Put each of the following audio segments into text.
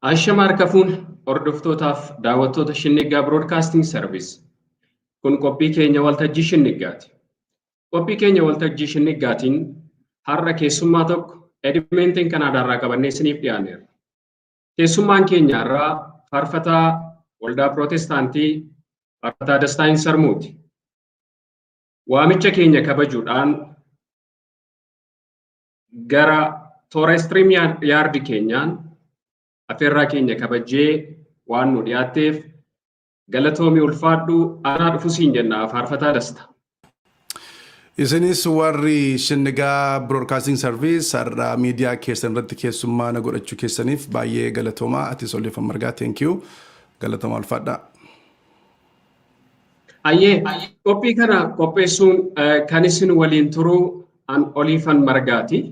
Ashama harka fuune, hordoftootaaf daawwattoota Shinniggaa Broadcasting Service. Kun qophii keenya Waltajjii Shinniggaati. Qophii keenya Waltajjii Shinniggaatiin har'a keessummaa tokko Edmonton Kanaadaarraa qabannee isiniif dhiyaanneerra. Keessummaan keenya har'aa faarfataa Waldaa Pirootestaantii Faarfataa Dastaa Hinsarmuuti. Waamicha keenya kabajuudhaan gara toora StreamYard keenyaan afeerraa keenya kabajee waan nu dhiyaatteef galatoomii, ulfaadhu, anaa dhufu siin jenna, Faarfataa Dasta. Isinis warri Shinnigaa Broadcasting Service har'a miidiyaa keessan irratti keessummaa na godhachuu keessaniif baay'ee galatoomaa. Atis Olleeffan Margaa, thank you. Galatoomaa, ulfaadhaa. Ayyee, qophii kana qopheessuun kan isin waliin turu an Oliifan Margaati.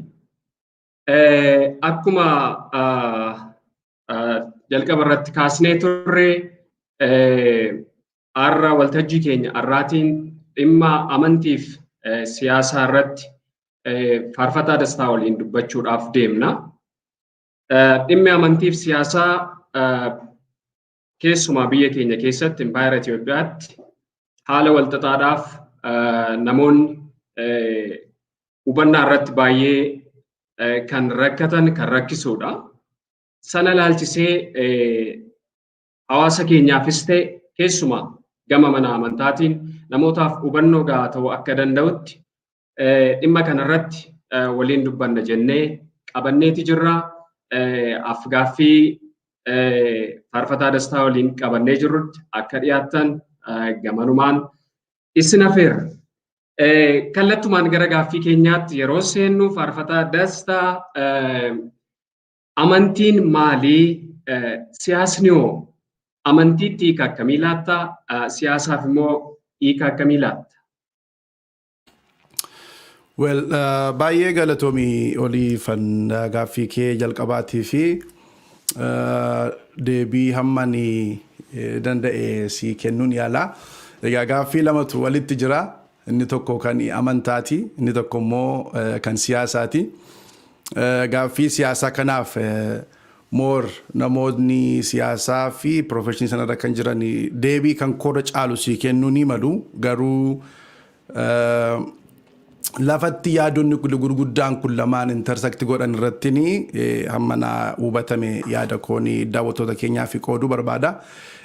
Akkuma jalqaba irratti kaasnee turre, har'a waltajjii keenya har'aatiin dhimma amantiif siyaasaa irratti Faarfataa Dastaa waliin dubbachuudhaaf deemna. Dhimmi amantiif siyaasaa keessumaa biyya keenya keessatti, Impaayera Itoophiyaatti, haala walxaxaadhaaf namoonni hubannaa irratti baay'ee kan rakkatan, kan rakkisuudha. Sana ilaalchisee hawaasa keenyaafis ta'e keessumaa gama mana amantaatiin namootaaf hubannoo gahaa ta'uu akka danda'utti dhimma kanarratti waliin dubbanna jennee qabanneeti jirra. Afgaaffii Faarfataa Dastaa waliin qabannee jirrutti akka dhiyaattan gamanumaan isin afeerra. Kallattumaan gara gaaffii keenyaatti yeroo seennu, Faarfataa Dastaa, amantiin maalii? Siyaasni hoo amantiitti hiika akkamii laattaa? Siyaasaaf immoo hiika akkamii laatta? Well, baay'ee galatoomii Oliifan, gaaffii kee jalqabaatii fi deebii hamma ni danda'e si kennuun yaala. Egaa gaaffii lamatu walitti jira. Inni tokko kan amantaati, inni tokko immoo kan siyaasaati. Gaaffii siyaasaa kanaaf more namoonni siyaasaa fi professionii sanarra kan jiran deebii kan koorra caalu si kennuu ni malu. Garuu lafatti yaadonni gurguddaan kun lamaan intersect godhan irratti hamma na hubatame yaada koonii daawwattoota keenyaa fi qooduu barbaada.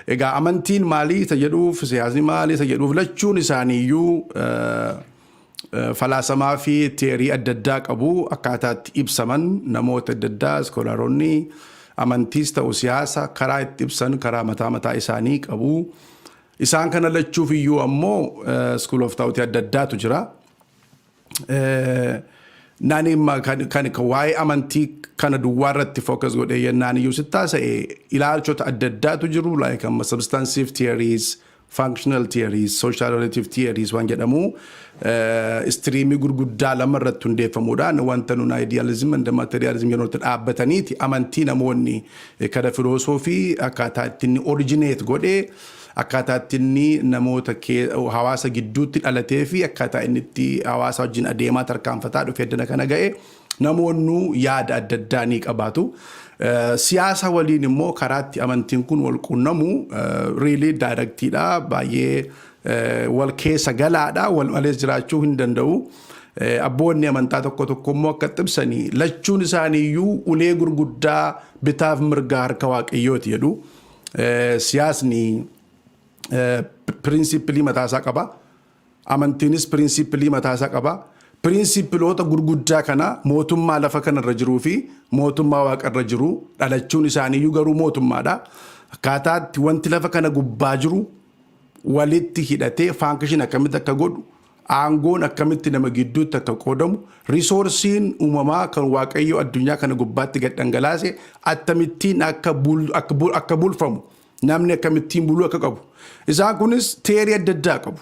Egaa amantiin maalii isa jedhuuf, siyaasni maalii isa jedhuuf, lachuun isaaniiyyuu falaasamaa fi theory adda addaa qabu. Akkaataatti ibsaman namoota adda addaa, scholaroonni amantiis ta'u siyaasa karaa itti ibsan karaa mataa mataa isaanii qabu. Isaan kana lachuuf iyyuu ammoo school of thought adda addaatu jira. Nani kan waa'ee amantii kana duwwaa irratti focus godhee yennaan iyyuu sitti haasa'e, ilaalchota adda addaatu jiru, like amma substantive theories, functional theories, social relative theories waan jedhamu, streamii gurguddaa lama irratti hundeeffamuudhaan wanta nun idealism and materialism jedhamutti dhaabbataniiti amantii namoonni kana filosoofii akkaataa itti inni originate godhee, akkaataa itti inni namoota hawaasa gidduutti dhalatee fi akkaataa inni itti hawaasa wajjin adeemaa tarkaanfataa dhufee addana kana ga'e namoonni yaada adda addaa ni qabaatu. Siyaasa waliin immoo karaatti amantiin kun wal quunnamu really directiidha, baay'ee wal keessa galaadha, wal malees jiraachuu hin danda'u. Abboonni amantaa tokko tokko immoo akka ibsanii lachuun isaaniiyyuu ulee gurguddaa bitaaf mirgaa harka Waaqayyooti jedhu. Siyaasni principlii mataasaa qaba. Amantiinis principlii mataasaa qaba. Principleoota gurguddaa kana mootummaa lafa kanarra jiruu fi mootummaa waaqarra jiru dhalachuun isaaniiyyuu garuu mootummaadha. Akkaataatti wanti lafa kana gubbaa jiru walitti hidhatee function akkamitti akka godhu, aangoon akkamitti nama gidduutti akka qoodamu, resourceiin uumamaa kan Waaqayyo addunyaa kana gubbaatti gad dhangalaase akkamittiin akka bulfamu, namni akkamittiin buluu akka qabu. Isaan kunis theory adda addaa qabu.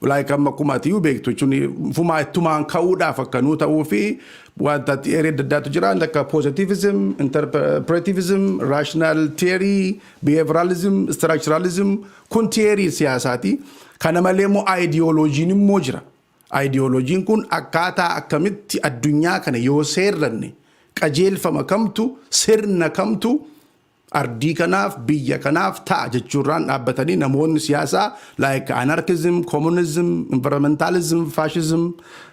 Like amma akkuma atiyyuu beektu jechuun fumaa ittumaan ka'uudhaaf akka nuu ta'uu fi wanta theory adda addaatu jira, akka positivism, interpretivism, rational theory, behavioralism, structuralism, kun theory siyaasaati. Kana malee immoo ideologyn immoo jira. Ideologyn kun akkaataa akkamitti addunyaa kana yoo seerranne Qajeelfama kamtu, sirna kamtu ardii kanaaf, biyya kanaaf ta'a jechuurraan dhaabbatanii namoonni siyaasaa like anarchism, communism, environmentalism, fascism,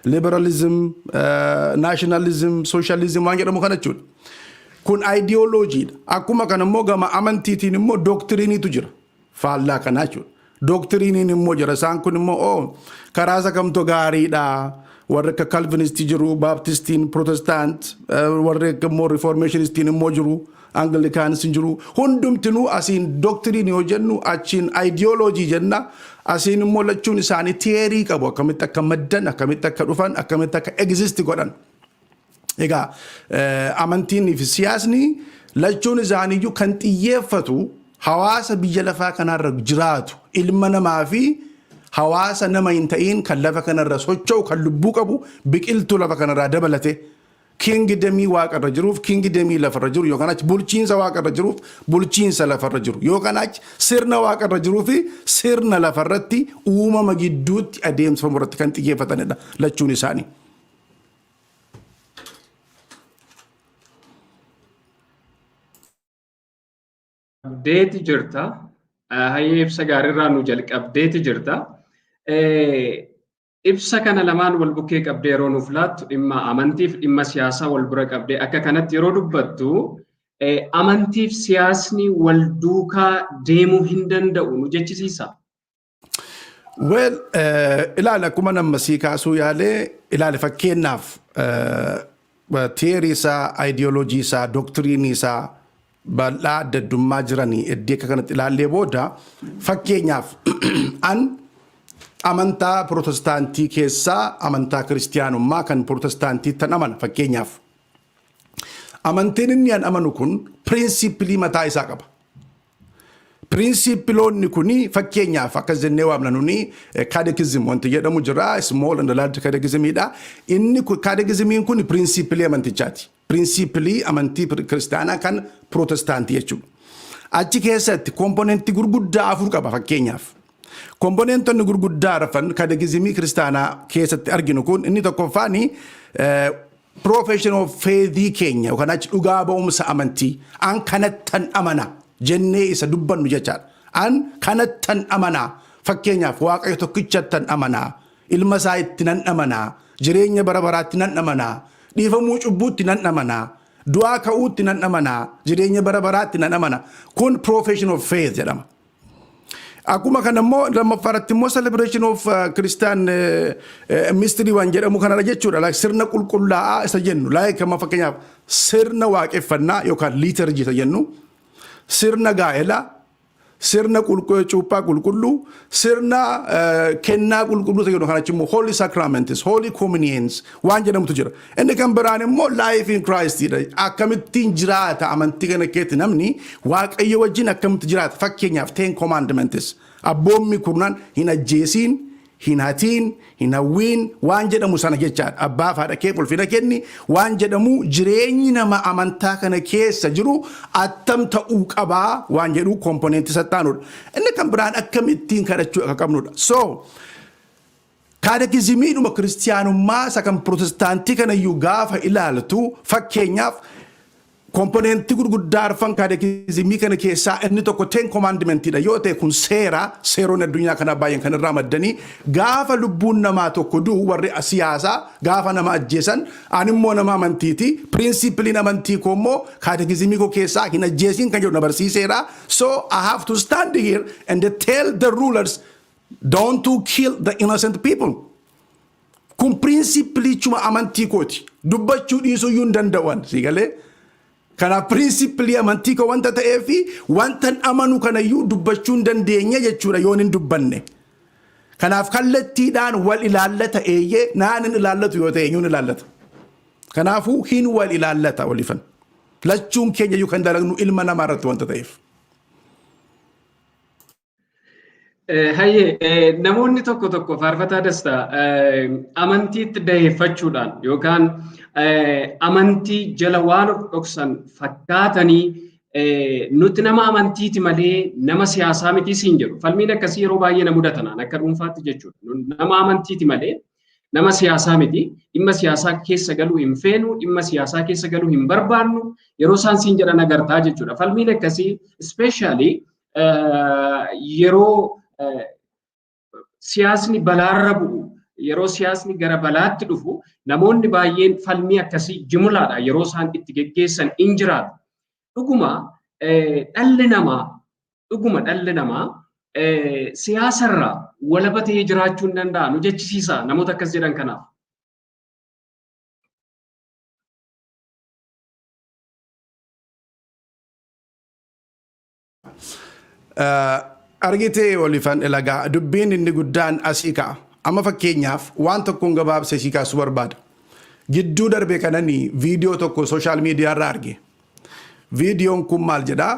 liberalism, nationalism, socialism waan jedhamu kana jechuudha. Kun ideolojiidha. Akkuma kana immoo gama amantiitiin immoo doctrineiitu jira. Faallaa kanaa jechuudha. Doctrineiin immoo jira. Isaan kun immoo karaa isa kamtu gaariidha. Warri akka Calvinistii jiru, Baptistiin, Protestant, warri akka immoo Reformationistiin immoo jiru, Anglicans jiru. Hundumtinuu asiin doctrine yoo jennu, achiin ideology jenna. Asiin immoo lachuun isaanii theory qabu. Akkamitti akka maddan, akkamitti akka dhufan, akkamitti akka exist godhan. Egaa amantiin fi siyaasni lachuun isaaniiyyuu kan xiyyeeffatu hawaasa biyya lafaa kanarra jiraatu, ilma namaa fi hawaasa nama hin ta'iin kan lafa kanarra socho'u, kan lubbuu qabu, biqiltuu lafa kanarraa dabalate, kingdomii waaqarra jiruuf kingdomii lafarra jiru, yookaan achi bulchiinsa waaqarra jiruuf bulchiinsa lafarra jiru, yookaan achi sirna waaqarra jiruu fi sirna lafarratti uumama gidduutti adeemsifamu irratti kan xiyyeeffatanidha lachuun isaanii. Qabdeeti jirta. Hayyee, ibsa gaariirraa nu jalqabdeeti jirta. Ibsa kana lamaan wal bukkee qabdee yeroo nuuf laattu, dhimma amantiif dhimma siyaasaa wal bira qabdee akka kanatti yeroo dubbattu, amantiif siyaasni wal duukaa deemuu hin danda'u nu jechisiisa. Well, ilaali, akkuma nama sii kaasuu yaalee, ilaali, fakkeenyaaf theory isaa, ideology isaa, doctrine isaa bal'aa adda addummaa jiranii iddoo akka kanatti ilaallee booda, fakkeenyaaf an amantaa Protestaantii keessaa amantaa Kiristiyaanummaa kan Protestaantiitti amana fakkeenyaaf. Amantiin inni an amanu kun principle mataa isaa qaba. Principleoonni kuni fakkeenyaaf akkas jennee waamna nuni, catechism wanti jedhamu jira, small and large catechismidha. Inni catechismiin kun principle amantichaati. Principle amantii Kiristaanaa kan Protestaantii jechuudha. Achi keessatti componentii gurguddaa afur qaba fakkeenyaaf. Componentonni gurguddaa arfan catechismii Kiristaanaa keessatti arginu kun, inni tokkoffaani profession of faith keenya yookaan achi dhugaa ba'umsa amantii, an kanattan amana jennee isa dubbannu jechaadha. An kanattan amanaa, fakkeenyaaf Waaqayyo tokkichattan amanaa, ilma isaa itti nan amanaa, jireenya bara baraatti nan amanaa, dhiifamuu cubbuutti nan amanaa, du'aa ka'uutti nan amanaa, jireenya bara baraatti nan amana. Kun profession of faith jedhama. Akkuma kana immoo lammaffaarratti immoo celebration of Christian mystery waan jedhamu kanadha jechuudha. Like sirna qulqullaa'aa isa jennu. Like amma fakkeenyaaf sirna waaqeffannaa yookaan liturgy isa jennu. Sirna gaa'elaa, sirna cuuphaa qulqulluu, sirna kennaa qulqulluu isa jennu, kana immoo holy sacraments, holy communions waan jedhamutu jira. Inni kan biraan immoo life in Christ dha. Akkamittiin jiraata amantii kana keessatti namni, Waaqayyo wajjin akkamitti jiraata? Fakkeenyaaf Ten Commandments, abboommi kurnan, hin ajjeesiin, hin hatiin, hin hawwiin waan jedhamu sana jechaadha. Abbaa fi haadha kee ulfina kenni waan jedhamu, jireenyi nama amantaa kana keessa jiru attam ta'uu qabaa waan jedhu componentii sattaanudha. Inni kan biraan akkamittiin kadhachuu akka qabnudha. So, catechismiidhuma Kiristiyaanummaa isa kan Protestaantii kanayyuu gaafa ilaaltu, fakkeenyaaf componentii gurguddaa arfan catechismii kana keessaa inni tokko Ten Commandmentiidha yoo ta'e, kun seera, seeronni addunyaa kanaa baay'een kan irraa maddanii, gaafa lubbuun namaa tokko du'u, warri siyaasaa gaafa nama ajjeesan, ani immoo nama amantiiti, principleiin amantii koo immoo catechismii koo keessaa hin ajjeesiin kan jedhu na barsiiseera. So I have to stand here and tell the rulers don't to kill the innocent people. Kun principleichuma amantii kooti. Dubbachuu dhiisuu iyyuu hin danda'an, si galee? Kanaaf principle amantii koo wanta ta'eefi wanta amanu kanayyuu dubbachuu hin dandeenye jechuudha yoon hin dubbanne. Kanaaf kallattiidhaan wal ilaallata. Eeyyee, naan hin ilaallatu yoo ta'e, eenyuun ilaallata? Kanaafuu hin wal ilaallata walifan. Lachuun keenya iyyuu kan dalagnu ilma namaa irratti wanta ta'eef. Hayyee, namoonni tokko tokko, Faarfataa Dastaa, amantiitti daheeffachuudhaan yookaan amantii jala waan of dhoksan fakkaatanii, nuti nama amantiiti malee nama siyaasaa miti siin jedhu. Falmiin akkasii yeroo baay'ee na mudatanaan akka dhuunfaatti jechuudha. Nama amantiiti malee Nama siyaasaa miti. Dhimma siyaasaa keessa galuu hin feenu, dhimma siyaasaa keessa galuu hin barbaannu, yeroo isaan siin jedhan agartaa jechuudha. Falmiin akkasii especially yeroo siyaasni balaarra bu'u, yeroo siyaasni gara balaatti dhufu, namoonni baay'een falmii akkasii jimulaadha yeroo isaan itti geggeessan in jiraatu. Dhuguma dhalli namaa siyaasarraa walaba ta'ee jiraachuu hin danda'a nu jechisiisa namoota akkas jedhan kanaaf. Argitee, olifan ilagaa, dubbiin inni guddaan asii ka'a. Amma fakkeenyaaf waan tokkoon gabaabsee sii kaasuu barbaada. Gidduu darbe kanani viidiyoo tokko social media irraa arge. Viidiyoon kun maal jedhaa?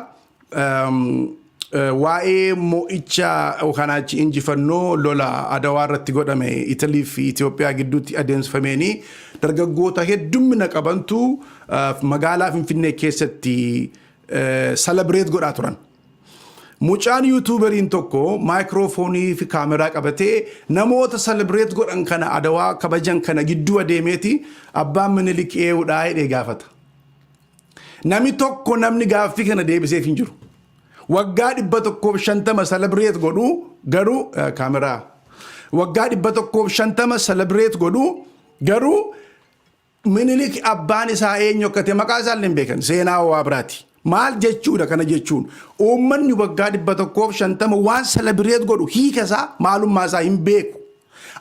Waa'ee mo'icha yookaan achi injifannoo lola Adawaa irratti godhame Italii fi Itoophiyaa gidduutti adeemsifameenii dargaggoota heddummina qabantu magaalaa Finfinnee keessatti celebrate godhaa turan. Mucaan YouTuberiin tokko maayikiroofoonii fi kaameraa qabatee namoota celebrate godhan kana, Adawaa kabajan kana gidduu adeemeeti, "Abbaan Minilik eenyuudhaa?" jedhee gaafata. Namni tokko namni gaaffii kana deebiseef hin jiru. Waggaa 150 celebrate godhu garuu kaameraa. Waggaa 150 celebrate godhu garuu Minilik abbaan isaa eenyu akka ta'e maqaa isaa illee hin beekan, seenaa waa biraati. Maal jechuudha kana jechuun? Uummanni waggaa 150 waan celebrate godhu hiika isaa, maalummaa isaa hin beeku.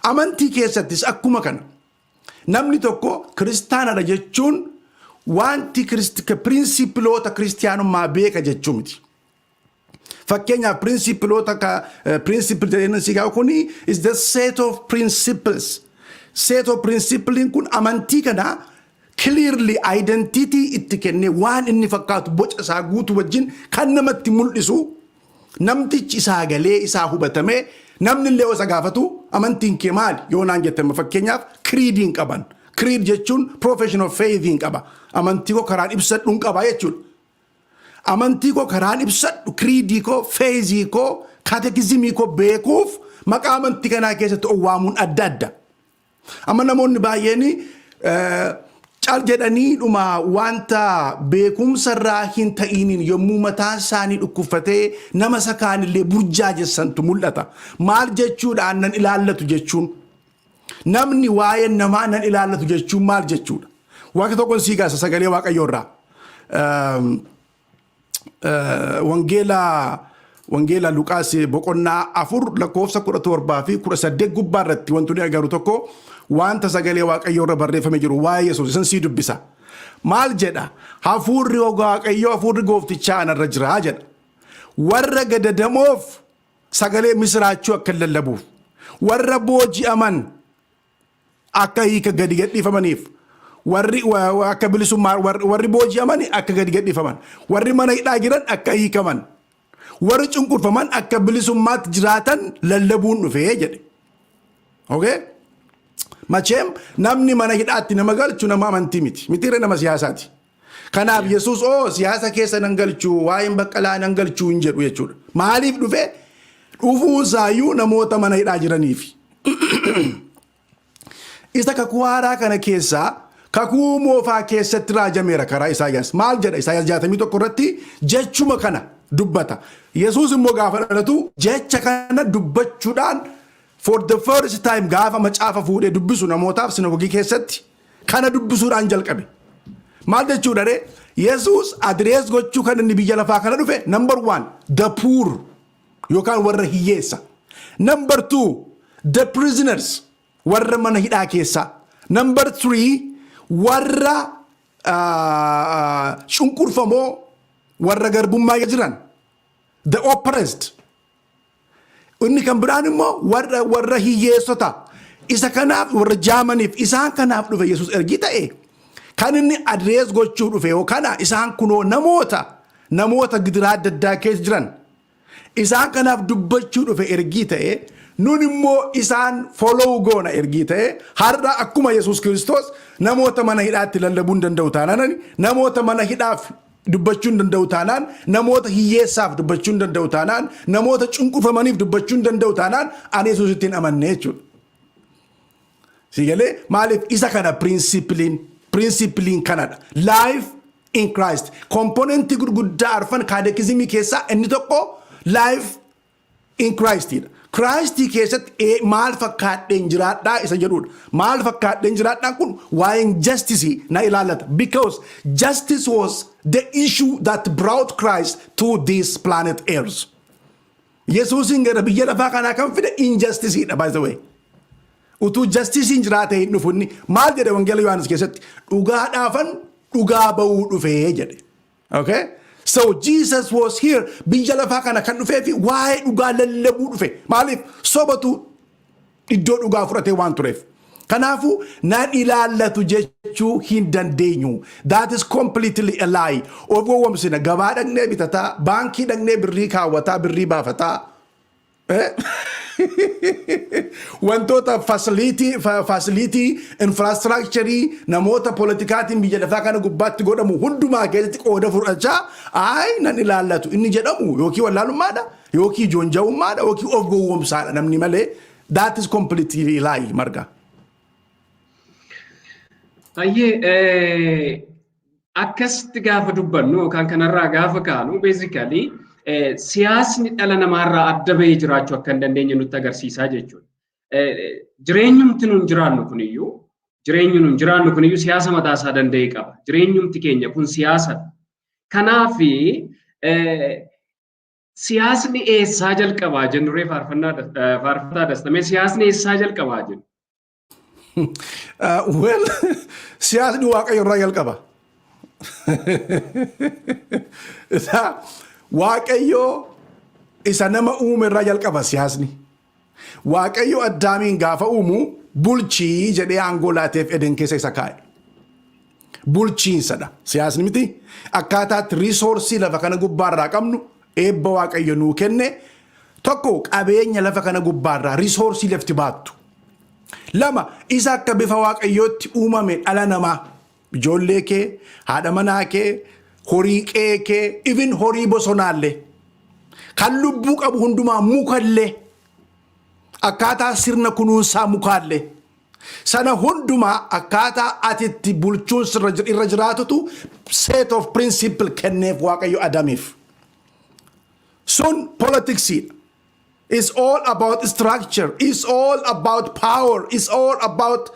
Amantii keessattis akkuma kana. Namni tokko kiristaanadha jechuun wanti principleoota kiristiyaanummaa beeka jechuu miti. Fakkeenyaaf principleoota, principle jedhanii si gaa'u kuni is the set of principles. Set of principleiin kun amantii kana clearly identity itti kennee, waan inni fakkaatu boca isaa guutuu wajjin kan namatti mul'isu, namtichi isaa galee isaa hubatamee, namni illee isa gaafatu, "Amantiin kee maali?" yoo naan jette, fakkeenyaaf creediin qaban. Creed jechuun profession of faithiin qaba. Amantii koo karaan ibsadhuun qaba jechuudha. Amantii koo karaan ibsadhu, creedii koo, faithii koo, catechismii koo beekuuf maqaa amantii kanaa keessatti owwaamuun adda adda. Amma namoonni baay'een cal jedhanii dhuma wanta beekumsa irraa hin ta'iniin yommuu mataan isaanii dhukkubfatee nama isa kaanillee burjaajessantu mul'ata. Maal jechuudhaan nan ilaallatu jechuun? Namni waa'ee namaa nan ilaallatu jechuun maal jechuudha? Waaqa tokkoon sii kaasa sagalee Waaqayyoo irraa. Wangeela Luqaas boqonnaa 4 lakkoofsa 17 fi 18 gubbaa irratti wanti nuyi agarru tokko wanta sagalee Waaqayyoo irra barreeffamee jiru waa'ee Yesuus isan sii dubbisa. Maal jedha? "Hafuurri Waaqayyoo, hafuurri gooftichaa anarra jira," jedha. "Warra gadadamoof sagalee misiraachuu akka lallabuuf, warra booji'aman akka hiika gadi gadhiifamaniif, warri akka bilisummaa, warri booji'aman akka gadi gadhiifaman, warri mana hidhaa jiran akka hiikaman, warri cunqurfaman akka bilisummaatti jiraatan lallabuun dhufee," jedhe. Okay? Macheem namni mana hidhaatti nama galchu nama amantii miti. Mitiirra nama siyaasaati. Kanaaf Yesuus oo siyaasa keessa nan galchuu, waa'een Baqqalaa nan galchuu hin jedhu jechuudha. Maaliif dhufe? Dhufuunsaayyuu namoota mana hidhaa jiraniifi. Isa kakuu haaraa kana keessaa kakuu moofaa keessatti raajameera karaa Isaayyaas. Maal jedha? Isaayyaas 61 irratti jechuma kana dubbata. Yesuus immoo gaafa dhalatu jecha kana dubbachuudhaan for the first time gaafa macaafa fuudhee dubbisu namootaaf sinagogii keessatti kana dubbisuudhaan jalqabe. Maal jechuudha ree? Yesuus address gochuu kan inni biyya lafaa kana dhufe, number one, the poor yookaan warra hiyyeessa. Number two, the prisoners, warra mana hidhaa keessaa. Number three, warra cunqurfamoo, warra garbummaa jiran, the oppressed. Inni kan biraan immoo warra hiyyeessota. Isa kanaaf, warra jaamaniif, isaan kanaaf dhufe Yesuus ergi ta'e, kan inni address gochuu dhufe yookaan isaan kunoo namoota gidiraa adda addaa keessa jiran isaan kanaaf dubbachuu dhufe ergii ta'e, nun immoo isaan follow goona ergii ta'e, har'a akkuma Yesuus Kiristoos namoota mana hidhaatti lallabuu hin danda'u taanaan, namoota mana hidhaaf dubbachuu hin danda'u taanaan, namoota hiyyeessaaf dubbachuu hin danda'u taanaan, namoota cunqurfamaniif dubbachuu hin danda'u taanaan, ani Yesuusittiin amanne jechuudha. Si galee? Maaliif isa kana principleiin kanadha. Life in Christ. Componentii gurguddaa arfan catechismii keessaa inni tokko life in Christidha. Christii keessatti maal fakkaadheen jiraadhaa isa jedhudha. Maal fakkaadheen jiraadhaan kun waa'een justice na ilaallata. Because justice was the issue that brought Christ to this planet Earth. Yesuusin gara biyya lafaa kanaa kan fide injusticeidha, by the way. Utuu justiceiin jiraate hin dhufu inni. Maal jedhe Wangeela Yohaannis keessatti? Dhugaadhaafan dhugaa ba'uu dhufee jedhe. Okay? So Jesus was here, biyya lafaa kana kan dhufee fi waa'ee dhugaa lallabuu dhufe. Maaliif? Sobatu iddoo dhugaa fudhatee waan tureef. Kanaafuu nan ilaallatu jechuu hin dandeenyu. That is completely a lie. Of gowwomsina. Gabaa dhaqnee bitataa, baankii dhaqnee birrii kaawwataa, birrii baafataa. Wantoota facility infrastructureii namoota politikaatiin biyya lafaa kana gubbaatti godhamu hundumaa keessatti qooda fudhachaa, ayi, nan ilaallatu inni jedhamu yookiin wallaalummaadha, yookiin joonja'ummaadha, yookiin of gowwomsaadha namni malee. That is completely lie, Marga. Baay'ee akkasitti gaafa dubbannu yookaan kanarraa gaafa kaanu, basically siyaasni dhala namaarraa adda bahee jiraachuu akka hin dandeenye nutti agarsiisaa jechuudha. Jireenyumti nun jiraannu kuniyyuu, jireenyi nun jiraannu kuniyyuu siyaasa mataasaa danda'e qaba. Jireenyumti keenya kun siyaasadha. Kanaafi siyaasni eessaa jalqabaa jennuree, faarfataa Dastamee, siyaasni eessaa jalqabaa jennu? Well, siyaasni Waaqayyo irraa jalqaba. Isa Waaqayyo isa nama uume irraa jalqaba siyaasni. Waaqayyo Addaamiin gaafa uumu bulchii jedhee aangoo laateef, Eden keessa isa kaa'e. Bulchiinsadha siyaasni miti. Akkaataatti resourceii lafa kana gubbaarraa qabnu, eebba Waaqayyo nuu kenne tokko, qabeenya lafa kana gubbaarraa, resourceii lafti baattu. Lama, isa akka bifa Waaqayyootti uumame dhala namaa, ijoollee kee, haadha manaa kee, horii qe'ee kee, even horii bosonaallee, kan lubbuu qabu hundumaa, mukallee, akkaataa sirna kunuunsaa mukaallee, sana hundumaa akkaataa ati itti bulchuun irra jiraatutu set of principle kenneef Waaqayyo Adamiif. Sun politicsiidha. It's all about structure. It's all about power. It's all about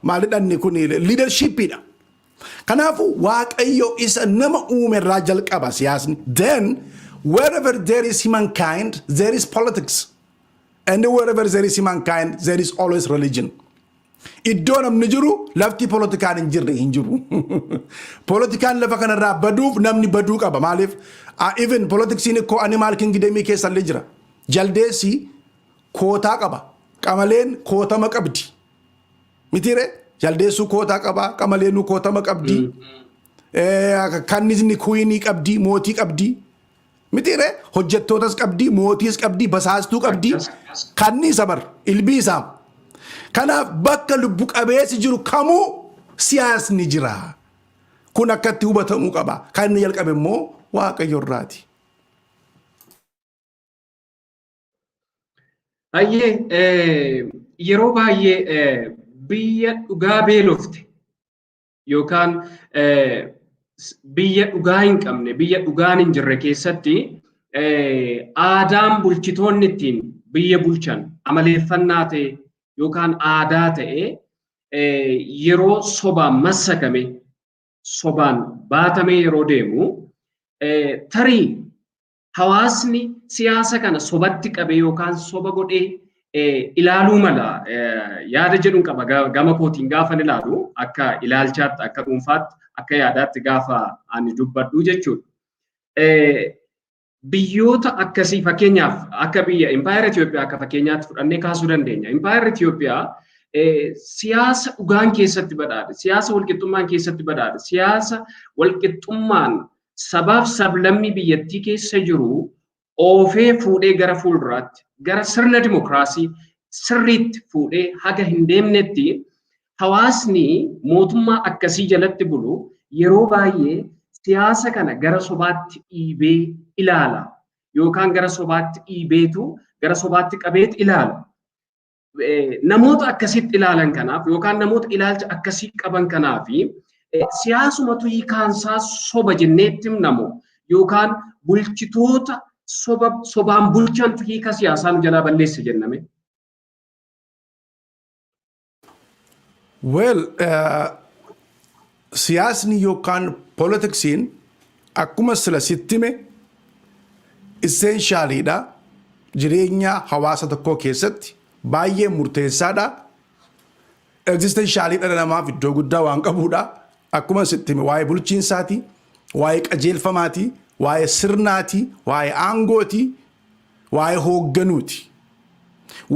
maalidhanni kun, leadershipidha. Kanaafuu Waaqayyo isa nama uume irraa jalqaba siyaasni. Then wherever there is humankind, there is politics. And wherever there is humankind, there is always religion. Iddoo namni jiru, lafti polotikaan hin jirre hin jiru. Polotikaan lafa kanarraa baduuf namni baduu qaba. Maaliif? Even politicsiin ikkoo animal kingdomii keessallee jira. Jaldeessi kootaa qaba. Qamaleen kootama qabdi. Mitiire? Jaldeessuu kootaa qaba. Qamaleenuu kootama qabdi. Kannisni queenii qabdi. Mootii qabdi. Mitiire? Hojjettootas qabdi. Mootiis qabdi. Basaastuu qabdi. Kanniisa bar. Ilbii isaa. Kanaaf bakka lubbu qabeessi jiru kamuu siyaasni jira. Kun akkatti hubatamuu qaba. Kan inni jalqabe immoo Waaqayyo irraati. Baay'ee yeroo baay'ee biyya dhugaa beelofte yookaan biyya dhugaa hin qabne, biyya dhugaan hin jirre keessatti aadaan bulchitoonni ittiin biyya bulchan amaleeffannaa ta'e yookaan aadaa ta'e yeroo sobaan massakame, sobaan baatamee yeroo deemu, tarii hawaasni siyaasa kana sobatti qabe yookaan soba godhee ilaaluu mala yaada jedhuun qaba. Gama kootiin gaafan ilaalu, akka ilaalchaatti, akka dhuunfaatti, akka yaadaatti gaafa ani dubbadhu jechuudha. Biyyoota akkasii, fakkeenyaaf akka biyya Impaayera Itoophiyaa akka fakkeenyaatti fudhannee kaasuu dandeenya. Impaayera Itoophiyaa siyaasa dhugaan keessatti badhaadhe, siyaasa walqixxummaan keessatti badhaadhe, siyaasa walqixxummaan sabaaf sablammii biyyattii keessa jiru oofee fuudhee gara fuulduraatti, gara sirna dimokiraasii sirriitti fuudhee haga hin deemnetti, hawaasni mootummaa akkasii jalatti bulu yeroo baay'ee siyaasa kana gara sobaatti dhiibee ilaala yookaan gara sobaatti dhiibeetu gara sobaatti qabeet ilaala. Namoota akkasitti ilaalan kanaaf yookaan namoota ilaalcha akkasii qaban kanaaf, siyaasumatu hiikaansaa soba jenneetti himnamu yookaan bulchitoota soba sobaan bulchantu hiika siyaasaa nu jalaa balleesse jenname? Well, siyaasni yookaan politiksiin akkuma sila sitti hime essentialiidha. Jireenya hawaasa tokkoo keessatti baay'ee murteessaadha. Existentialii dhala namaaf iddoo guddaa waan qabudha. Akkuma sitti hime, waa'ee bulchiinsaati, waa'ee qajeelfamaati, waa'ee sirnaati, waa'ee aangooti, waa'ee hoogganuuti.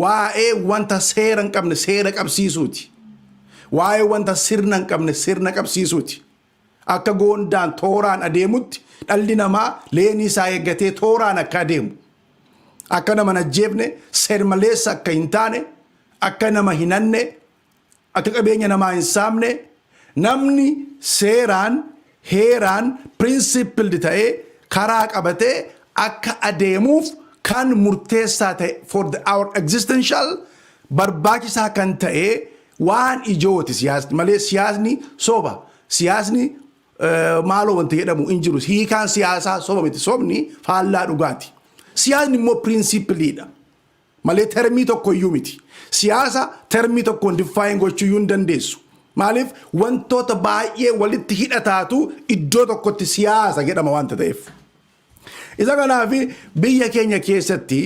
Waa'ee wanta seera hin qabne seera qabsiisuuti. Waa'ee wanta sirna hin qabne sirna qabsiisuuti. Akka goondaan tooraan adeemutti dhalli namaa leenii isaa eeggatee tooraan akka adeemu. Akka nama hin ajjeefne, seermaleessa akka hin taane, akka nama hin hanne, akka qabeenya namaa hin saamne, namni seeraan, heeraan, principled ta'ee karaa qabatee akka adeemuuf kan murteessaa ta'e, for our existential barbaachisaa kan ta'e waan ijooti siyaasni malee siyaasni soba, siyaasni maaloo wanti jedhamu hin jiru. Hiikaan siyaasaa soba miti. Sobni faallaa dhugaati. Siyaasni immoo principleiidha malee termii tokko iyyuu miti. Siyaasa termii tokkoon define gochuu iyyuu hin dandeessu. Maaliif? Wantoota baay'ee walitti hidhataatu iddoo tokkotti siyaasa jedhama waanta ta'eef. Isa kanaaf biyya keenya keessatti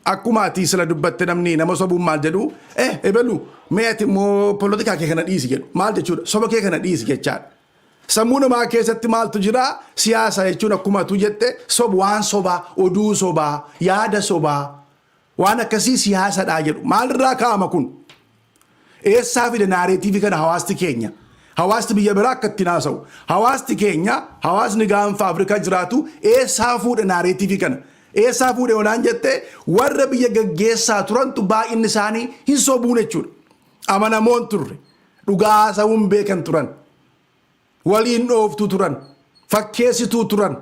akkuma ati sila dubbatte, namni nama sobuun maal jedhu, "Ebelu, mee ati immoo polotikaa kee kana dhiisi" jedhu. Maal jechuudha? Soba kee kana dhiisi jechaadha. Sammuu namaa keessatti maaltu jira? Siyaasa jechuun akkuma atu jette sob, waan sobaa, oduu sobaa, yaada sobaa, waan akkasii siyaasadhaa jedhu. Maalirraa kaa'ama kun? Eessaa fide narrative kana hawaasti keenya? Hawaasti biyya biraa akka ittiin haasa'u. Hawaasti keenya, hawaasni Gaanfa Afrikaa jiraatu eessaa fuudhe narrative kana? Eessaa fuudhe onaan jette, warra biyya gaggeessaa turantu baay'inni isaanii hin sobuun jechuudha. Amanamoon turre. Dhugaa haasa'uun beekan turan. Waliin dhooftuu turan. Fakkeessituu turan.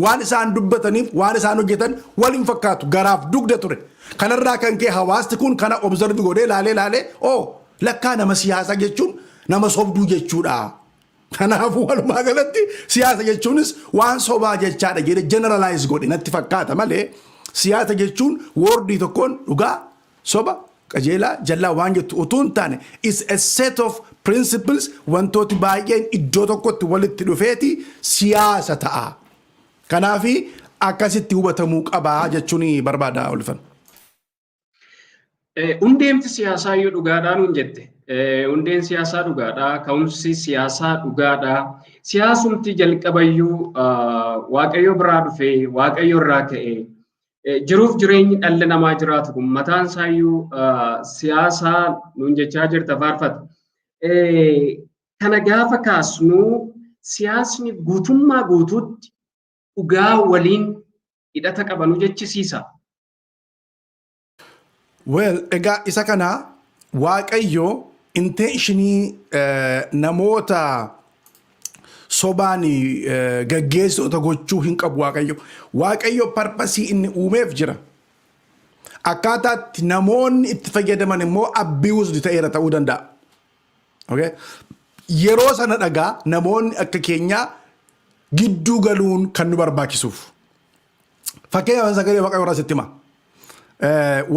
Waan isaan dubbataniif waan isaan hojjetan waliin fakkaatu, garaaf dugda ture. Kanarraa kan ka'e hawaasti kun kana observe godhee laalee laalee, "Oo, lakkaa nama siyaasaa jechuun nama sobduu jechuudha. Kanaafuu walumaa galatti siyaasa jechuunis waan sobaa jechaadha" jedhee generalize godhe natti fakkaata malee siyaasa jechuun wordii tokkoon dhugaa, soba, qajeelaa, jallaa waan jettu utuu hin taane, is a set of principles. Wantooti baay'een iddoo tokkotti walitti dhufeeti siyaasa ta'a. Kanaafi akkasitti hubatamuu qabaa jechuun barbaada, Olfan. Hundeemti siyaasaa iyyuu dhugaadhaa nuun jette. Hundeen siyaasaa dhugaadhaa, ka'umsi siyaasaa dhugaadhaa. Siyaasumti jalqabayyuu Waaqayyo biraa dhufee, Waaqayyo irraa ka'ee, jiruuf jireenyi dhalli namaa jiraatu kun mataan isaayyuu siyaasaa nuun jechaa jirta, Faarfata. Kana gaafa kaasnu, siyaasni guutummaa guutuutti dhugaa waliin hidhata qaba nu jechisiisa? Well, egaa isa kana Waaqayyo intentionii namoota sobaan gaggeessitoota gochuu hin qabu Waaqayyo. Waaqayyo purposeii inni uumeef jira. Akkaataatti namoonni itti fayyadaman immoo abused ta'eera ta'uu danda'a. Okay? Yeroo sana dhagaa namoonni akka keenyaa gidduu galuun kan nu barbaachisuuf. Fakkeenyaaf, sagalee Waaqayyoo irraa sitti hima.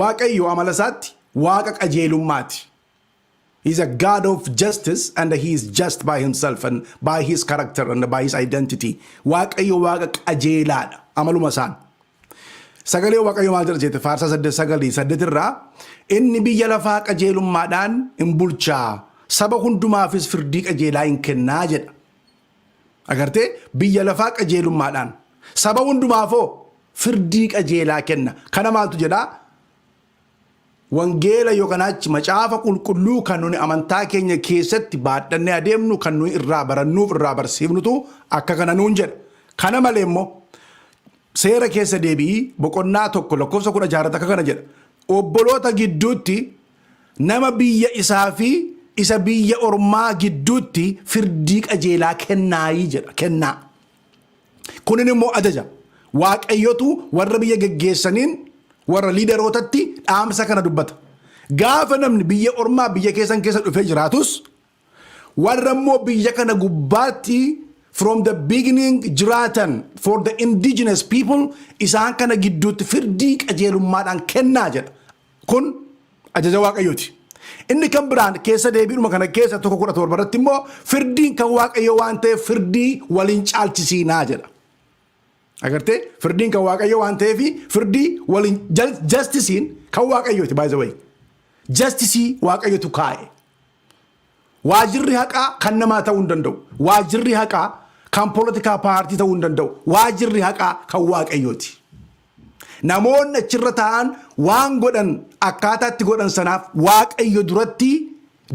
Waaqayyo amala isaatti Waaqa qajeelummaati. He is a God of justice and he is just by himself and by his character and by his identity. Waaqayyo Waaqa qajeelaadha amaluma isaan. Sagalee Waaqayyo maal jedha jette? Faarsaa 8:9-8 irraa, "Inni biyya lafaa qajeelummaadhaan hin bulchaa, saba hundumaafis firdii qajeelaa hin kennaa" jedha. Agartee, biyya lafaa qajeelummaadhaan, saba hundumaafoo firdii qajeelaa kenna. Kana maaltu jedhaa? Wangeela yookaan achi Macaafa Qulqulluu kan nuni amantaa keenya keessatti baadhannee adeemnu, kan nuyi irraa barannuuf irraa barsiifnutu akka kana nuun jedha. Kana malee immoo Seera Keessa Deebi'ii boqonnaa 1 lakkoofsa 16 akka kana jedha. "Obboloota gidduutti, nama biyya isaa fi isa biyya ormaa gidduutti firdii qajeelaa kennaayii" jedha. Kennaa. Kunin immoo ajaja. Waaqayyotu warra biyya geggeessaniin, warra leaderootatti dhaamsa kana dubbata. Gaafa namni biyya ormaa biyya keessan keessa dhufee jiraatus, warra immoo biyya kana gubbaatti from the beginning jiraatan, for the indigenous people, isaan kana gidduutti firdii qajeelummaadhaan kennaa jedha. Kun ajaja Waaqayyooti. Inni kan biraan Keessa Deebiidhuma kana keessa 1:17 irratti immoo firdiin kan Waaqayyoo waan ta'eef firdii waliin caalchisiinaa jedha. Agartee, firdiin kan Waaqayyoo waan ta'eef firdii waliin, justiceiin kan Waaqayyooti, by the way. Justice Waaqayyotu kaa'e. Waajirri haqaa kan namaa ta'uu hin danda'u. Waajirri haqaa kan political party ta'uu hin danda'u. Waajirri haqaa kan Waaqayyooti. Namoonni achirra taa'an waan godhan, akkaataa itti godhan sanaaf Waaqayyo duratti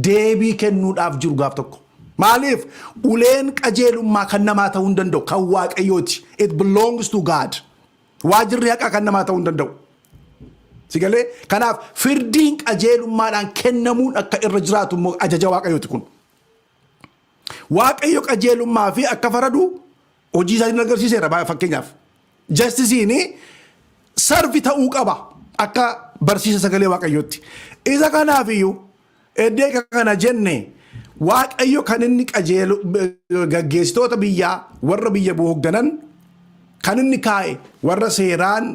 deebii kennuudhaaf jiru gaaf tokko. Maaliif? Uleen qajeelummaa kan namaa ta'uu hin danda'u, kan Waaqayyooti. It belongs to God. Waajirri haqaa kan namaa ta'uu hin danda'u. Sigalee, kanaaf firdiin qajeelummaadhaan kennamuun akka irra jiraatu immoo ajaja Waaqayyooti kun. Waaqayyo qajeelummaa fi akka faradu hojii isaatiin agarsiiseera baay'ee fakkeenyaaf. Justiceiin serve ta'uu qaba akka barsiisa sagalee Waaqayyootti. Isa kanaaf iyyuu eddee kana jenne, Waaqayyo kan inni qajeelu gaggeessitoota biyyaa, warra biyya hoogganan kan inni kaa'e, warra seeraan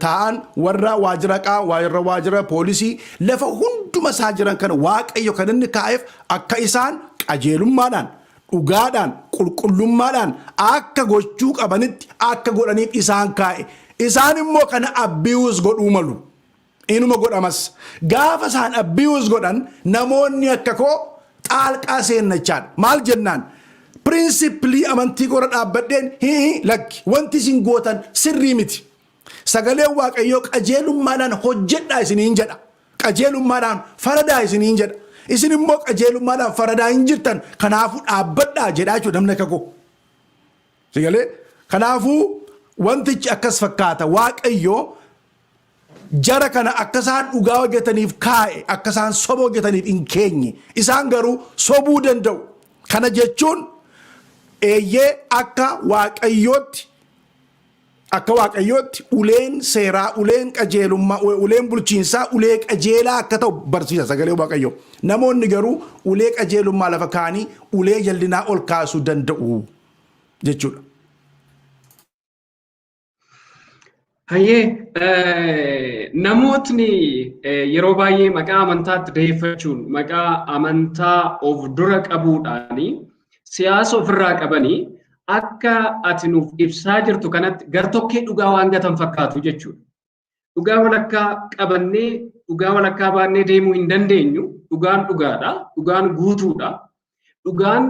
taa'an, warra waajjira qaa, warra waajjira poolisii, lafa hunduma isaa jiran kana Waaqayyo kan inni kaa'eef akka isaan qajeelummaadhaan, dhugaadhaan, qulqullummaadhaan akka gochuu qabanitti akka godhaniif isaan kaa'e. Isaan immoo kana abuse godhuu malu. Inuma godhamas. Gaafa isaan abuse godhan namoonni akka koo xaalqaa seennachaadha. Maal jennaan? Principle amantii koora dhaabbadheen, hii, lakki, wanti isin gootan sirrii miti. Sagaleen Waaqayyoo qajeelummaadhaan hojjedhaa isiniin jedha. Qajeelummaadhaan faradaa isiniin jedha. Isin immoo qajeelummaadhaan faradaa hin jirtan, kanaafuu dhaabbadhaa jedhaa jechuudha namni akka koo. Sagalee, kanaafuu wantichi akkas fakkaata. Waaqayyoo jara kana akka isaan dhugaa hojjetaniif kaa'e, akka isaan soba hojjetaniif hin keenye. Isaan garuu sobuu danda'u. Kana jechuun, eeyyee, akka Waaqayyootti uleen seeraa, uleen qajeelummaa, uleen bulchiinsaa ulee qajeelaa akka ta'u barsiisa sagalee Waaqayyoo. Namoonni garuu ulee qajeelummaa lafa kaanii ulee jallinaa ol kaasuu danda'u jechuudha. Hayyee, namootni yeroo baay'ee maqaa amantaatti da'eeffachuun, maqaa amantaa of dura qabuudhaanii siyaasa ofirraa qabanii, akka ati nuuf ibsaa jirtu kanatti gartokkee dhugaa waan gatan fakkaatu jechuudha. Dhugaa walakkaa qabannee, dhugaa walakkaa baannee deemuu hin dandeenyu. Dhugaan dhugaadha. Dhugaan guutuudha. Dhugaan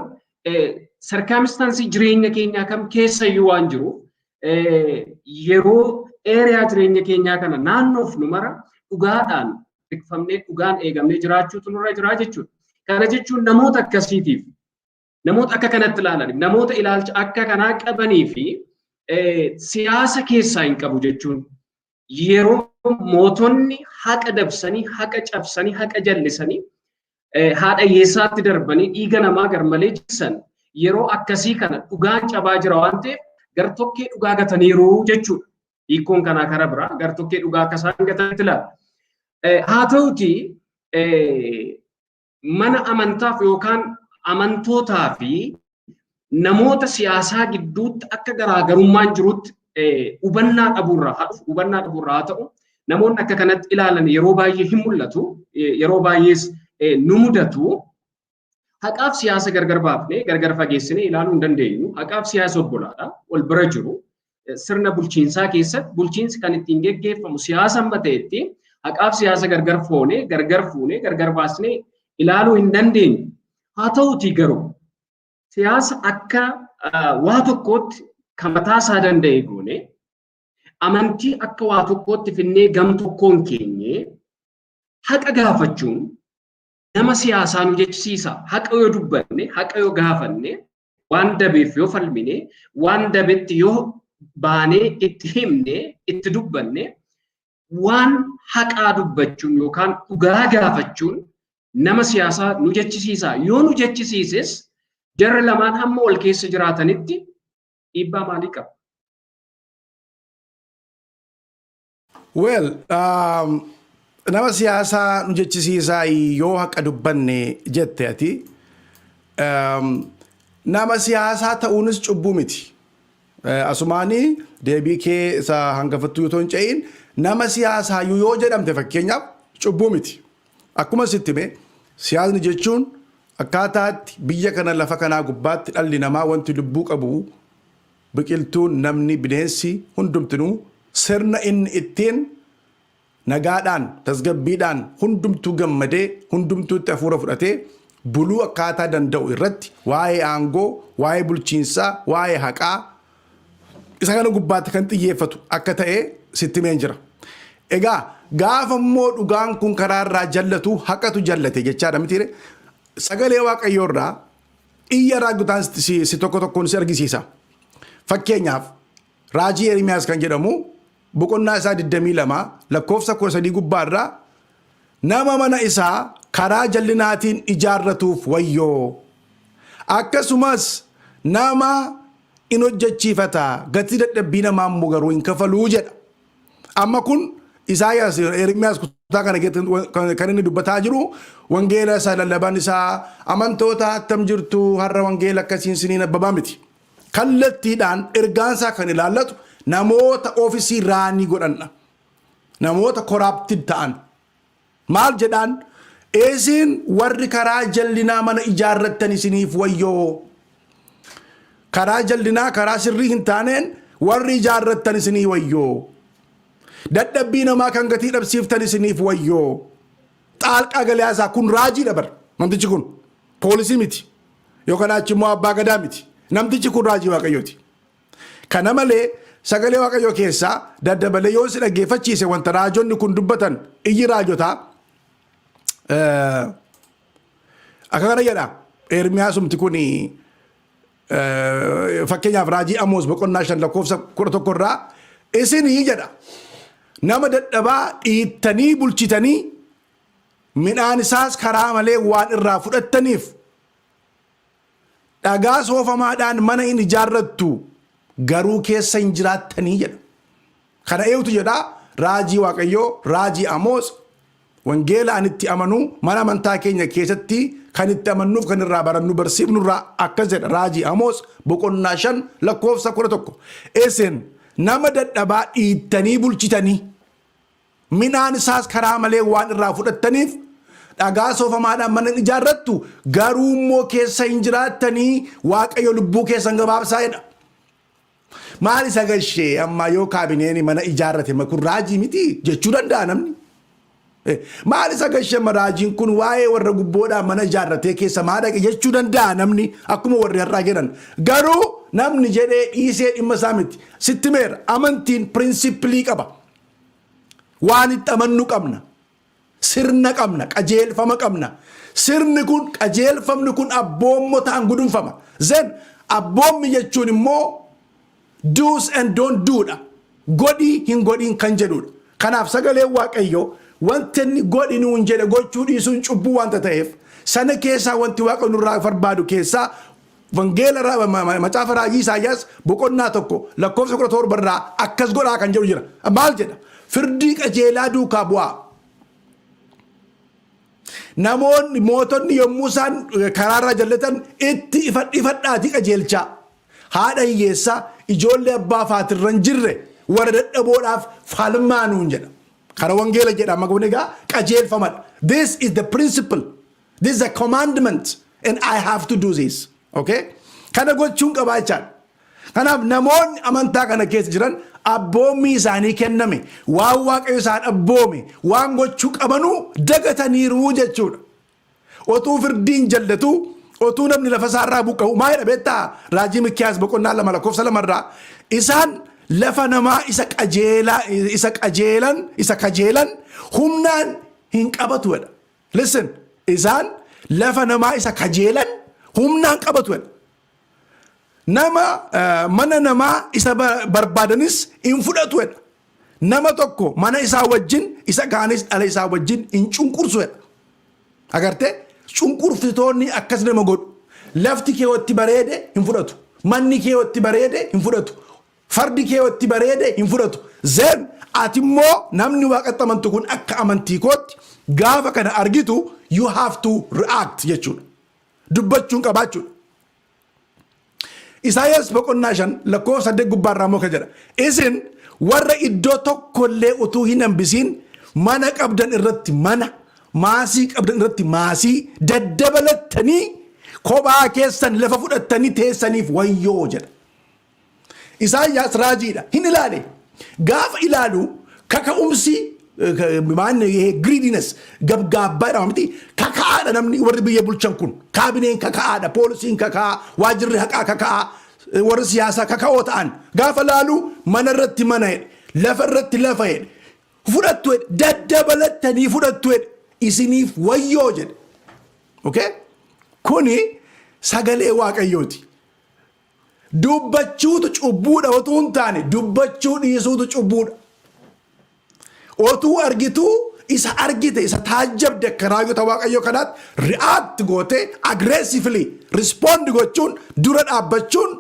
circumstance jireenya keenyaa kam keessayyuu waan jiru, yeroo area jireenya keenyaa kana naannoof nu mara dhugaadhaan tikfamnee, dhugaan eegamnee jiraachuutu nurra jira jechuudha. Kana jechuun namoota akkasiitiif, namoota akka kanatti ilaalaniif, namoota ilaalcha akka kanaa qabanii fi siyaasa keessaa hin qabu jechuun, yeroo mootonni haqa dabsanii, haqa cabsanii, haqa jallisanii, haadha hiyyeessaatti darbanii dhiiga namaa garmalee jigsan, yeroo akkasii kana dhugaan cabaa jira waan ta'eef gartokkee dhugaa gataniiru jechuudha. Hiikkoon kanaa karaa biraa gartokkee dhugaa akka isaan gatanitti ilaala. Haa ta'uti, mana amantaaf yookaan amantootaa fi namoota siyaasaa gidduutti akka garaagarummaan jirutti hubannaa dhabuurraa haa dhufu, hubannaa dhabuurraa haa ta'u, namoonni akka kanatti ilaalan yeroo baay'ee hin mul'atu, yeroo baay'ees nu mudatu. Haqaaf siyaasa gargar baafnee, gargar fageessinee ilaaluu hin dandeenyu. Haqaaf siyaasa obbolaadha, wal bira jiru. Sirna bulchiinsaa keessatti bulchiinsi kan ittiin geggeeffamu siyaasa amma ta'etti haqaaf siyaasa gargar foonee, gargar fuunee, gargar baasnee ilaaluu hin dandeenyu. Haa ta'utii garuu siyaasa akka waa tokkootti kan mataa isaa danda'e goone, amantii akka waa tokkootti finnee gam tokkoon keenye haqa gaafachuun nama siyaasaa nu jechisiisa. Haqa yoo dubbanne, haqa yoo gaafanne, waan dabeef yoo falmine, waan dabetti yoo baanee itti himne, itti dubbanne, waan haqaa dubbachuun yookaan dhugaa gaafachuun nama siyaasaa nu jechisiisa. Yoo nu jechisiises, jarri lamaan hamma wal keessa jiraatanitti dhiibbaa maalii qaba? Well, Nama siyaasaa nu jechisiisaa yoo haqa dubbanne jette ati. Nama siyaasaa ta'uunis cubbuu miti. Asumaanii deebii kee isa hangafattuu yoo hin ce'in, nama siyaasaa yoo jedhamte fakkeenyaaf cubbuu miti. Akkuma sitti hime, siyaasni jechuun akkaataatti biyya kana lafa kanaa gubbaatti dhalli namaa, wanti lubbuu qabu, biqiltuun, namni, bineensi hundumtinuu sirna inni ittiin nagaadhaan, tasgabbiidhaan, hundumtuu gammadee, hundumtuu itti hafuura fudhatee buluu akkaataa danda'u irratti waa'ee aangoo, waa'ee bulchiinsaa, waa'ee haqaa isa kana gubbaatti kan xiyyeeffatu akka ta'e sitti himeen jira. Egaa gaafa immoo dhugaan kun karaa irraa jallatu, haqatu jallate jechaadha mitiire? Sagalee Waaqayyoo irraa iyya raajotaan si tokko tokkoon si argisiisa. Fakkeenyaaf, raajii Ermiyaas kan jedhamu boqonnaa isaa 22 lakkoofsa 13 gubbaarraa, "Nama mana isaa karaa jallinaatiin ijaarratuuf wayyoo! Akkasumas nama in hojjechiifata, gatii dadhabbii namaa immoo garuu hin kafaluu" jedha. Amma kun Isaayyaas, Ermiyaas kutaa kana keessatti kan inni dubbataa jiru wangeela isa lallaban isaa amantoota attam jirtu, har'a wangeela akkasiin siniin abbabaa miti. Kallattiidhaan ergaansaa kan ilaallatu namoota oofisii run godhanna. Namoota corrupted ta'an. Maal jedhaan? "Isin warri karaa jallinaa mana ijaarrattan isiniif wayyoo. Karaa jallinaa, karaa sirrii hin taaneen warri ijaarrattan isinii wayyoo. Dadhabbii namaa kan gatii dhabsiiftan isiniif wayyoo." Xaalqaa galiyaasaa kun raajiidha bar. Namtichi kun poolisii miti. Yookaan achi immoo abbaa gadaa miti. Namtichi kun raajii Waaqayyooti. Kana malee sagalee Waaqayyoo keessaa daddabalee yoo si dhaggeeffachiise, wanta raajonni kun dubbatan, iyyi raajotaa akka kana jedha. Ermiyaasumti kun fakkeenyaaf raajii Amoos boqonnaa 5 lakkoofsa 11 irraa, "Isinii," jedha, "nama dadhabaa dhiittanii bulchitanii midhaan isaas karaa malee waan irraa fudhattaniif, dhagaa soofamaadhaan mana hin ijaarrattu, garuu keessa hin jiraattanii" jedha. Kana eenyutu jedhaa? Raajii Waaqayyoo, raajii Amoos, wangeela ani itti amanuu, mana amantaa keenya keessatti kan itti amannuuf kan irraa barannu barsiifnu irraa akkas jedha raajii Amoos boqonnaa 5 lakkoofsa 11. "Isin nama dadhabaa dhiittanii bulchitanii midhaan isaas karaa malee waan irraa fudhattaniif, dhagaa soofamaadhaan mana hin ijaarrattu, garuu immoo keessa hin jiraattanii. Waaqayyo lubbuu keessan gabaabsaa" jedha. Maal isa gashee amma yoo kaabineen mana ijaarrate? Kun raajii miti jechuu danda'a namni. Maal isa gashee amma raajiin kun waa'ee warra gubboodhaan mana ijaarratee keessa maa dhaqe jechuu danda'a namni, akkuma warri har'aa jedhan. Garuu namni jedhee dhiisee dhimma isaa miti. Sitti meera, amantiin principle qaba. Waan itti amannu qabna. Sirna qabna, qajeelfama qabna. Sirni kun, qajeelfamni kun abboommotaan gudunfama. Then abboommi jechuun immoo do's and don't do dha. Godhii, hin godhiin kan jedhudha. Kanaaf sagaleen Waaqayyoo wanti inni godhi nuun jedhe gochuu dhiisuun cubbuu wanta ta'eef, sana keessaa wanti Waaqa nurraa barbaadu keessaa wangeela macaafa raajii Isaayyaas boqonnaa 1 lakkoofsa 17 irraa akkas godhaa kan jedhu jira. Maal jedha? "Firdii qajeelaa duukaa bu'aa. Namoonni, mootonni yommuu isaan karaarraa jallatan itti ifadhaatii qajeelchaa. Haadha hiyyeessaa, ijoollee abbaa faatirra hin jirre, warra dadhaboodhaaf falmaa" nuun jedha. Kana wangeela jedhama kun egaa qajeelfamadha. This is the principle. This is a commandment and I have to do this. Okay? Kana gochuun qabaa jechaadha. Kanaaf namoonni amantaa kana keessa jiran abboommii isaanii kenname, waan Waaqayyo isaan abboome, waan gochuu qabanuu dagataniiru jechuudha. Otuu firdiin jallatu, otuu namni lafa isaarraa buqqa'u, maa jedha beektaa? Raajii Mikiyaas boqonnaa 2 lakkoofsa 2rraa, "Isaan lafa namaa isa qajeelaa, isa qajeelan, isa kajeelan humnaan hin qabatu" jedha. Listen, "Isaan lafa namaa isa kajeelan humnaan qabatu" jedha. Nama mana namaa isa barbaadanis hin fudhatu jedha. Nama tokko mana isaa wajjin, isa kaanis dhala isaa wajjin hin cunqursu jedha. Agartee, cunqursitoonni akkas nama godhu. Lafti kee watti bareede hin fudhatu. Manni kee watti bareede hin fudhatu. Fardi kee watti bareede hin fudhatu. Then ati immoo namni Waaqatti amantu kun akka amantii kootti gaafa kana argitu you have to react jechuudha. Dubbachuun qabaachuudha. Isaayyaas boqonnaa 5 lakkoofsa 8 gubbaarraa immoo kan jedha. "Isin warra iddoo tokkollee utuu hin hambisiin mana qabdan irratti mana, maasii qabdan irratti maasii daddabalattanii kophaa keessan lafa fudhattanii teessaniif wayyoo" jedha. Isaayyaas raajiidha. Hin ilaale. Gaafa ilaalu kaka'umsi maan greediness, gabgaabbaa jedhama miti, kaka'aadha. Namni warri biyya bulchan kun, kaabineen kaka'aadha, poolisiin kaka'aa, waajirri haqaa kaka'aa, warri siyaasaa kaka'oo ta'an gaafa laalu mana irratti mana jedhe, lafa irratti lafa jedhe, fudhattu jedhe, daddabalattanii fudhattu jedhe, isiniif wayyoo jedhe. Okay? Kuni sagalee Waaqayyooti. Dubbachuutu cubbuudha otuu hin taane, dubbachuu dhiisuutu cubbuudha. Otuu argituu isa argite, isa taajjabde, akka raajota Waaqayyoo kanaatti react gootee aggressively respond gochuun, dura dhaabbachuun,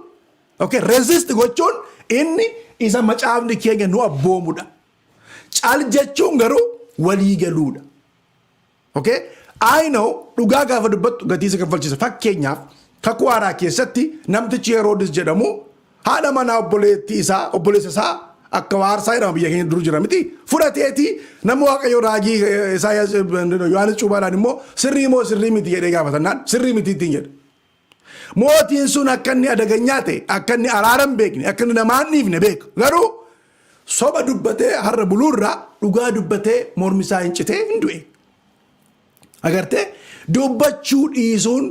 okay, resist gochuun inni isa macaafni keenya nu abboomudha. Cal jechuun garuu walii galuudha. Okay? I know, dhugaa gaafa dubbattu gatii isa kaffalchiisa. Fakkeenyaaf, Kakuu Haaraa keessatti namtichi Heroodis jedhamu haadha manaa obboleettii isaa, obboleessa isaa, akka waarsaa jedhama biyya keenya dur jira miti, fudhateeti nama Waaqayyo raajii Isaayyaas Yohaannis Cuuphaadhaan immoo sirrii moo sirrii miti jedhee gaafatannaan sirrii miti ittiin jedhe. Mootiin sun akka inni adaganyaa ta'e, akka inni araara hin beekne, akka inni namaan dhiifne beeka. Garuu soba dubbatee har'a buluurraa dhugaa dubbatee mormi isaa hin citee hin du'e. Agartee, dubbachuu dhiisuun,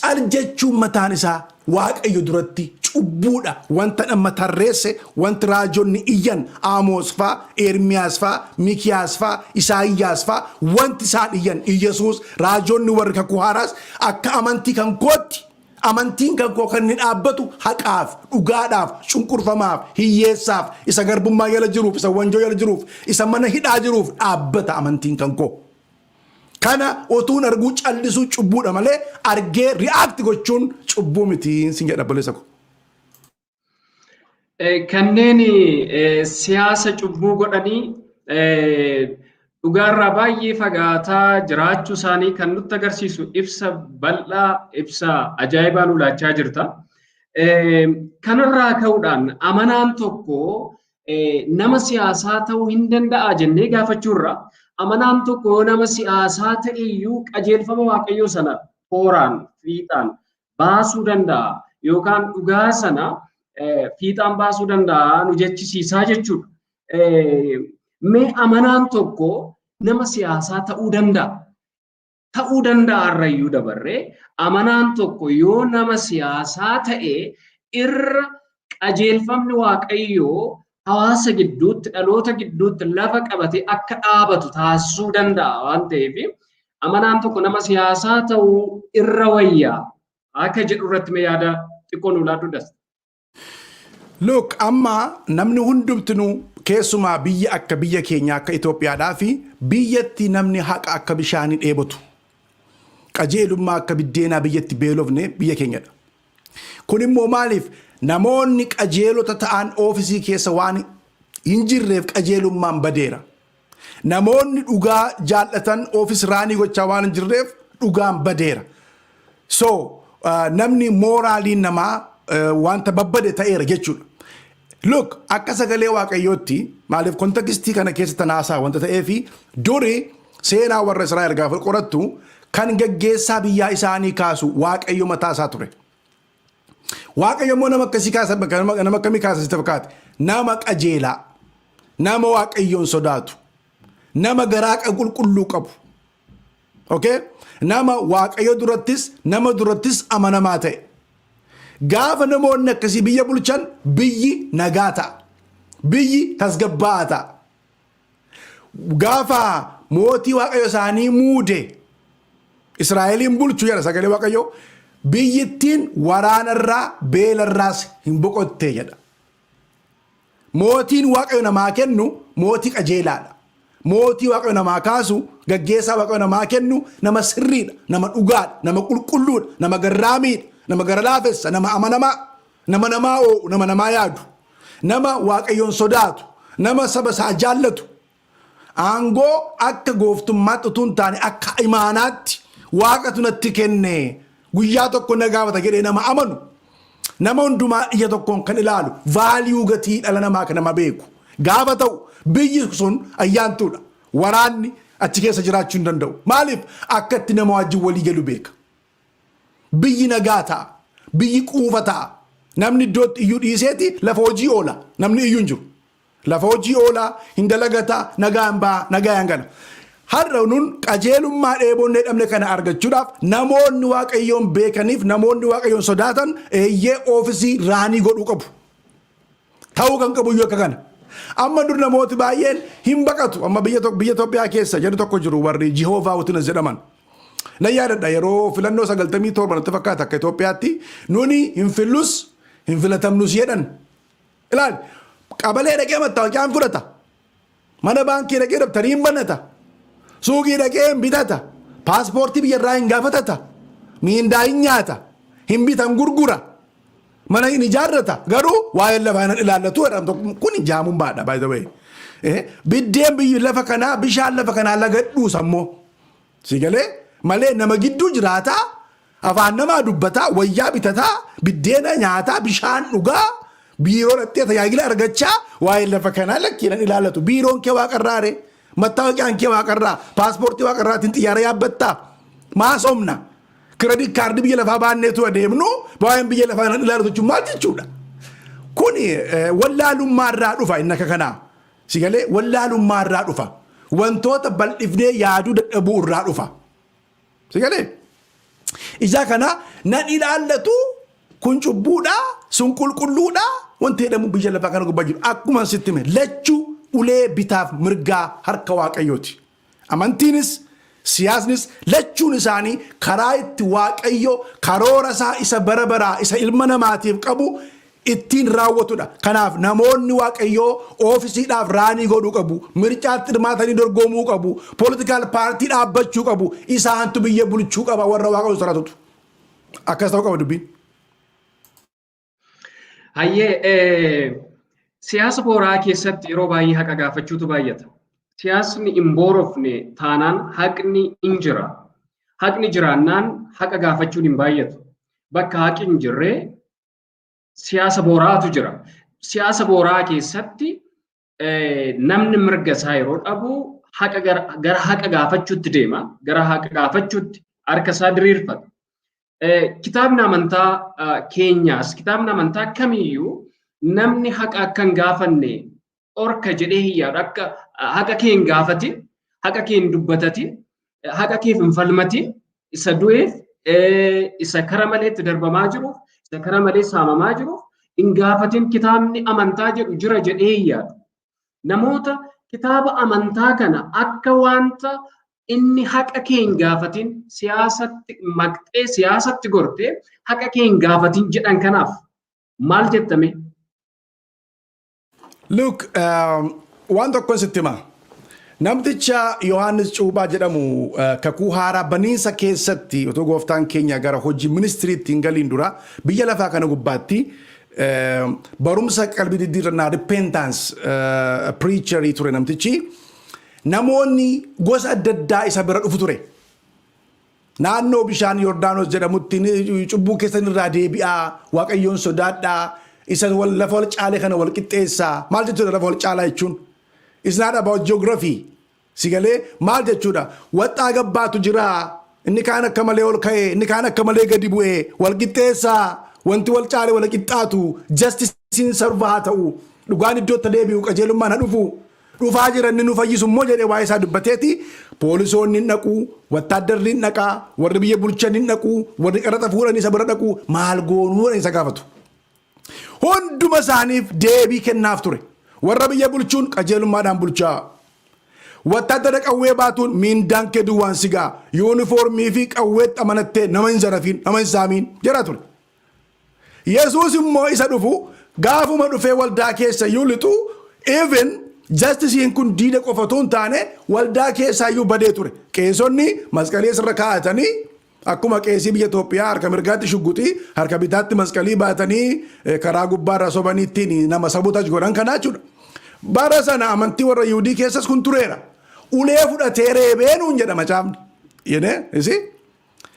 cal jechuun mataan isaa Waaqayyo duratti cubbuudha. Wanta amma tarreesse, wanti raajonni iyyan, Amoos faa, Ermiyaas faa, Mikiyaas faa, Isaayyaas faa, wanti isaan iyyan, Iyyasuus, raajonni warri Kakuu Haaraas, akka amantii kan kootti amantiin kan koo kan inni dhaabbatu haqaaf, dhugaadhaaf, cunqurfamaaf, hiyyeessaaf, isa garbummaa jala jiruuf, isa wanjoo jala jiruuf, isa mana hidhaa jiruuf dhaabbata amantiin kan koo. Kana otuun arguu callisuu cubbuudha malee argee react gochuun cubbuu miti sin jedha, obboleessa ko. Kanneen siyaasa cubbuu godhanii dhugaarraa baay'ee fagaataa jiraachuu isaanii kan nutti agarsiisu ibsa bal'aa, ibsa ajaa'ibaa nu laachaa jirta. Kanarraa ka'uudhaan amanaan tokko nama siyaasaa ta'uu hin danda'a jennee gaafachuurra, amanaan tokko yoo nama siyaasaa ta'e iyyuu qajeelfama Waaqayyoo sana tooraan fiixaan baasuu danda'a yookaan dhugaa sana fiixaan baasuu danda'a nu jechisiisaa jechuudha. Mee amanaan tokko nama siyaasaa ta'uu danda'a? Ta'uu danda'a irrayyuu dabarree, amanaan tokko yoo nama siyaasaa ta'e irra qajeelfamni Waaqayyoo hawaasa gidduutti, dhaloota gidduutti lafa qabatee akka dhaabatu taasisuu danda'a waan ta'eef, amanaan tokko nama siyaasaa ta'uu irra wayyaa akka jedhu irratti mee yaada xiqqoo nu laadhu dasta. Look, amma namni hundumtinuu, keessumaa biyya akka biyya keenyaa, akka Itoophiyaadhaa fi biyyatti namni haqa akka bishaanii dheebotu, qajeelummaa akka biddeenaa biyyatti beelofne biyya keenyadha. Kun immoo maaliif? Namoonni qajeelota ta'an oofisii keessa waan hin jirreef qajeelummaan badeera. Namoonni dhugaa jaallatan office run gochaa waan hin jirreef dhugaan badeera. So namni moraliin namaa wanta babbade ta'eera jechuudha. Look, akka sagalee Waaqayyootti, maaliif contextii kana keessa tanaasaa wanta ta'eefi, duri seenaa warra Israa'el gaafa qorattu kan gaggeessaa biyyaa isaanii kaasu Waaqayyo mataa isaa ture. Waaqayyo immoo nama akkasii kaasa, nama akkamii kaasa sitti fakkaate? Nama qajeelaa, nama Waaqayyoon sodaatu, nama garaa qulqulluu qabu. Okay? Nama Waaqayyo durattis nama durattis amanamaa ta'e. Gaafa namoonni akkasii biyya bulchan biyyi nagaa ta'a. Biyyi tasgabbaa'aa ta'a. Gaafa mootii Waaqayyo isaanii muude Israa'eliin bulchu jedha sagalee Waaqayyo, biyyittiin waraanarraa beelarraas hin boqotte jedha. Mootiin Waaqayyo namaa kennu mootii qajeelaadha. Mootii Waaqayyo namaa kaasu, gaggeessaa Waaqayyo namaa kennu nama sirriidha, nama dhugaadha, nama qulqulluudha, nama garraamiidha, nama gara laafessa, nama amanamaa, nama namaa oo'u, nama namaa yaadu, nama Waaqayyoon sodaatu. Nama saba isaa jaallatu. Aangoo akka gooftummaatti utuu hin taane akka imaanaatti waaqatu natti kenne, guyyaa tokko na gaafata jedhee nama amanu. Nama hundumaa ija tokkoon kan ilaalu, value gatii dhala namaa kan nama beeku. Gaafa ta'u biyyi sun ayyaantuudha. Waraanni achi keessa jiraachuu hin danda'u. Maaliif? Akka itti nama wajjin walii galu beeka. Biyyi nagaa ta'a. Biyyi quufa ta'a. Namni iddootti iyyuu dhiiseeti lafa hojii oola. Namni iyyuu hin jiru. Lafa hojii oolaa, hin dalagataa, nagaan ba'a, nagaan gala. Har'a nun qajeelummaa dheebonnee dhabne kana argachuudhaaf namoonni Waaqayyoon beekaniif namoonni Waaqayyoon sodaatan eeyyee office run godhuu qabu. Ta'uu kan qabu iyyuu akka kana. Amma dur namooti baay'een hin baqatu. Amma biyya Itoophiyaa keessa jedhu tokko jiru, warri Jehovah Witness jedhaman. Nan yaadadha, yeroo filannoo 97 natti fakkaata akka Itoophiyaatti, nuni hin fillus hin filatamnus jedhan. Ilaali, qabalee dhaqee mattaawaqaa hin fudhata. Mana baankii dhaqee dabtarii hin banata. Suuqii dhaqee hin bitata. Paaspoortii biyyarraa hin gaafatata. Miindaa hin nyaata. Hin bitan, gurgura. Mana hin ijaarrata. Garuu waa'ee lafaa hin ilaallatu jedhamu. Kun jaamummaadha, by the way. Biddeen biyyi lafa kanaa, bishaan lafa kanaa lagadhuus ammoo. Si galee? Malee nama gidduu jiraataa, afaan namaa dubbataa, wayyaa bitataa, biddeena nyaataa, bishaan dhugaa, biiroo dhattee tajaajila argachaa, waa'ee lafa kanaa lakkiinan ilaallatu. Biiroon kee waaqarraare, mattaawaqaan kee waaqarraa, paaspoortii waaqarraatiin xiyyaara yaabbattaa, maasomna. Credit card biyya lafaa baanneetu adeemnu, waa'een biyya lafaa nan ilaallatu jechuun maal jechuudha? Kuni wallaalummaarraa dhufa inni akka kanaa. Si galee? Wallaalummaarraa dhufa. Wantoota bal'ifnee yaaduu dadhabuu irraa dhufa. Si galee? Ija kana nan ilaallatu, kun cubbuudha, sun qulqulluudha, wanti jedhamu biyya lafaa kana gubbaa jiru. Akkuma sitti hime, lachuu ulee bitaaf mirgaa harka Waaqayyooti. Amantiinis siyaasnis lachuun isaanii karaa itti Waaqayyo karoora isaa isa bara baraa isa ilma namaatiif qabu ittiin raawwatudha. Kanaaf namoonni Waaqayyoo officeiidhaaf run godhuu qabu. Mircaatti hirmaatanii dorgomuu qabu. Political party dhaabbachuu qabu. Isaantu biyya bulchuu qaba, warra Waaqayyo sodaatutu. Akkas ta'uu qaba dubbiin. Hayyee, siyaasa booraa keessatti yeroo baay'ee haqa gaafachuutu baay'ata. Siyaasni hin boorofne taanaan haqni hin jira. Haqni jiraannaan haqa gaafachuun hin baay'atu. Bakka haqi hin jirre siyaasa booraatu jira. Siyaasa booraa keessatti namni mirga isaa yeroo dhabu haqa gara haqa gaafachuutti deema. Gara haqa gaafachuutti harka isaa diriirfata. Kitaabni amantaa keenyaas, kitaabni amantaa kamiyyuu namni haqa akka hin gaafanne dhorka jedhee hin yaadu. Akka haqa kee hin gaafatin, haqa kee hin dubbatatin, haqa keef hin falmatin, isa du'eef, isa kara maleetti darbamaa jiruuf, isa kara malee saamamaa jiruuf hin gaafatin kitaabni amantaa jedhu jira jedhee hin yaadu. Namoota kitaaba amantaa kana akka wanta inni haqa kee hin gaafatin, siyaasatti maqxee siyaasatti gortee haqa kee hin gaafatin jedhan kanaaf maal jettame? Look, waan tokkon sitti hima. Namticha Yohaannis Cuuphaa jedhamu kakuu haaraa baniinsa keessatti, otoo gooftaan keenya gara hojii ministryitti hin galiin dura, biyya lafaa kana gubbaatti barumsa qalbii diddiirrannaa, repentance preacherii ture namtichi. Namoonni gosa adda addaa isa bira dhufu ture. Naannoo bishaan Yordaanos jedhamutti cubbuu keessan irraa deebi'aa, Waaqayyoon sodaadhaa, isa lafa wal caale kana wal qixxeessaa. Maal jechuudha lafa wal caalaa jechuun? It's not about geography. Si galee? Maal jechuudha? Waxxaa gabbaatu jira. Inni kaan akka malee ol ka'e, inni kaan akka malee gadi bu'e, wal qixxeessaa. Wanti wal caale wal qixxaatu, justiceiin serve haa ta'u, dhugaan iddootti deebi'u, qajeelummaan haa dhufu. Dhufaa jira inni nu fayyisu immoo jedhee waa'ee isaa dubbateeti, poolisoonni hin dhaqu, wattaaddarri hin dhaqaa, warri biyya bulchan hin dhaqu, warri qaraxa fuudhan isa bira dhaqu, maal goonuu isa gaafatu. Hunduma isaaniif deebii kennaaf ture. Warra biyya bulchuun qajeelummaadhaan bulchaa. Wattaaddara qawwee baatuun miindaan kee duwwaan sigaa. Yuunifoormii fi qawweetti amanattee nama hin zarafiin, nama hin saamiin jedhaa ture. Yesuus immoo isa dhufu gaafuma dhufee waldaa keessa iyyuu lixu, even justiceiin kun diida qofa otoo hin taane waldaa keessaa iyyuu badee ture. Qeesonni masqalii asirra kaa'atanii, akkuma qeesii biyya Itoophiyaa harka mirgaatti shugguxii, harka bitaatti masqalii baatanii, karaa gubbaarra sobanii ittiin nama sabotage godhan kanaa jechuudha. Bara sana amantii warra Yihudii keessas kun tureera. Ulee fudhatee reebee nuun jedha macaafni. Yene, you see?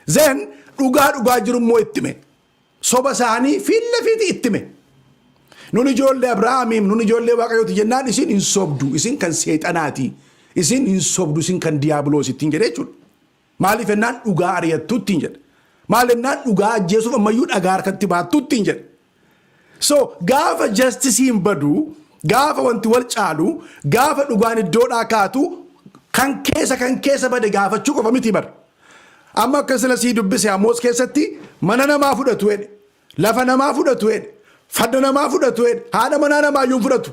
Then dhugaa dhugaa jiru immoo itti hime. Soba isaanii fiilla fiiti itti hime. Nun ijoollee Abrahaamiif, nun ijoollee Waaqayyooti jennaan, isin hin sobdu, isin kan seexanaati. Isin hin sobdu, isin kan diiyaabiloos ittiin jedhe jechuudha. Maaliif jennaan dhugaa ari'attu ittiin jedhe. Maal jennaan dhugaa ajjeesuuf ammayyuu dhagaa harkatti baattu ittiin jedhe. So gaafa justiceiin badu, gaafa wanti wal caalu, gaafa dhugaan iddoodhaa kaatu, kan keessa bade gaafachuu qofa miti bar. Amma akka sila sii dubbise, Amoos keessatti mana namaa fudhatu jedhe, lafa namaa fudhatu jedhe, farda namaa fudhatu jedhe, haadha manaa namaa iyyuu fudhatu.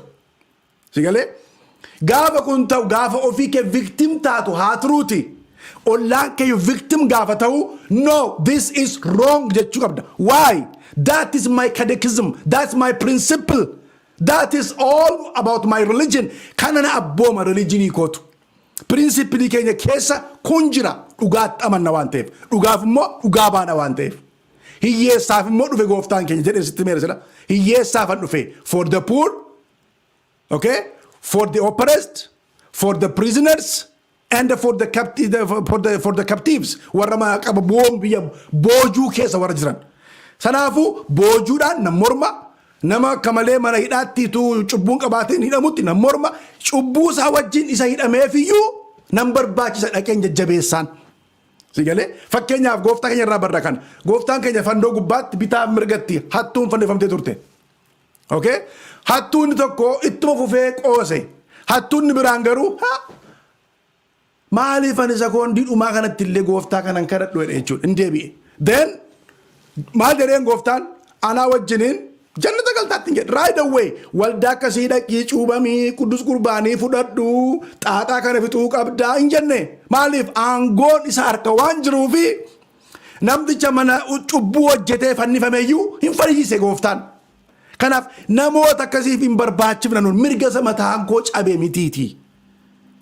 Si galee? Gaafa kun ta'u, gaafa ofii kee victim taatu haa turuuti. Ollaan kee victim gaafa ta'u, "No, this is wrong" jechuu qabda. Why? That is my catechism. That's my principle. That is all about my religion. Kana na abbooma religionii kootu. Principle keenya keessa kun jira, dhugaatti amanna waan ta'eef. Dhugaaf immoo dhugaa baana waan ta'eef. Hiyyeessaaf immoo dhufe gooftaan keenya jedhee sitti meera sila. Hiyyeessaafan dhufe, for the poor, okay, for the oppressed, for the prisoners and for the captives, warra qaba boon biyya boojuu keessa warra jiran. Sanaafuu boojuudhaan nam morma, nama akka malee mana hidhaatti tu cubbuun qabaatiin hidhamutti nam morma, cubbuu isaa wajjin isa hidhameefiyyuu nam barbaachisa dhaqeen jajjabeessaan. Si galee? Fakkeenyaaf gooftaa keenya irraa barra kana. Gooftaan keenya fannoo gubbaatti bitaa mirgatti hattuun fannifamtee turte. Okay? Hattuun tokko ittuma fufee qoose. Hattuun biraan garuu, "Ha! Maaliif ani sekoondii dhumaa kanatti illee gooftaa kanan kadhadhu?" jedhe jechuudha. Hin deebi'e. Then maal jedheen gooftaan? "Anaa wajjiniin jannata galtaatti" hin jedhe. Right away waldaa akkasii dhaqii, cuubamii, qudus qurbaanii fudhadhu, xaaxaa kana fixuu qabdaa hin jenne. Maaliif? Aangoon isa harka waan jiruufi namticha mana cubbuu hojjetee fannifameyyuu hin fayyise gooftaan. Kanaaf namoota akkasiif hin barbaachifna nun, mirga isa mataan koo cabe mitiiti.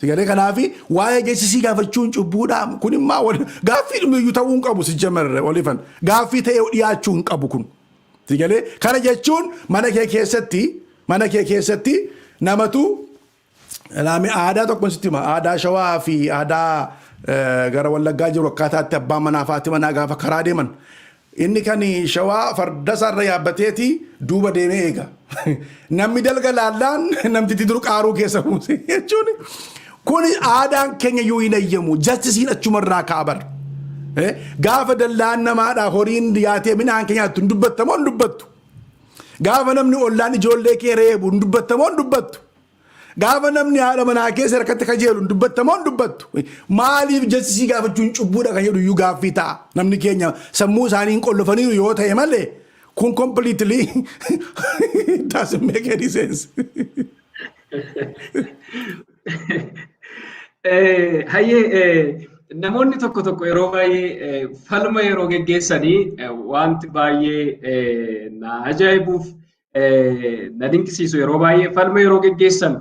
Sigalee, kanaaf waa'ee geessisii gaafachuun cubbuudha. Kun immoo gaaffii dhumiyyuu ta'uu hin qabu si jamarre olifan. Gaaffii ta'ee dhiyaachuu hin qabu kun. Sigalee, kana jechuun mana kee keessatti namatu aadaa tokko sitti hima. Aadaa Shawaa fi aadaa gara Wallaggaa jiru, akkaataatti abbaan manaa fi haati manaa gaafa karaa deeman. Inni kan Shawaa farda isaarra yaabbateeti duuba deemee eega. Namni dalga laallaan namtitti dur qaaruu keessa buuse jechuun. Kun aadaan keenya iyyuu hin ayyamu. Justiceiin achumarraa ka'a bar. Gaafa dallaan namaadhaa horiin dhiyaatee midhaan keenya nyaattu, hin dubbattamoo hin dubbattu? Gaafa namni ollaan ijoollee kee reebu, hin dubbattamoo hin dubbattu? Gaafa namni haadha manaa keessa harkatti kajeelu, hin dubbattamoo hin dubbattu? Maaliif justice gaafachuun cubbuudha kan jedhu iyyuu gaaffii ta'a. Namni keenya sammuu isaanii hin qollofaniiru yoo ta'e malee kun completely doesn't make any sense. Hayyee, namoonni tokko tokko yeroo baay'ee falma yeroo geggeessanii wanti baay'ee na ajaa'ibuuf na dinqisiisu, yeroo baay'ee falma yeroo geggeessan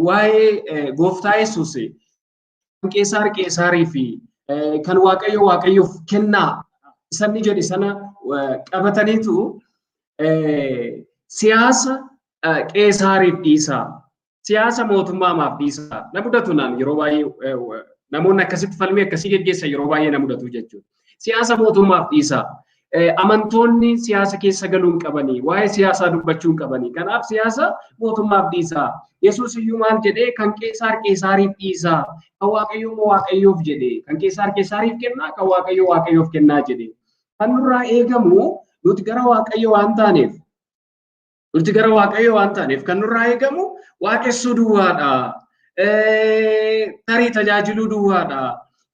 waa'ee gooftaa Yesuus Qeesaar Qeesaarii fi kan Waaqayyo Waaqayyoof kennaa isanni jedhe sana qabataniitu, siyaasa Qeesaariif dhiisaa, siyaasa mootummaa maaf dhiisaa. Na mudatu naan yeroo baay'ee namoonni akkasitti falmii akkasii geggeessan yeroo baay'ee na mudatu jechuudha. Siyaasa mootummaaf dhiisaa. Amantoonni siyaasa keessa galuu hin qabanii, waa'ee siyaasaa dubbachuu hin qabanii. Kanaaf siyaasa mootummaaf dhiisaa. Yesuus iyyuu maal jedhee? Kan Qeesaar Qeesaariif dhiisaa. Kan Waaqayyoo immoo Waaqayyoof jedhee. Kan Qeesaar Qeesaariif kennaa, kan Waaqayyoo Waaqayyoof kennaa jedhee. Kan nurraa eegamu, nuti gara Waaqayyoo waan taaneef, nuti gara Waaqayyoo waan taaneef, kan nurraa eegamu waaqessuu duwwaadha. Tarii tajaajiluu duwwaadha.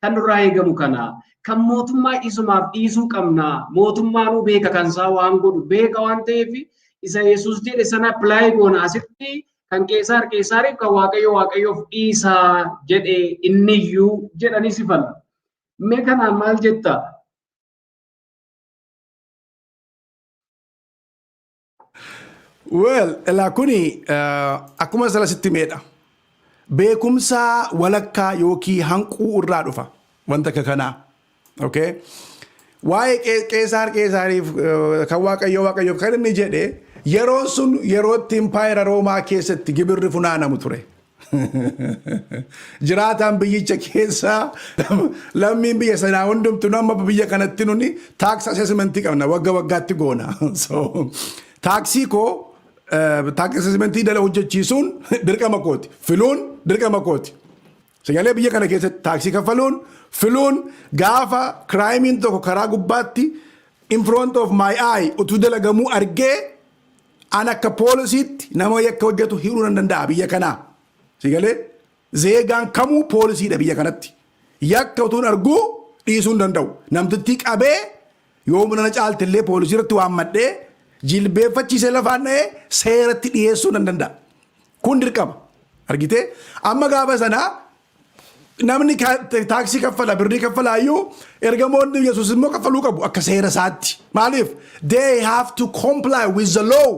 Kan nurraa eegamu kana. Kan mootummaa isumaaf dhiisuu qabna. Mootummaanuu beeka, kan isaa waan godhu beeka waan ta'eef, isa Yesuus jedhe sana apply goona asitti, kan Qeesaar Qeesaariif, kan Waaqayyo Waaqayyoof dhiisaa jedhe inniyyuu jedhanii si falmu. Mee kanaan maal jetta? Well, elaa kuni akkuma sala sitti meedha. Beekumsa walakkaa yookiin hanquu irraa dhufa wanta akka kanaa. Okay? Waa'ee Qeesaar Qeesaariif, kan Waaqayyoo Waaqayyoof kan inni jedhe Yeroon sun yeroo itti impaayera Roomaa keessatti gibirri funaanamu ture. Jiraataan biyyicha keessaa, lammiin biyya sanaa hundumtu, nu amma biyya kanatti nuni tax assessmentii qabna, wagga waggaatti goona. So taaksii koo, tax assessmentii dala hojjechiisuun dirqama kooti. Filuun dirqama kooti. Sagalee biyya kana keessatti taaksii kaffaluun, filuun, gaafa crimeiin tokko karaa gubbaatti in front of my eye utuu dalagamuu argee, an akka poolisiitti nama yakka hojjetu hidhuu nan danda'a biyya kanaa. Sagalee zeegaan kamuu poolisiidha biyya kanatti. Yakka utuun arguu dhiisuu hin danda'u. Namtittii qabee, yoo mana caalte illee, poolisii irratti waammadhee jilbeeffachiisee lafaan dha'ee seeratti dhiyeessuu nan danda'a. Kun dirqama. Argitee, amma gaafa sanaa namni taaksii kaffala, birrii kaffalaayyuu, ergamoonni Yesuus immoo kaffaluu qabu akka seera isaatti. Maaliif? They have to comply with the law.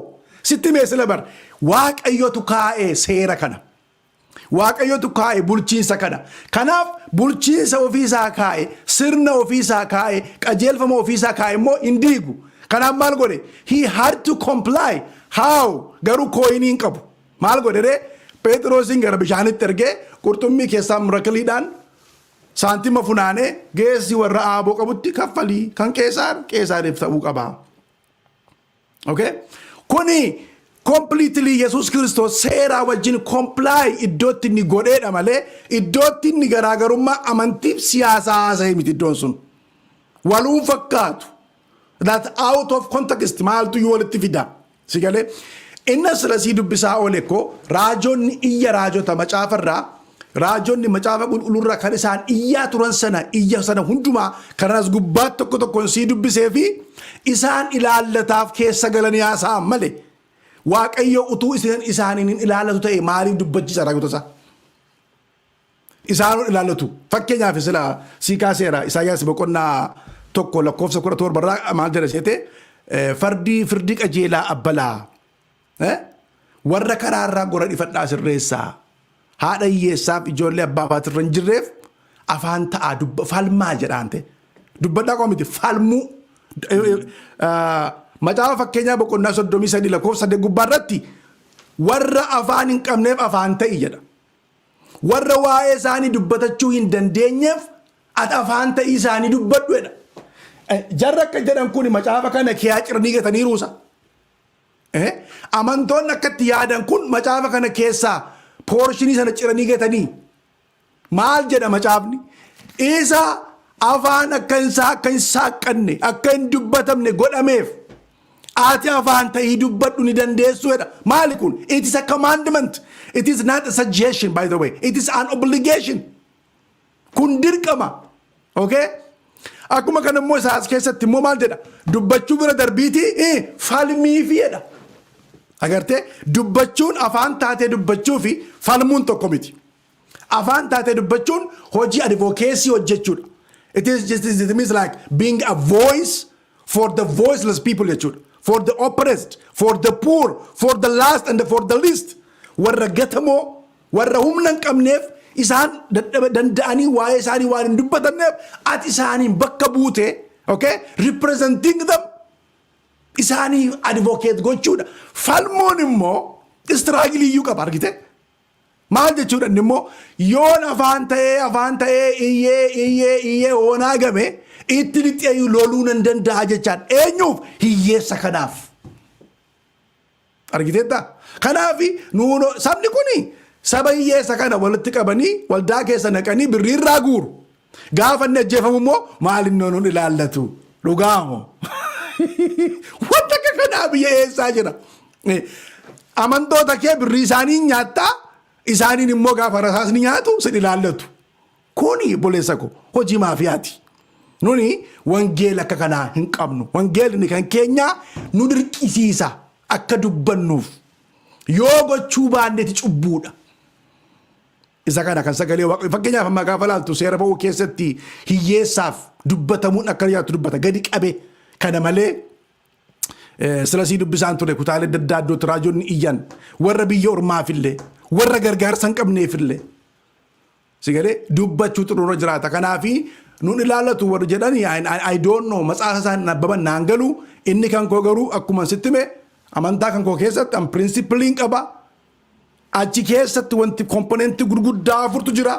Sitti meesila bar, Waaqayyotu kaa'ee seera kana. Waaqayyotu kaa'e bulchiinsa kana. Kanaaf bulchiinsa ofiisaa kaa'e, sirna ofiisaa kaa'e, qajeelfama ofiisaa kaa'e immoo hin diigu. Kanaaf maal godhe? He had to comply. How? Garuu coinii hin qabu. Maal godhe ree? Phexrosiin gara bishaanitti ergee, qurxummii keessaa miracleiidhaan saantima funaanee, geessi warra aaboo qabutti kaffalii, kan Qeesaar Qeesaariif ta'uu qaba. Okay? Kuni completely Yesuus Kiristoos seeraa wajjin comply iddootti inni godheedha malee iddootti inni garaagarummaa amantiif siyaasaa haasa'e miti iddoon sun. Waluun fakkaatu. That out of context maaltu iyyuu walitti fida. Si galee, inni asirasii dubbisaa oole koo, raajonni iyya raajota macaafarraa, raajonni macaafa qulqullurraa kan isaan iyyaa turan sana, iyya sana hundumaa kan as gubbaatti tokko tokkoon sii dubbisee fi isaan ilaallataaf keessa galanii haasa'an malee, Waaqayyo utuu isaaniin hin ilaallatu ta'e maaliif dubbachiisa raajota isaa? Isaan ilaallatu. Fakkeenyaaf sila sii kaaseera, Isaayyaas boqonnaa 1 lakkoofsa 17 irraa maal jedha seete? Fardii firdii qajeelaa abbalaa, warra karaarraa gora dhifadhaa sirreessaa, haadha hiyyeessaaf ijoollee abbaa afaatirra hin jirreef afaan ta'aa, dubba falmaa jedhaan ta'e. Dubbadhaa qofa miti, falmuu. Macaafa Fakkeenyaa boqonnaa 33 lakkoofsa 8 gubbaa irratti warra afaan hin qabneef afaan ta'i jedha. Warra waa'ee isaanii dubbatachuu hin dandeenyeef ati afaan ta'ii isaanii dubbadhu jedha. Jarra akka jedhan kun macaafa kana kiyaa ciranii gataniiruusa. Amantoonni akkatti yaadan kun macaafa kana keessaa portionii sana ciranii gatanii. Maal jedha macaafni? Isa afaan akka hin saaqqanne, akka hin dubbatamne godhameef ati afaan ta'ii dubbadhu, ni dandeessu jedha. Maali kun? It is a commandment. It is not a suggestion, by the way. It is an obligation. Kun dirqama. Okay? Akkuma kana immoo isaas keessatti immoo maal jedha? Dubbachuu bira darbiitii falmiifi jedha. Agartee, dubbachuun, afaan taatee dubbachuu fi falmuun tokko miti. Afaan taatee dubbachuun hojii advocacy hojjechuudha. It is just it means like being a voice for the voiceless people jechuudha. For the oppressed, for the poor, for the last and for the least. Warra gatamoo, warra humna hin qabneef, isaan dadhaba danda'anii waa'ee isaanii waan hin dubbatanneef, ati isaaniin bakka buute, okay, representing them, isaanii advocate gochuudha. Falmuun immoo struggle iyyuu qaba, argite? Maal jechuudha inni immoo? Yoon afaan ta'ee iyyee iyyee iyyee hoonaa game, itti lixeeyyuu loluu nan danda'a jechaan. Eenyuuf? Hiyyeessa kanaaf. Argiteetta? Kanaaf nuuno sabni kuni saba hiyyeessa kana walitti qabanii waldaa keessa naqanii birrii irraa guuru. Gaafa inni ajjeefamu immoo maal inni nuun ilaallatu? Dhugaamoo? Wanta akka kanaa biyya eessaa jira? Amantoota kee birrii isaanii nyaattaa, isaaniin immoo gaafa rasaasni nyaatu sin ilaallatu. Kuni, obboleessa ko, hojii maafiyaati. Nuni wangeela akka kanaa hin qabnu. Wangeelli kan keenyaa nu dirqisiisa akka dubbannuuf. Yoo gochuu baanneeti cubbuudha. Isa kana kan sagalee Waaqayyo, fakkeenyaaf amma gaafa laaltu, seera ba'uu keessatti hiyyeessaaf dubbatamuun akka dhiyaatu dubbata gadi qabe. Kana malee silasii dubbisaan ture kutaalee adda addaa iddootti raajonni iyyan warra biyya ormaafillee, warra gargaarsa hin qabneefillee, si galee, dubbachuu xurura jiraata. Kanaafi nun ilaallatu warri jedhani, I don't know, matsaafa isaan nabbaban naan galu. Inni kan koo garuu akkuma sitti hime Amantaa kan koo keessatti an principleiin qaba. Achi keessatti wanti componentii gurguddaa afurtu jira.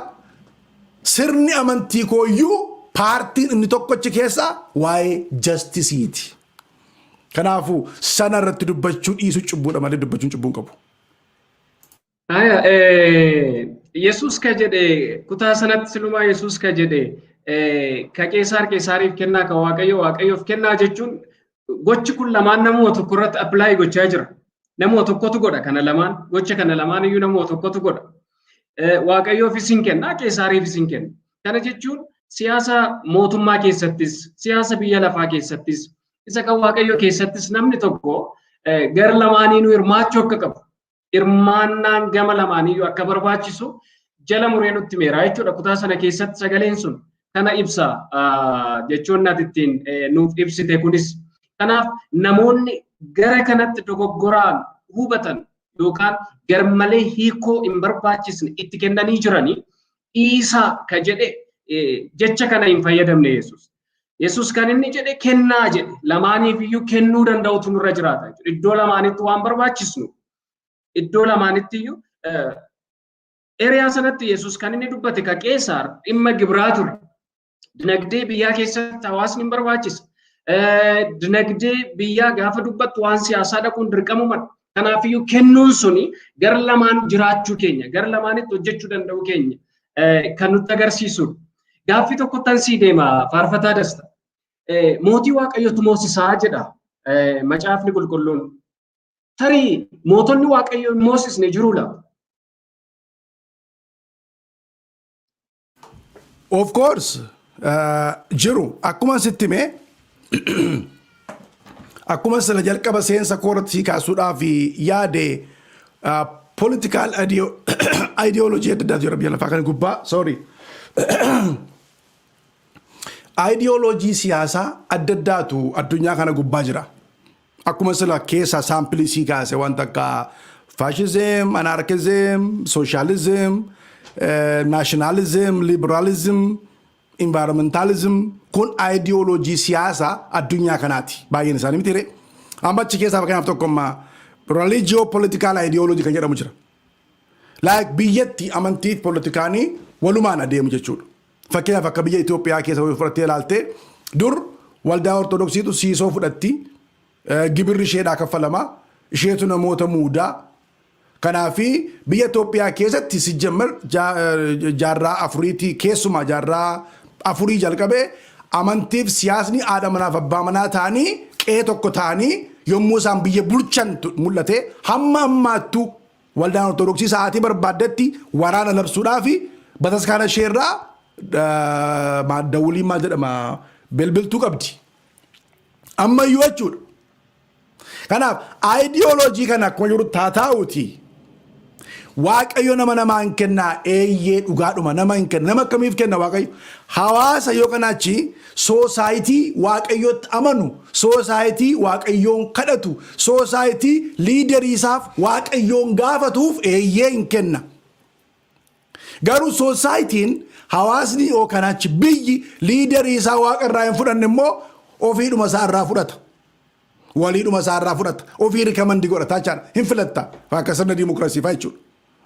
Sirni amantii kooyyuu partiin inni tokko achi keessaa waa'ee justiceiiti. Kanaafuu sana irratti dubbachuu dhiisuu cubbuudha malee dubbachuun cubbuu hin qabu. Yesuus ka jedhe kutaa sanatti, silumaa Yesuus ka jedhe ka Qeesaar Qeesaariif kennaa, ka Waaqayyo Waaqayyoof kennaa jechuun, gochi kun lamaan namuma tokko irratti apply gochaa jira. Namuma tokkotu godha kana lamaan, gocha kana lamaan iyyuu namuma tokkotu godha. Waaqayyoofis hin kenna, Qeesaariifis hin kenna. Kana jechuun siyaasa mootummaa keessattis, siyaasa biyya lafaa keessattis, isa kan Waaqayyo keessattis namni tokko gara lamaaniinuu hirmaachuu akka qabu, hirmaannaan gama lamaaniyyuu akka barbaachisu jala muree nutti meeraa jechuudha. Kutaa sana keessatti sagaleen sun kana ibsa jechoonni ati ittiin nuuf ibsite kunis. Kanaaf namoonni gara kanatti dogoggoraan hubatan yookaan garmalee hiikoo hin barbaachisne itti kennanii jiranii dhiisaa ka jedhe jecha kana hin fayyadamne Yesuus. Yesuus kan inni jedhe kennaa jedhe. Lamaaniif iyyuu kennuu danda'utu nurra jiraata. Iddoo lamaanitti waan barbaachisnu, iddoo lamaanitti iyyuu area sanatti Yesuus kan inni dubbate ka Qeesaar dhimma gibiraa ture. Dinagdee biyyaa keessatti hawaasni hin barbaachisa. Dinagdee biyyaa gaafa dubbattu waan siyaasaa dhaquun dirqamumadha. Kanaafiyyuu kennuun suni gara lamaan jiraachuu keenya, gara lamaanitti hojjechuu danda'uu keenya kan nutti agarsiisudha. Gaaffii tokkottan sii deema, Faarfataa Dasta. Mootii Waaqayyotu moosisaa jedha Macaafni Qulqulluun. Tarii mootonni Waaqayyo hin moosisne jiruu laata? Of course, jiru. Akkuma sitti hime, akkuma sila jalqaba seensa koorratti sii kaasuudhaaf yaade, political ideology adda addaatu jira biyya lafaa kana gubbaa. Sorry. Ideology siyaasaa adda addaatu addunyaa kana gubbaa jira. Akkuma sila keessa sample sii kaase, wanta akka fascism, anarchism, socialism, nationalism, liberalism, environmentalism kun ideology siyaasaa addunyaa kanaati. Baay'een isaanii miti ree. Amma achi keessaa fakkeenyaaf tokko amma religio political ideology kan jedhamu jira. Like biyyatti amantii fi politikaanii walumaan adeemu jechuudha. Fakkeenyaaf akka biyya Itoophiyaa keessa yoo fudhattee ilaalte, dur waldaa Ortodoksiitu siisoo fudhatti, gibirri isheedhaa kaffalama, isheetu namoota muudaa. Kanaafi biyya Itoophiyaa keessatti sijjammar jaarraa afuriitii, keessumaa jaarraa afurii jalqabee, amantiif siyaasni haadha manaaf abbaa manaa ta'anii, qe'ee tokko ta'anii yommuu isaan biyya bulchan mul'ate. Hamma ammaattuu waldaan Ortodoksii sa'aatii barbaaddetti waraana labsuudhaa fi bataskaana isheerraa dawulii, maal jedhama, bilbiltuu qabdi. Ammayyuu jechuudha. Kanaaf ideology kana akkuma jiru taataa'uuti. Waaqayyo nama namaa hin kennaa? Eeyyee, dhugaadhuma, nama hin kenna. Nama akkamiif kenna Waaqayyo? Hawaasa yookaan achi society Waaqayyotti amanu, society Waaqayyoon kadhatu, society leaderii isaaf Waaqayyoon gaafatuuf eeyyee, hin kenna. Garuu societyn, hawaasni yookaan achi biyyi leaderii isaa Waaqa irraa hin fudhanne immoo ofiidhuma isaa irraa fudhata. Waliidhuma isaa irraa fudhata. Ofii recommend godhata jechaadha. Hin filatta. Akka sirna diimokiraasii fa'aa jechuudha.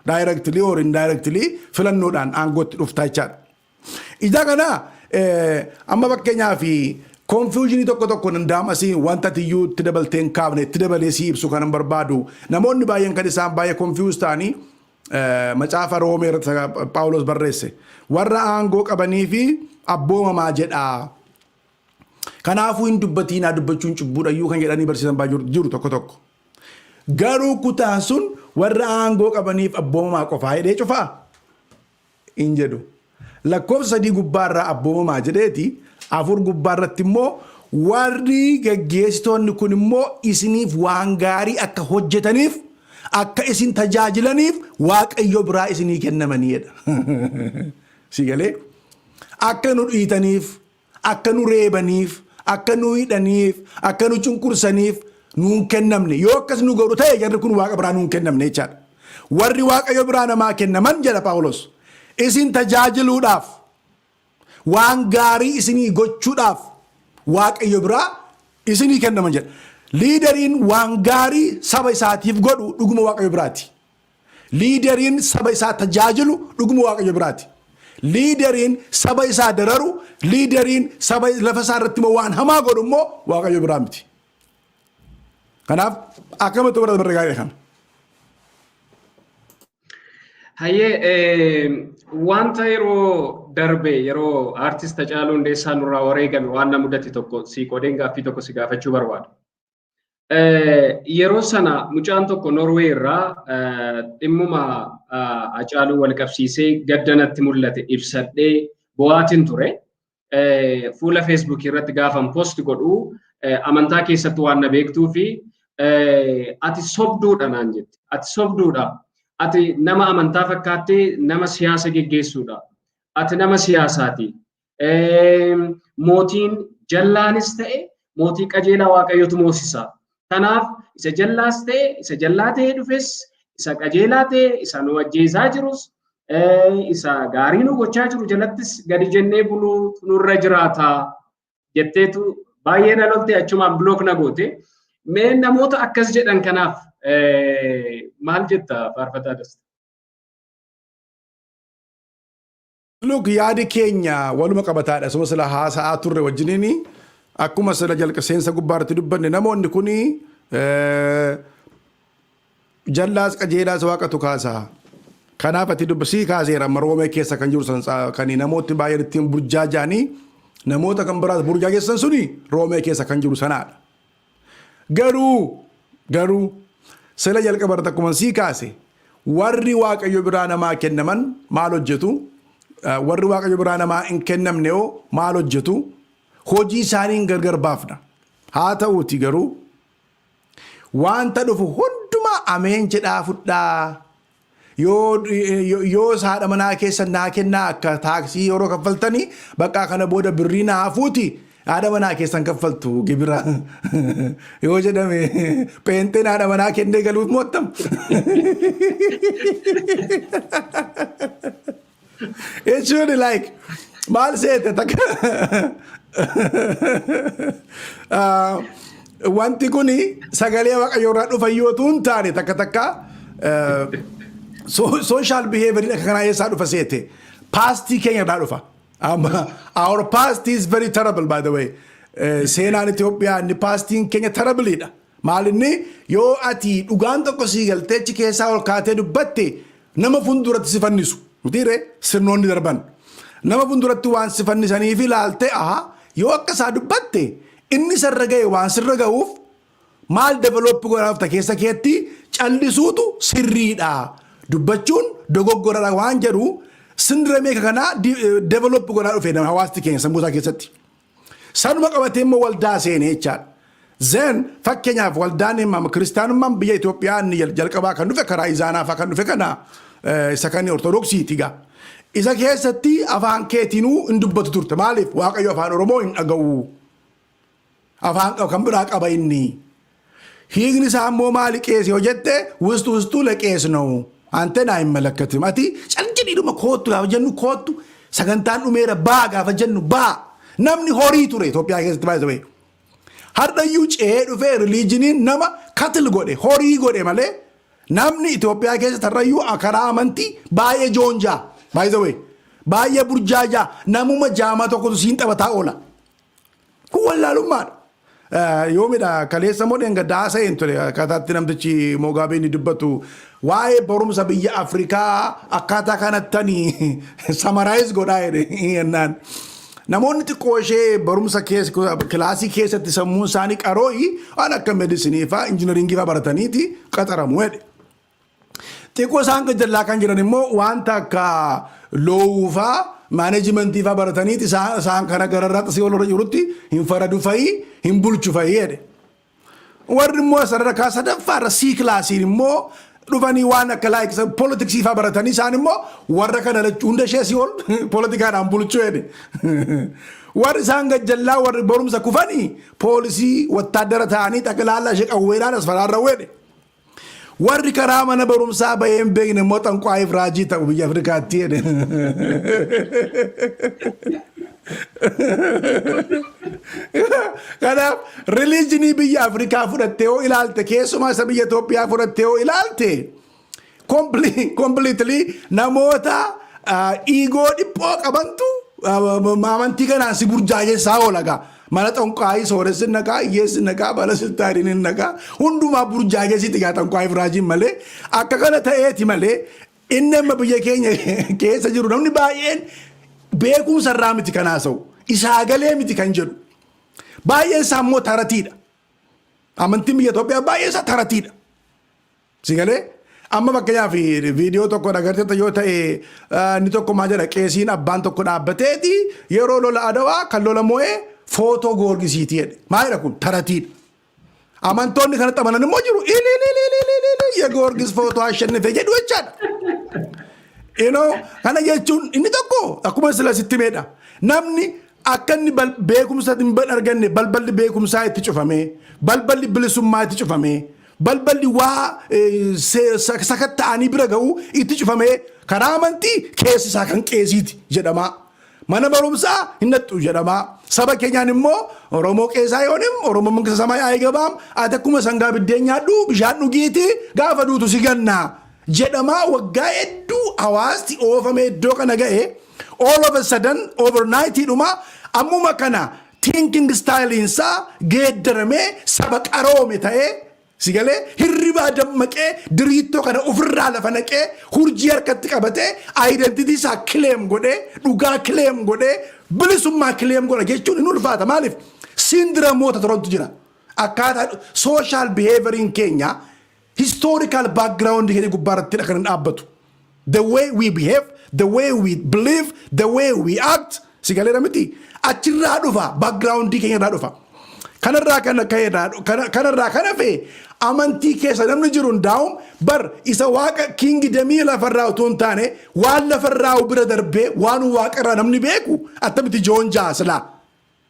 Directly or indirectly filannoodhaan aangootti dhufta jechaadha. Ija kana amma fakkeenyaaf confusionii tokko tokko danda'ama asii wanta tiyyuu itti dabaltee hin kaafne itti dabalee si ibsu kanan barbaadu, namoonni baay'een kan isaan baay'ee confuse ta'anii macaafa Roomee irratti Phaawulos barreesse, warra aangoo qabanii fi abboomamaa jedhaa. Kanaafuu hin dubbatiinaa, dubbachuun cubbuudhayyuu kan jedhanii barsiisan baay'ee jiru tokko tokko. Garuu kutaan sun warra aangoo qabaniif abboomamaa qofaa jedhee cufaa? Hin jedhu. Lakkoofsa 3 gubbaarraa abboomamaa jedheeti, 4 gubbaarratti immoo warri gaggeessitoonni kun immoo isiniif waan gaarii akka hojjetaniif, akka isin tajaajilaniif Waaqayyo biraa isinii kennamanii jedha. Si galee? Akka nu dhiitaniif, akka nu reebaniif, akka nu hidhaniif, akka nu cunqursaniif nuun kennamne. Yoo akkas nu godhu ta'e, jarri kun Waaqa biraa nuun kennamne jechaadha. Warri Waaqayyo biraa namaa kennaman, jedha Phaawulos, isin tajaajiluudhaaf, waan gaarii isinii gochuudhaaf Waaqayyo biraa isinii kennaman jedha. Leaderiin waan gaarii saba isaatiif godhu dhuguma Waaqayyo biraati. Leaderiin saba isaa tajaajilu dhuguma Waaqayyo biraati. Leaderiin saba isaa dararu, leaderiin saba lafa isaa irratti immoo waan hamaa godhu immoo Waaqayyo biraa miti. Kanaaf akkamitti bara barra gaarii kana. Hayyee, wanta yeroo darbe, yeroo Aartist Hacaaluu Hundeessaa nurraa wareegame, waan na mudate tokko si qoodeen gaaffii tokko si gaafachuu barbaada. Yeroo sana mucaan tokko Norwee irraa dhimmuma Hacaaluu wal qabsiisee gadda natti mul'ate ibsadhee bo'aatiin ture. Fuula Feesbuukii irratti gaafan post godhu, amantaa keessatti waan na beektuu fi "Ati sobduudha" naan jette. "Ati sobduudha. Ati nama amantaa fakkaattee nama siyaasa geggeessuudha. Ati nama siyaasaati. Mootiin jallaanis ta'e mootii qajeelaa Waaqayyotu moosisa. Kanaaf isa jallaas ta'e, isa jallaa ta'e dhufes, isa qajeelaa ta'e, isa nu ajjeesaa jirus, isa gaarii nu gochaa jiru jalattis gadi jennee buluu nurra jiraata" jetteetu baay'ee na lolte, achumaan block na goote. Mee namoota akkas jedhan kanaaf maal jetta, Faarfataa Dasta? Look, yaadi keenya waluma qabataadha. Suma sila haasa'aa turre wajjiniini, akkuma sila jalqa seensa gubbaarratti dubbanne, namoonni kuni jallaas qajeelaas Waaqatu kaasaa. Kanaaf ati dubbisii kaaseera, amma Roomee keessa kan jiru kan namooti baay'een ittiin burjaaja'anii namoota kan biraas burjaajessan suni Roomee keessa kan jiru sanaadha. Garuu sila jalqaba irratti akkuma sii kaase, warri Waaqayyo biraa namaa kennaman maal hojjetu? Warri Waaqayyo biraa namaa hin kennamne hoo maal hojjetu? Hojii isaaniin gargar baafna. Haa ta'uuti garuu wanta dhufu hundumaa ameen jedhaa fudhaa. Yoo haadha manaa keessan naa kennaa, akka taaksii yeroo kaffaltanii bakka kana booda birrii naa hafuuti haadha manaa keessan kaffaltu gibira yoo jedhame, pheenxeen haadha manaa kennee galuuf moottam. Jechuun like maal seete, takka wanti kuni sagalee Waaqayyoo irraa dhufa yoo hin taane, takka takka social behavior akka kanaa eessaa dhufa seete? Pastii keenya irraa dhufa. Our past is very terrible, by the way. Seenaan Itoophiyaa inni pastiin keenya terribleidha. Maal inni, yoo ati dhugaan tokko sii galtee achi keessaa ol kaatee dubbatte, nama fuulduratti si fannisu. Mitiiree sirnoonni darban. Nama fuulduratti waan si fannisaniif ilaaltee, aha, yoo akka isaa dubbatte inni sarra ga'e waan sirra ga'uuf maal develop godhaaf keessa keetti callisuutu sirriidha. Dubbachuun dogoggoradha waan jedhu syndrome kanaa develop godhaa dhufe nama hawaasti keenya sammuu isaa keessatti. Sanuma qabatee immoo waldaa seenee jechaadha. Then fakkeenyaaf waldaan kiristaanummaan biyya Itoophiyaa inni jalqabaa kan dhufe karaa Izaanaa fa'aa kan dhufe kana, isa kan Ortodoksiiti gaa. Isa keessatti afaan keetinuu hin dubbatu turte. Maaliif? Waaqayyo afaan Oromoo hin dhaga'u. Afaan kan biraa qaba inni. Hiikni isaa immoo maali qeesi yoo jette, ውስጥ ውስጡ ለቄስ ነው አንተን አይመለከትም። Ati calqidhiidhuma koottu gaafa jennu koottu, sagantaan dhumeera baa gaafa jennu baa. Namni horii ture Itoophiyaa keessatti baay'ee. Har'ayyuu ce'ee dhufee religioniin nama cattle godhe, horii godhe malee, namni Itoophiyaa keessatti har'ayyuu karaa amantii baay'ee joonjaa, by the way, baay'ee burjaajaa, namuma jaamaa tokkotu siin taphataa oola. Kun wallaalummaadha. Yoomidha, kaleessa moo dheengaddaa haasa'een ture, akkaataatti namtichi Mogaabeen dubbatu waa'ee barumsa biyya Afrikaa akkaataa kanattanii summarize godhaa jedhe jennaan. Namoonni xiqqoo ishee barumsa kilaasii keessatti sammuun isaanii qarooyi waan akka medicine fa'aa, engineering fa'aa barataniiti qaxaramu jedhe. Xiqqoo isaan gajjallaa kan jiran immoo wanta akka law fa'aa, management fa'aa barataniiti isaan kana gararraa xasii walirra jirutti hin faradu fa'ii, hin bulchu fa'ii jedhe. Warri immoo sadarkaa sadaffaarra C classiin immoo dhufanii waan akka like politics fa'aa baratanii, isaan immoo warra kana lachuu hunda ishee si ol poolitikaadhaan bulchuu jedhe. Warri isaan gajjallaa, warri barumsa kufanii, poolisii wattaaddara ta'anii xaqilaallaa ishee qawweedhaan as faraarra jedhe. Warri karaa mana barumsaa bahee hin beekne immoo xanqwaayiif raajii ta'u biyya Afrikaatti jedhe. Kanaaf religionii biyya Afrikaa fudhattee yoo ilaalte, keessumaa isa biyya Itoophiyaa fudhattee yoo ilaalte, completely namoota ego dhiphoo qabantu amantii kanaan si burjaajessaa oola gaa. Mana xonqaayii sooressi naqaa, hiyyeessi naqaa, bala siltaariin naqaa, hundumaa burjaajessitti gaa xonqaayii firaajiin malee. Akka kana ta'eeti malee, inni amma biyya keenya keessa jiru namni baay'een beekumsa irraa miti kan haasa'u, isaa galee miti kan jedhu. Baay'een isaa immoo taratiidha. Amantiin biyya Itoophiyaa baay'een isaa taratiidha. Si galee? Amma fakkeenyaaf viidiyoo tokko agarteetta yoo ta'e, inni tokko maal jedha? Qeesiin abbaan tokko dhaabbateeti yeroo lola Adawaa kan lola mo'ee footoo Goorgisiiti jedhe. Maalidha kun? Taratiidha. Amantoonni kanatti amanan immoo jiru. Ilililililili, የጊዮርጊስ ፎቶ አሸነፈ jedhu jechaadha. Kana jechuun inni tokko akkuma sila sitti meedha. Namni akka inni beekumsa hin arganne balballi beekumsaa itti cufamee, balballi bilisummaa itti cufamee, balballi waa sakatta'anii bira ga'uu itti cufamee, karaa amantii keessi isaa kan qeesiiti jedhamaa. Mana barumsaa hin nattu jedhamaa. Saba keenyaan immoo Oromoo qeesaa yoonim Oromoo mangisa samaa አይገባም, ati akkuma sangaa biddeen nyaadhu, bishaan dhugiiti, gaafa duutu si gannaa jedhamaa. Waggaa hedduu hawaasti oofame iddoo kana ga'e. All of a sudden, overnight dhuma ammuma kana thinking style isaa geeddaramee saba qaroome ta'ee, si galee, hirribaa dammaqee, diriittoo kana ofirraa lafa naqee, hurjii harkatti qabatee, identity isaa claim godhee, dhugaa claim godhee, bilisummaa claim godha jechuun hin ulfaata. Maaliif? Syndromeoota turantu jira. Akkaataa social behavioriin keenya historical background keenya gubbaarratti kan hin dhaabbatu. The way we behave, the way we believe, the way we act, si galeera miti, achirraa dhufa, background keenya irraa dhufa. Kanarraa kana kanarraa kan hafe amantii keessa namni jiru hundaa'uun bar isa waaqa kingdomii lafarraa utuu hin taane, waan lafarraa bira darbee waan waaqarraa namni beeku attamitti joon jaasilaa.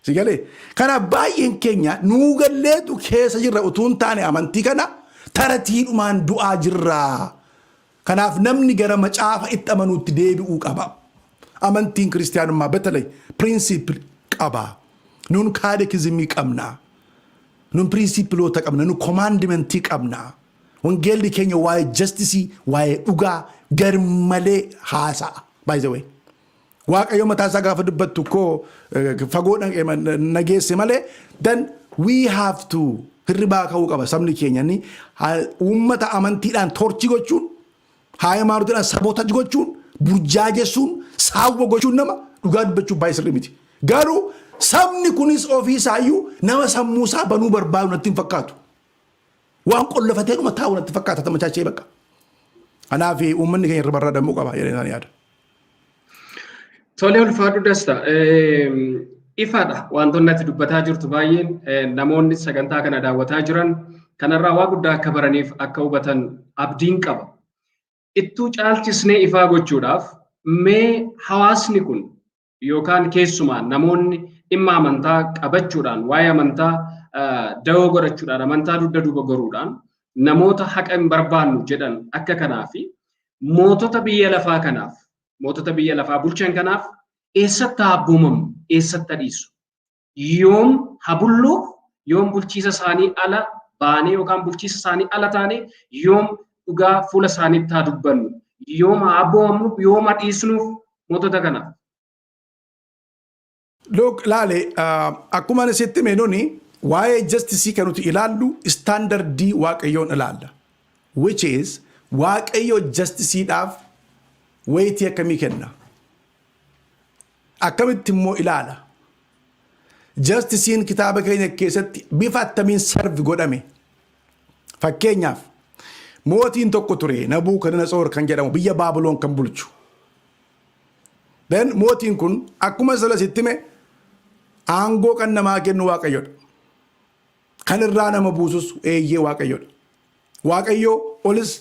Si galee? Kanaaf baay'een keenya nuu galleetu keessa jirra utuu hin taane, amantii kana taratiidhumaan du'aa jirra. Kanaaf namni gara macaafa itti amanuutti deebi'uu qaba. Amantiin kiristiyaanummaa በተለይ principle qaba. Nun catechismii qabna. Nun principleoota qabna. Nun commandmentii qabna. Wangeelli keenya waa'ee justice, waa'ee dhugaa garmalee haasa'a. By the way. Waaqayyo mataa isaa gaafa dubbattu koo fagoo nageesse malee, then we have to hirribaa ka'uu qaba sabni keenya. Inni uummata amantiidhaan torture gochuun, haayamaanotiidhaan sabotage gochuun, burjaajessuun, saawwa gochuun, nama dhugaa dubbachuun baay'ee sirrii miti. Garuu sabni kunis ofii isaayyuu nama sammuu isaa banuu barbaadu natti hin fakkaatu. Waan qollafatee dhuma taa'u natti fakkaata tamachaachee bakka. Kanaaf uummanni keenya irra barraadamuu qaba jedhee isaan yaada. Tolee, ulfaadhu Dasta. Ifaadha wantoonni ati dubbataa jirtu baay'een. Namoonni sagantaa kana daawwataa jiran kanarraa waa guddaa akka baraniif akka hubatan abdiin qaba. Ittuu caalchisnee ifaa gochuudhaaf, mee hawaasni kun yookaan keessumaa namoonni dhimma amantaa qabachuudhaan, waa'ee amantaa dawoo godhachuudhaan, amantaa dugda duuba goruudhaan namoota haqa hin barbaannu jedhan akka kanaa fi mootota biyya lafaa kanaaf, mootota biyya lafaa bulchan kanaaf eessatti haa abboomamu, eessatti haa dhiisu, yoom haa bulluuf, yoom bulchiisa isaanii ala baanee yookaan bulchiisa isaanii ala taanee, yoom dhugaa fuula isaaniitti haa dubbannu, yoom haa abboomamnuuf, yoom haa dhiisnuuf mootota kanaaf? Look, laale, akkuma ani sitti hime, nuni waa'ee justice kan nuti ilaallu standardii Waaqayyoon ilaalla. Which is Waaqayyo justiceiidhaaf weightii akkamii kenna? Akkamitti immoo ilaala? Justiceiin kitaaba keenya keessatti bifa attamiin serve godhame? Fakkeenyaaf mootiin tokko ture, Nabuukadnetsoor kan jedhamu, biyya Baabuloon kan bulchu. Then mootiin kun akkuma sila sitti hime, aangoo kan namaa kennu Waaqayyodha. Kan irraa nama buusus eeyyee Waaqayyodha. Waaqayyo olis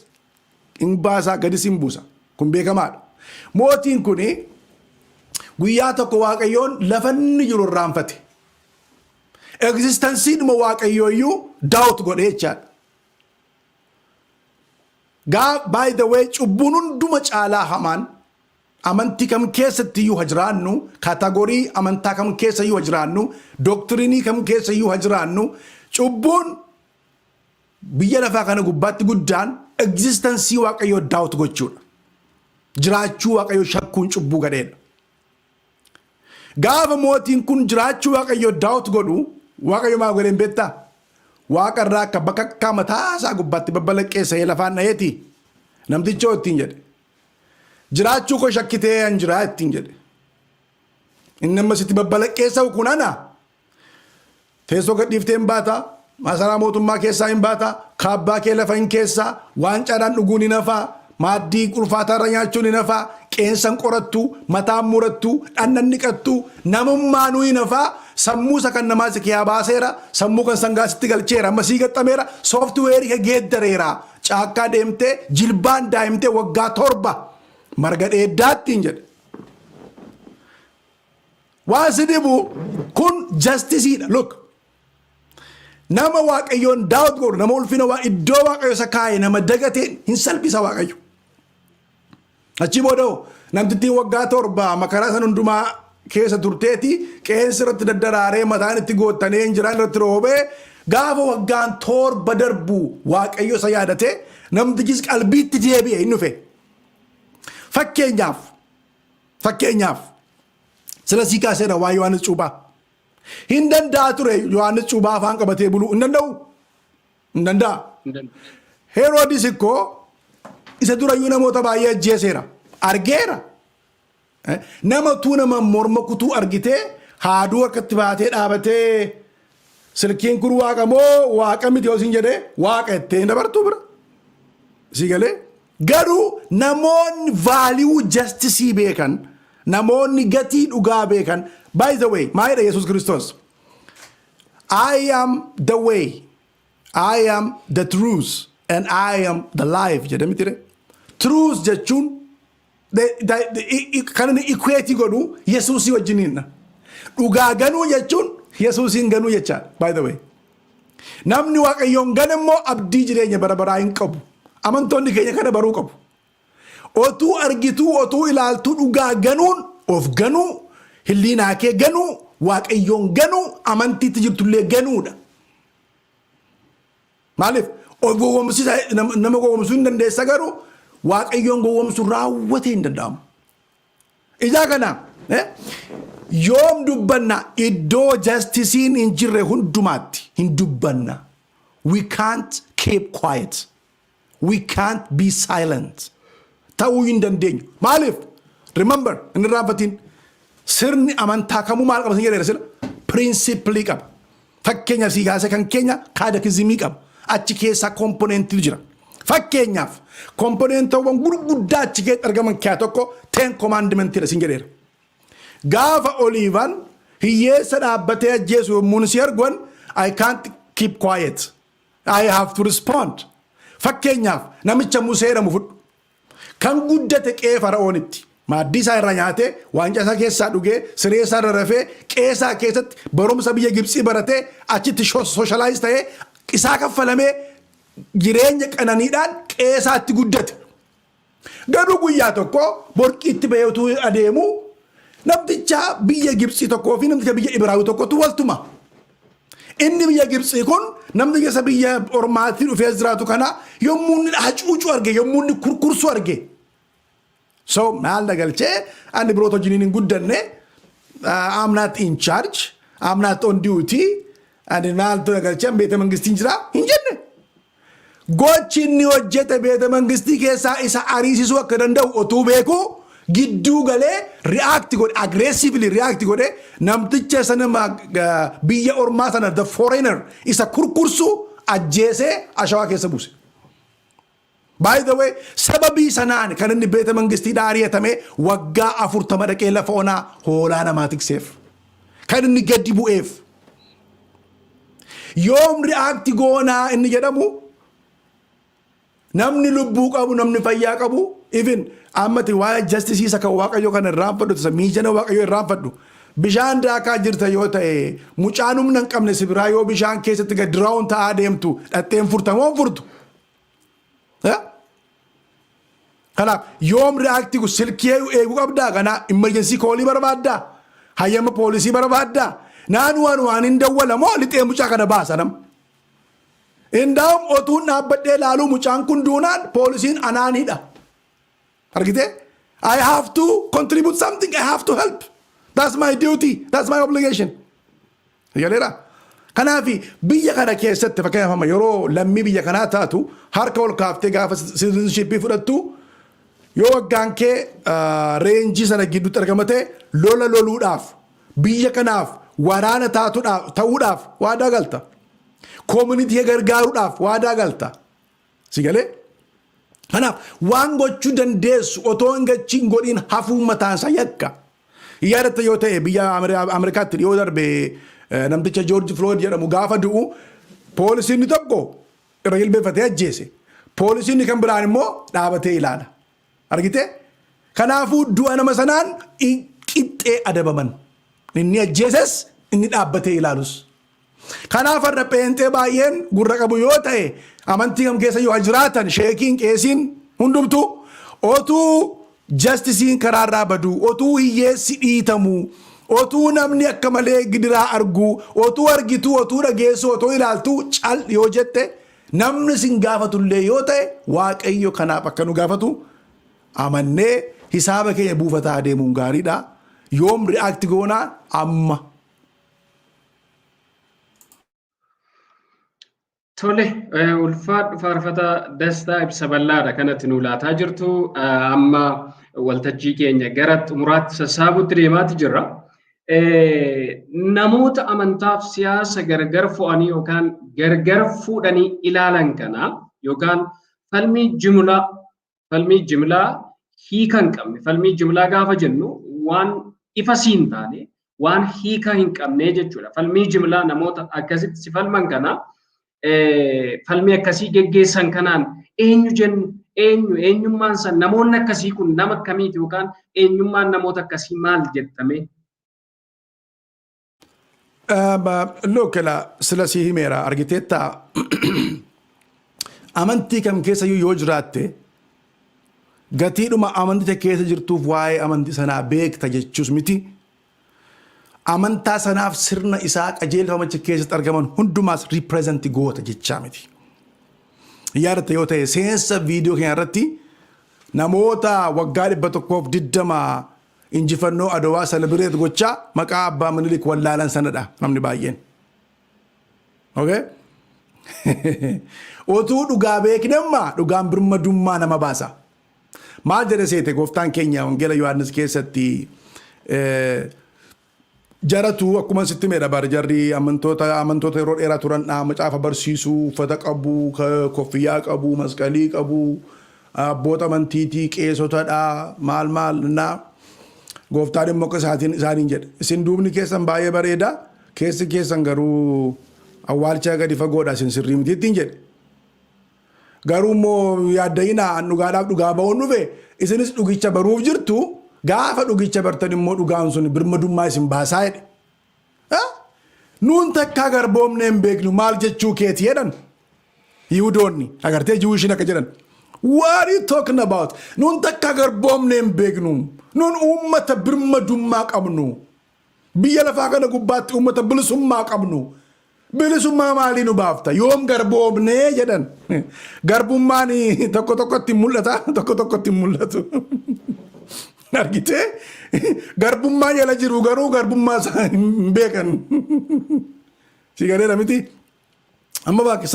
hin baasaa, gadis hin buusa. Kun beekamaadha. Mootiin kun guyyaa tokko Waaqayyoon lafa inni jiru irraanfate. Existenceiidhuma Waaqayyoo iyyuu doubt godhee jechaadha. Gaa, by the way, cubbuun hunduma caalaa hamaan Amantii kam keessatti iyyuu ha jiraannu, category amantaa kam keessa iyyuu ha jiraannu, doctrine kam keessa iyyuu ha jiraannu, cubbuun biyya lafaa kana gubbaatti guddaan existence Waaqayyoo doubt gochuudha. Jiraachuu Waaqayyoo shakkuun cubbuu gadheedha. Gaafa mootiin kun jiraachuu Waaqayyoo doubt godhu, Waaqayyo maal godheen beektaa? Waaqa irraa akka bakakkaa mataa isaa gubbaatti babbalaqqeessee lafaan dha'eeti. Namtichoo ittiin jedhe. Jiraachuu koo shakkitee an jiraa ittiin jedhe. Inni amma sitti babbalaqqeessa'u kun ana. Teessoo gadhiiftee hin baata. Masaraa mootummaa keessaa hin baata. Kaabbaa kee lafa hin keessaa. Waancaadhaan dhuguun hin hafaa. Maaddii ulfaataa irra nyaachuun hin hafaa. Qeensan qorattu. Mataan murattu. Dhannan dhiqattu. Namummaanuu hin hafaa. Sammuu isa kan namaa si kiyaa baaseera. Sammuu kan sangaa sitti galcheera. Amma sii gaxxameera. Software kee geeddareera. Caakkaa deemtee jilbaan daa'imtee waggaa 7 marga dheeddaattiin jedhe. Waan si dhibu kun justiceiidha. Look. Nama Waaqayyoon doubt godhu, nama ulfina waa iddoo Waaqayyo isa kaa'e nama dagateen hin salphisa Waaqayyo. Achi booda namtittiin waggaa 7 makaraa san hundumaa keessa turteeti, qeensi irratti daddaraaree, mataan itti goottanee, injiraan irratti roobee, gaafa waggaan 7 darbu Waaqayyo isa yaadate, namtichis qalbiitti deebi'e, hin dhufe. Fakkeenyaaf, sila sii kaaseera waa Yohaannis Cuuphaa. Hin danda'a ture Yohaannis Cuuphaa afaan qabatee buluu hin danda'u. Hin danda'a. Heroodis ikkoo isa durayyuu namoota baay'ee ajjeeseera. Argeera. Nama tuu nama morma kutuu argitee, haaduu harkatti baatee dhaabatee, silkiin kun waaqa moo waaqa miti yoo siin jedhee, waaqa jettee hin dabartuu bira. Si galee? Garuu namoonni value justice beekan, namoonni gatii dhugaa beekan, by the way, maalidha Yesuus Kiristoos? "I am the way, I am the truth, and I am the life" jedhe miti. Truth jechuun kan inni equate godhu Yesuusii wajjiniin. Dhugaa ganuu jechuun Yesuusiin ganuu jechaadha, by the way. Namni Waaqayyoon gane immoo abdii jireenya bara baraa hin qabu. Amantoonni keenya kana baruu qabu. Otuu argituu, otuu ilaaltuu dhugaa ganuun of ganuu, hilliinaa kee ganuu, Waaqayyoon ganuu, amantiitti jirtullee ganuudha. Maaliif? Of gowwoomsiisa, nama gowwoomsuu hin dandeessa, garuu Waaqayyoon gowwoomsuu raawwatee hin danda'amu. Ijaa kana yoom dubbanna? Iddoo justiceiin hin jirre hundumaatti hin dubbanna. We can't keep quiet. We can't be silent. Ta'uu hin dandeenyu. Maaliif? Remember, inni irraanfatiin, sirni amantaa kamuu maal qaba sin jedheera sila? Principle qaba. Fakkeenyaaf sii kaasee kan keenya catechism qaba. Achi keessaa componentiitu jira. Fakkeenyaaf componentawwan gurguddaa achi keessatti argaman keessaa tokko Ten Commandmentiidha sin jedheera. Gaafa Oliivaan hiyyeessa dhaabbatee ajjeesu yommuu si argan, I can't keep quiet. I have to respond. Fakkeenyaaf namicha Musee jedhamu fudhu. Kan guddate qe'ee Fara'oonitti. Maaddii isaa irra nyaatee, waancaa isaa keessaa dhugee, siree isaa irra rafee, qe'ee isaa keessatti barumsa biyya Gibxii baratee, achitti socialize ta'ee, isaa kaffalamee, jireenya qananiidhaan qe'ee isaatti guddate. Garuu guyyaa tokko borqiitti bahee utuu adeemu namticha biyya Gibxii tokkoo fi namticha biyya Ibraawii tokkotu waltuma. Inni biyya Gibxii kun namni keessa biyya ormaatti dhufee jiraatu kana yommuu inni hacuucu arge, yommuu inni kurkursu arge. So maal na galchee, ani biroota wajjiniin hin guddanne, I'm not in charge, I'm not on duty, ani maaltu na galchee, beeta mangistiin jira hin jenne. Gochi inni hojjete beeta mangistii keessaa isa ariisisuu akka danda'u otuu beeku, gidduu galee react godhe, aggressively react godhe, namticha sana biyya ormaa sana, the foreigner, isa kurkursu ajjeesee ashawaa keessa buuse. By the way, sababii sanaan kan inni beeta mangistiidhaa ari'atame, waggaa 40 dhaqee lafa onaa hoolaa namaa tikseef. Kan inni gadi bu'eef. Yoom react goonaa inni jedhamu, namni lubbuu qabu, namni fayyaa qabu, even ammati waa'ee justice isa kan Waaqayyo kana irraanfadhu, isa miijana Waaqayyo irraanfadhu. Bishaan daakaa jirta yoo ta'e, mucaan humna hin qabne si biraa yoo bishaan keessatti gad drown ta'aa deemtu, dhaqxeen furta moo hin furtu? Kanaaf yoom react silkii eeguu qabdaa? Kanaa emergency call barbaaddaa? Hayyama poolisii barbaaddaa? Naan waan hin dawwalamoo lixee mucaa kana baasa nama. Indaa'um otuun dhaabbadhee ilaaluu mucaan kun duunaan poolisiin anaanidha. Argitee? I have to contribute something. I have to help. That's my duty. That's my obligation. Galeera? Kanaaf biyya kana keessatti, fakkeenyaaf, amma yeroo lammii biyya kanaa taatu, harka ol kaaftee gaafa citizenship fudhattu, yoo waggaan kee range sana gidduutti argamate, lola loluudhaaf, biyya kanaaf waraana taatuudhaaf ta'uudhaaf waadaa galta. Community gargaaruudhaaf waadaa galta. Si galee? Kanaaf waan gochuu dandeessu otoo hin gachiin godhiin hafuu mataansaa yakka. Yaadatta yoo ta'e, biyya Ameerikaatti dhiyoo darbe namticha George Floyd jedhamu gaafa du'u, poolisiin tokko irra jilbeeffatee ajjeese. Poolisiin kan biraan immoo dhaabatee ilaala. Argitee? Kanaafuu du'a nama sanaan qixxee adabaman. Inni ajjeeses, inni dhaabbatee ilaalus. Kanaaf har'a pheenxee baay'een gurra qabu yoo ta'e, amantii kam keessa yoo jiraatan, sheekiin, qeesiin hundumtu, otuu justiceiin karaarraa badu, otuu hiyyeessi dhiitamu, otuu namni akka malee gidiraa argu, otuu argitu, otuu dhageessu, otuu ilaaltu cal yoo jette, namni sin gaafatullee yoo ta'e, Waaqayyo kanaaf akka nu gaafatu amannee hisaaba keenya buufataa adeemuun gaariidha. Yoom react goonaa? Amma. Tole, ulfaadhu Faarfataa Dastaa, ibsa bal'aadha kanatti nu laataa jirtu. Amma waltajjii keenya gara xumuraatti sassaabutti deemaati jirra. Namoota amantaaf siyaasa gargar fo'anii yookaan gargar fuudhanii ilaalan kana, yookaan falmii jimlaa hiika hin qabne, falmii jimlaa gaafa jennu waan ifa siin taane, waan hiika hin qabne jechuudha. Falmii jimlaa namoota akkasitti si falman kana, falmii akkasii geggeessan kanaan eenyu jennu? Eenyu eenyummaan san? Namoonni akkasii kun nama akkamiiti, yookaan eenyummaan namoota akkasii maal jettame? Look, la sila si himeera, argiteetta, amantii kam keessa yoo jiraatte, gatiidhuma amantii keessa jirtuuf waa'ee amantii sanaa beekta jechuus miti. Amantaa sanaaf sirna isaa qajeelfamacha keessatti argaman hundumaas represent goota jechaa miti. Yaadatta yoo ta'e, seensa viidiyoo keenya irratti namoota waggaa 120 injifannoo Adawaa celebrate gochaa maqaa abbaa Minilik wallaalan sanadha namni baay'een. Okay? Otuu dhugaa beeknemma, dhugaan birmadummaa nama baasa. Maal jedhe seete gooftaan keenya Wangeela Yohaannis keessatti? Jaratu akkuma sitti meedha bar, jarri amantoota yeroo dheeraa turan dha, macaafa barsiisuu, uffata qabu, koffiyyaa qabu, masqalii qabu, abboota amantiitii, qeesotadha, maal maal na. Gooftaan immoo akka isaatiin isaaniin jedhe: "Isin duubni keessan baay'ee bareeda, keessi keessan garuu awwaalcha gadi fagoodha, isin sirrii miti," ittiin jedhe. Garuu immoo yaaddayinaa, an dhugaadhaaf dhugaa ba'uun dhufe, isinis dhugicha baruuf jirtu, gaafa dhugicha bartan immoo dhugaan sun birmadummaa isin baasaa jedhe. "Nuun takkaa garboomnee hin beeknu, maal jechuu keeti?" jedhan. Yihudoonni agartee Jewishin akka jedhan. "What are you talking about? Nuun takkaa garboomnee hin beeknu. Nuun uummata birmadummaa qabnu. Biyya lafaa kana gubbaatti uummata bilisummaa qabnu. Bilisummaa maalii nu baafta? Yoom garboomnee?" jedhan. Garbummaan tokko tokkotti mul'ata, tokko tokkotti mul'atu. Argitee? Garbummaa jala jiru, garuu garbummaa isaa hin beekan. Si galeera miti? Amma bakka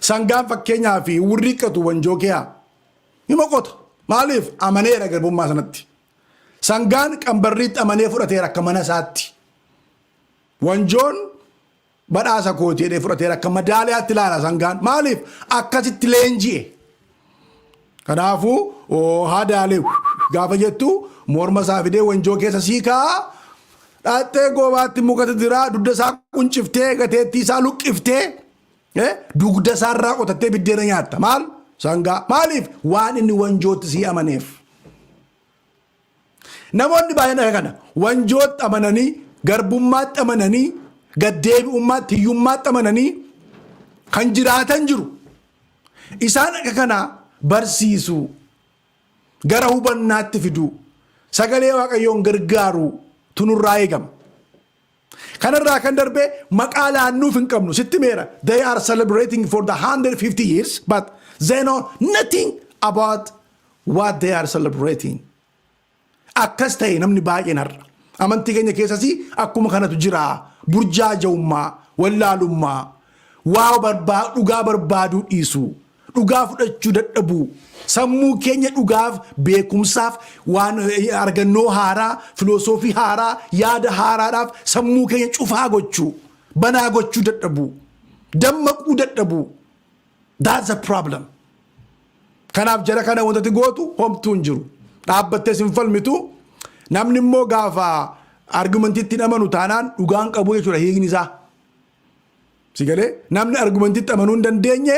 sangaan fakkeenyaa fi wurriiqqatu wanjoo kee hima qota. Maaliif? Amaneera garbummaa sanatti. Sangaan qambarriitti amanee fudhateera akka mana isaatti. Wanjoon badhaasa kooti jedhee fudhateera, akka madaaliyaatti ilaala sangaan. Maaliif? Akkasitti leenji'e. Kanaafuu haadaalee gaafa jettu morma isaa fidee wanjoo keessa siikaa dhaattee goobaatti mukatti diraa, dugda isaa qunciftee, gateettii isaa luqqiftee, dugda isaarraa qotattee biddeena nyaatta. Maal? Sangaa. Maaliif? Waan inni wanjootti sii amaneef. Namoonni baay'een akka kana wanjootti amananii, garbummaatti amananii, gaddeebi'ummaatti, hiyyummaatti amananii kan jiraatan jiru. Isaan akka kana barsiisu. Gara hubannaatti fiduu. Sagalee Waaqayyoon gargaaruu tu nurraa eegama. Kanarraa kan darbe maqaa laannuuf hin qabnu, sitti meera. They are celebrating for the 150 years, but they know nothing about what they are celebrating. Akkas ta'e namni baay'een har'a. Amantii keenya keessas akkuma kanatu jira. Burjaaja'ummaa, wallaalummaa, waa barbaa, dhugaa barbaaduu dhiisuu, dhugaa fudhachuu dadhabuu, sammuu keenya dhugaaf, beekumsaaf, waan argannoo haaraa, filosoofii haaraa, yaada haaraadhaaf sammuu keenya cufaa gochuu, banaa gochuu dadhabuu, dammaquu dadhabuu. That's a problem. Kanaaf jara kana wantati gootu homtuu hin jiru. Dhaabbattee sin falmitu. Namni immoo gaafa argumentiitti amanu taanaan dhugaan qabu jechuudha hiikni isaa. Si galee? Namni argumentiitti amanuu hin dandeenye,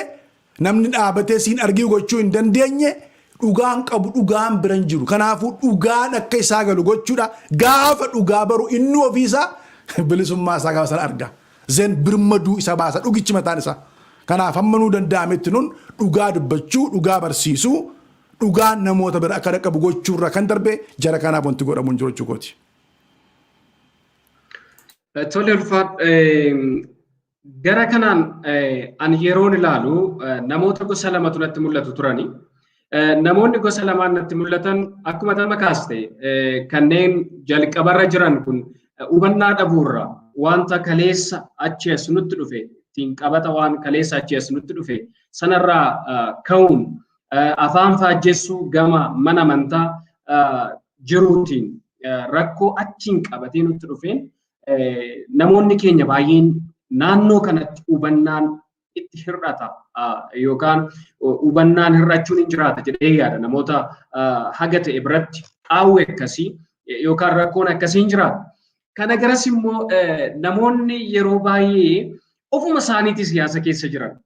namni dhaabatee siin argii gochuu hin dandeenye, dhugaan qabu, dhugaan bira hin jiru. Kanaafuu dhugaan akka isaa galu gochuudha. Gaafa dhugaa baru inni ofiisaa bilisummaa isaa gaafa sana arga. Then birmaduu isa baasa dhugichi mataan isaa. Kanaaf hamma nuu danda'ametti nun dhugaa dubbachuu, dhugaa barsiisuu, dhugaan namoota bira akka dhaqqabu gochuurra kan darbe jara kanaaf wanti godhamu hin jiru jechuu kooti. Tole, ulfaadhu. Gara kanaan ani yeroon ilaalu namoota gosa lamatu natti mul'atu turani. Namoonni gosa lamaan natti mul'atan, akkuma tama kaaste, kanneen jalqabarra jiran kun hubannaa dhabuurra wanta kaleessa achi as nutti dhufe ittiin qabata, waan kaleessa achi as nutti dhufe sanarraa ka'uun afaan faajjessuu gama mana amantaa jiruutiin rakkoo achiin qabatee nutti dhufeen namoonni keenya baay'een naannoo kanatti hubannaan itti hir'ata yookaan hubannaan hir'achuun hin jiraata jedhee yaada. Namoota haga ta'e biratti qaawwi akkasii yookaan rakkoon akkasii hin jiraata. Kana garas immoo namoonni yeroo baay'ee ofuma isaaniitii siyaasa keessa jiran.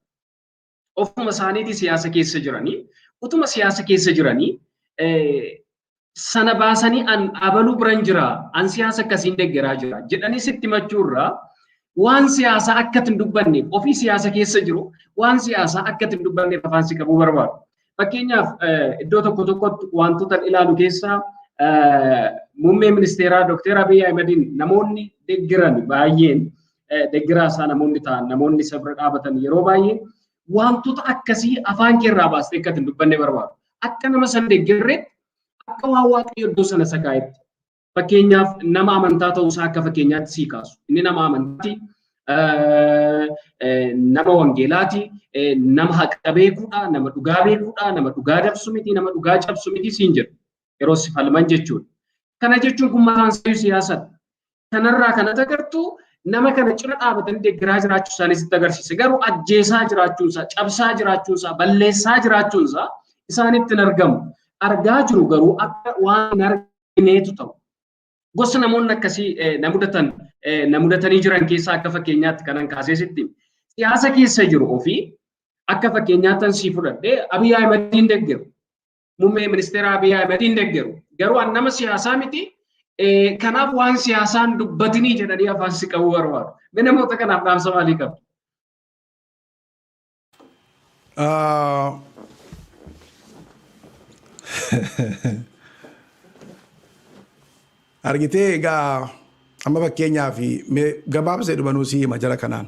Ofuma isaaniitii siyaasa keessa jiranii, utuma siyaasa keessa jiranii sana baasanii "An abaluu biran jira, an siyaasa akkasiin deeggaraa jira" jedhanii sitti himachuurraa, waan siyaasaa akka hin dubbanneef, ofii siyaasa keessa jiru, waan siyaasaa akka hin dubbanneef afaan si qabuu barbaadu. Fakkeenyaaf, iddoo tokko tokkotti wantoota ilaalu keessaa muummee ministeeraa Dr. Abiy Ahimadiin namoonni deeggaran baay'een, deeggaraa isaa namoonni ta'an, namoonni isa bira dhaabatan, yeroo baay'ee wantoota akkasii afaan keerraa baastee akka hin dubbanne barbaadu. Akka nama san deeggarreetti, akka waan Waaqayyo iddoo sana isa kaa'etti. Fakkeenyaaf, nama amantaa ta'uusaa akka fakkeenyaatti sii kaasu. Inni nama amantaati, nama wangeelaati, nama haqa beekuudha, nama dhugaa beekuudha, nama dhugaa dabsu miti, nama dhugaa cabsu miti siin jedhu. Yeroo si falman jechuudha. Kana jechuun kun mataan isaa siyaasadha. Kanarraa kan agartu nama kana cina dhaabatanii deeggaraa jiraachuu isaanii sitti agarsiisa. Garuu ajjeesaa jiraachuunsaa, cabsaa jiraachuunsaa, balleessaa jiraachuunsaa isaanitti hin argamu. Argaa jiru, garuu akka waan hin argineetu ta'u. Gosa namoonni akkasii na mudatan, na mudatanii jiran keessaa akka fakkeenyaatti kanan kaasee sitti, siyaasa keessa jiru ofii akka fakkeenyaatti sii fudhadhee Abiy Ahimadiin deeggaru. Muummee ministeera Abiy Ahimadiin deeggaru. Garuu an nama siyaasaa miti. Kanaaf waan siyaasaan dubbatinii jedhanii afaan si qabuu barbaadu. Mee namoota kanaaf dhaamsa maalii qabdu? Argitee, egaa amma fakkeenyaaf mee gabaabsee dhumanuu si hima jara kanaan.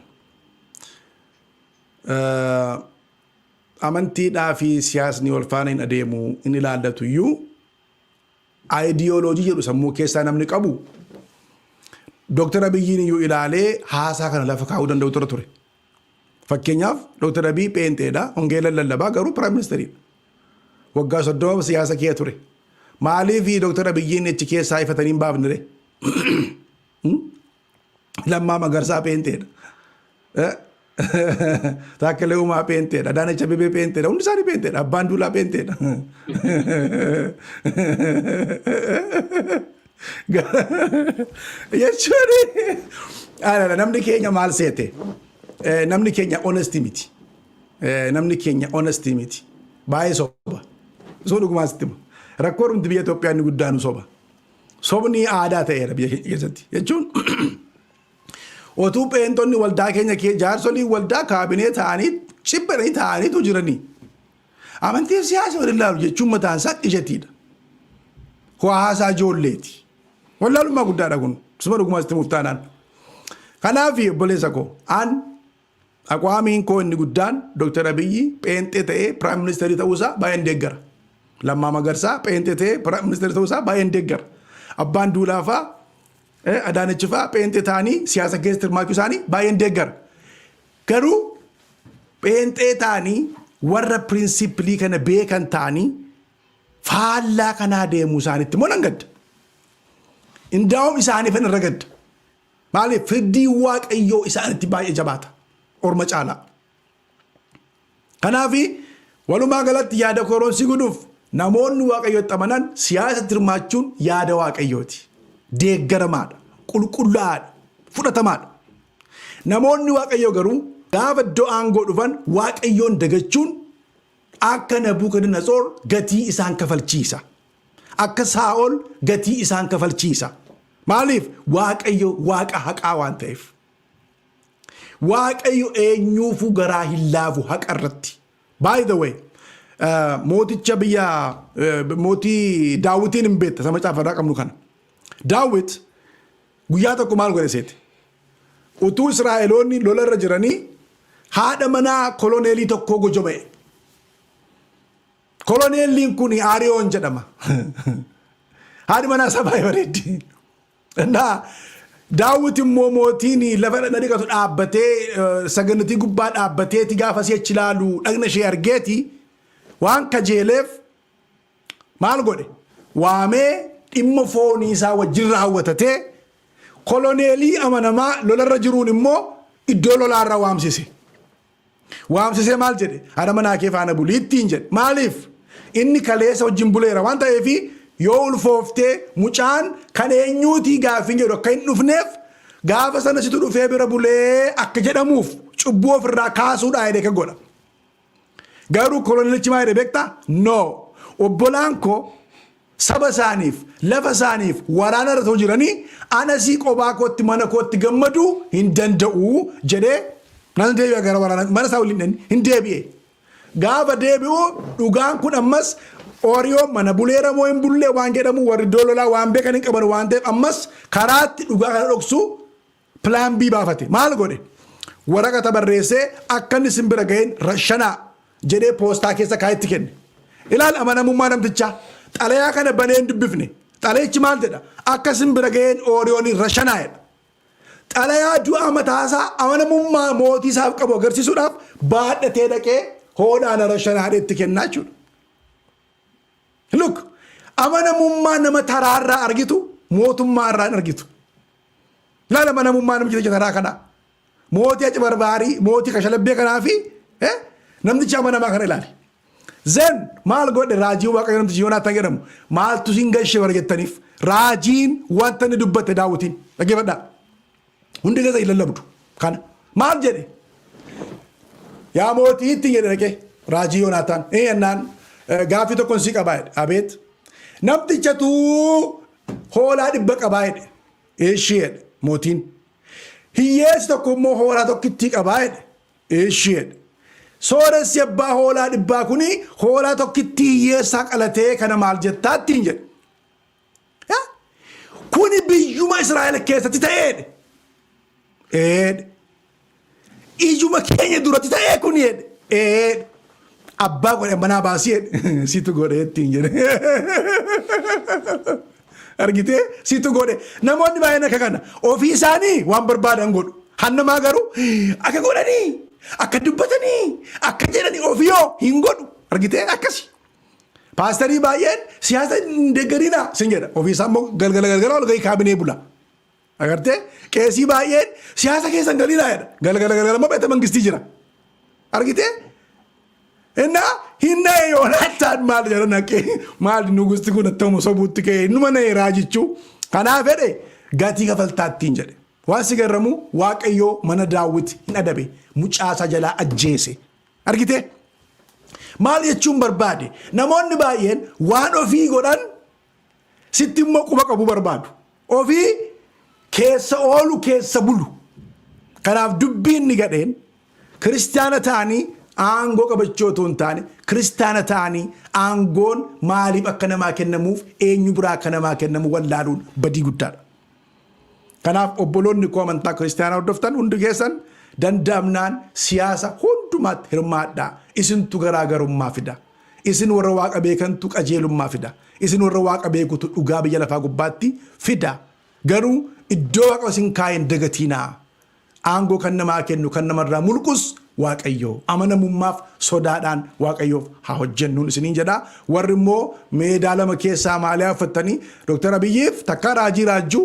Amantiidhaa fi siyaasni wal faana hin adeemu, hin ilaallatu iyyuu aayidiyooloojii jedhu sammuu keessaa namni qabu Dooktar Abiyyiin iyyuu ilaalee haasaa kana lafa kaa'uu danda'u ture ture. Fakkeenyaaf, Dooktar Abiy pheenxeedha, wangeela lallabaa, garuu prime ministeriidha. Waggaa 30 siyaasa kee ture. Maaliif Dooktar Abiyyiin achi keessaa ifatanii hin baafne ree? Lammaa Magarsaa pheenxeedha. Taakkalee Uumaa pheenxeedha. Adaanech Abeebee pheenxeedha. Hundi isaanii pheenxeedha. Abbaan Duulaa pheenxeedha. Jechuun namni keenya maal seete? Namni keenya honesty miti. Namni keenya honesty miti. Baay'ee soba. Soo dhugumaa sitti hima. Rakkoo dhumti biyya Itoophiyaa inni guddaan soba. Sobni aadaa ta'eera biyya keenya keessatti. Jechuun otuu pheenxonni waldaa keenya jaarsoliin waldaa kaabinee ta'anii cibbanii ta'aniitu jiranii. Amantii fi siyaasa wal ilaalu jechuun mataan isaa qishatiidha. Haasaa ijoolleeti. Wallaalummaa guddaadha kun. Suma dhugumaa sitti muftaanaan. Kanaaf obboleessa koo, an aqwaamiin koo inni guddaan Dr. Abiyyi pheenxee ta'ee prime ministerii ta'uusaa baay'een deeggara. Lammaa Magarsaa pheenxee ta'ee prime ministerii ta'uusaa baay'een deeggara. Abbaan Duulaa fa'aa, Adaanech fa'aa pheenxee ta'anii siyaasa keessatti hirmaachuu isaanii baay'een deeggara. Garuu pheenxee ta'anii, warra principle kana beekan ta'anii, faallaa kanaa deemuu isaaniitti immoo nan gadda. Indaa'um isaaniif irra gadda. Maaliif? Firdii Waaqayyoo isaanitti baay'ee jabaata. Orma caalaa. Kanaaf walumaa galatti yaada kooroonsii godhuuf, namoonni Waaqayyootti amanan siyaasatti hirmaachuun yaada Waaqayyooti. Deeggaramaadha. Qulqullaa'aadha. Fudhatamaadha. Namoonni Waaqayyoo garuu gaafa iddoo aangoo dhufan Waaqayyoon dagachuun akka Nabukadnezar gatii isaan kafalchiisa. Akka Saa'ol gatii isaan kafalchiisa. Maaliif? Waaqayyo Waaqa haqaa waan ta'eef. Waaqayyo eenyuufuu garaa hin laafu haqa irratti. By the way, mooticha biyya mootii Daawwitiin hin beekta, sama caafarraa qabnu kana. Daawwit guyyaa tokko maal godhe seete? Utuu Israa'eloonni lola irra jiranii haadha manaa koloneelii tokkoo gojoma'e. Koloneelliin kun Aariyoon jedhama. Haadhi manaa isaa baay'ee bareeddi. Innaa Daawwit immoo mootiin lafa dhaqna dhiqatu dhaabbatee, sagantii gubbaa dhaabbateeti, gaafa si'achi ilaalu dhaqna ishee argeeti waan kajeeleef maal godhe? Waamee dhimma foonii isaa wajjin raawwatatee, koloneelii amanamaa lolarra jiruun immoo iddoo lolaarra waamsise. Waamsisee maal jedhe? "Haadha manaa kee faana bulii" ittiin jedhe. Maaliif? Inni kaleessa wajjin buleera waan ta'eef, yoo ulfooftee mucaan kan eenyuutii gaaffiin jedhu akka hin dhufneef, gaafa sana situ dhufee bira bulee akka jedhamuuf cubbuu ofirraa kaasuudhaa jedhee kan godha. Garuu koloneelichi maal jedhe beektaa? "No. Obbolaan koo saba isaaniif, lafa isaaniif waraana irra ta'u jiranii, anasii qophaa kootti mana kootti gammaduu hin danda'u" jedhee, nan deebi'a gara waraana mana isaa waliin hin deebi'e. Gaafa deebi'u dhugaan kun ammas Ooriyoon mana buleera moo hin bullee waan jedhamu warri iddoo lolaa waan beekan hin qaban waan ta'eef, ammas karaatti dhugaa kana dhoksu plan B baafate. Maal godhe? Waraqata barreessee akka inni simbira ga'een rashanaa jedhee poostaa keessa kaayetti kenne. Ilaal amanamummaa namtichaa. Xalayaa kana banee hin dubbifne. Xalayichi maal jedha? Akka simbira ga'een Ooriyoon rashanaa jedha. Xalayaa du'aa mataasaa amanamummaa mootii isaaf qabu agarsiisuudhaaf baadhatee dhaqee hoodhaan rashanaa itti kennaa jechuudha. Look, amanamummaa nama taraarraa argitu mootummaa irraa hin argitu. Laala amanamummaa namicha taraa kanaa. Mootii aci barbaarii, mootii kashalabbee kanaa fi namticha amanamaa kana ilaali. Then maal godhe raajii Waaqayyo namtichi Yoonaataan jedhamu? Maaltu sin gashee bara jettaniif, raajiin wanta inni dubbate Daawwitiin dhaggeeffadhaa. Hundi keessa hin lallabdu kana. Maal jedhe? "Yaa mootii," ittiin jedhe dhaqee raajii Yoonaataan. Ee jennaan, "Gaaffii tokkoon si qabaa" jedhe. "Abeet." "Namtichatu hoolaa 100 qabaa" jedhe. "Eeshii" jedhe mootiin. "Hiyyeessi tokko immoo hoolaa tokkittii qabaa" jedhe. "Eeshii" jedhe. "Sooressi abbaa hoolaa 100 kuni hoolaa tokkittii hiyyeessaa qalatee, kana maal jettaa?" ittiin jedhe. "Kuni biyyuma Israa'el keessatti ta'eedha." "Eedhe." "Ijuma keenya duratti ta'ee kuni" jedhe. "Eedhe." "Abbaa godhe manaa baasii" jedhe. "Situ godhe" ittiin jedhe. Argitee, situ godhe. Namoonni baay'een akka kana ofii isaanii waan barbaadan godhu. Hannamaa garuu akka godhanii, akka dubbatanii, akka jedhanii ofii yoo hin godhu. Argitee, akkasi. Paasterii baay'een siyaasa hin deeggarinaa sin jedha. Ofii isaa immoo galgala galgala ol gahii kaabinee bula. Agartee, qeesii baay'een siyaasa keessa hin galinaa jedha. Galgala galgala immoo beeta mangistii jira. Argitee? Innaa hin na'e Yoonaataan, maal jedha naqee, maal nugusti kun attama sobuutti ka'e, innuma na'e raajichuu. Kanaaf fedhe gatii kafaltaattiin jedhe. Waan si garramu, Waaqayyoo mana Daawwit hin adabe, mucaasaa jalaa ajjeese. Argitee? Maal jechuun barbaade? Namoonni baay'een waan ofii godhan sitti immoo quba qabu barbaadu. Ofii keessa oolu, keessa bulu. Kanaaf dubbiin ni gadheen kiristaana ta'anii Aangoo qabachuu otoo hin taane, kiristaana ta'anii aangoon maaliif akka namaa kennamuuf, eenyu biraa akka namaa kennamu wallaaluun badii guddaadha. Kanaaf obboloonni koo amantaa kiristaanaa hordoftan hundi keessan, danda'amnaan siyaasa hundumaatti hirmaadhaa. Isintu garaagarummaa fida. Isin warra Waaqa beekantu qajeelummaa fida. Isin warra Waaqa beekutu dhugaa biyya lafaa gubbaatti fida. Garuu iddoo Waaqa isin kaa'een dagatiinaa. Aangoo kan namaa kennu, kan namarraa mulqus Waaqayyo. Amanamummaaf sodaadhaan Waaqayyoof haa hojjennuun isiniin jedha. Warri immoo meedaa lama keessaa maaliyaa uffattanii Dooktar Abiyyiif takka raajii raajjuu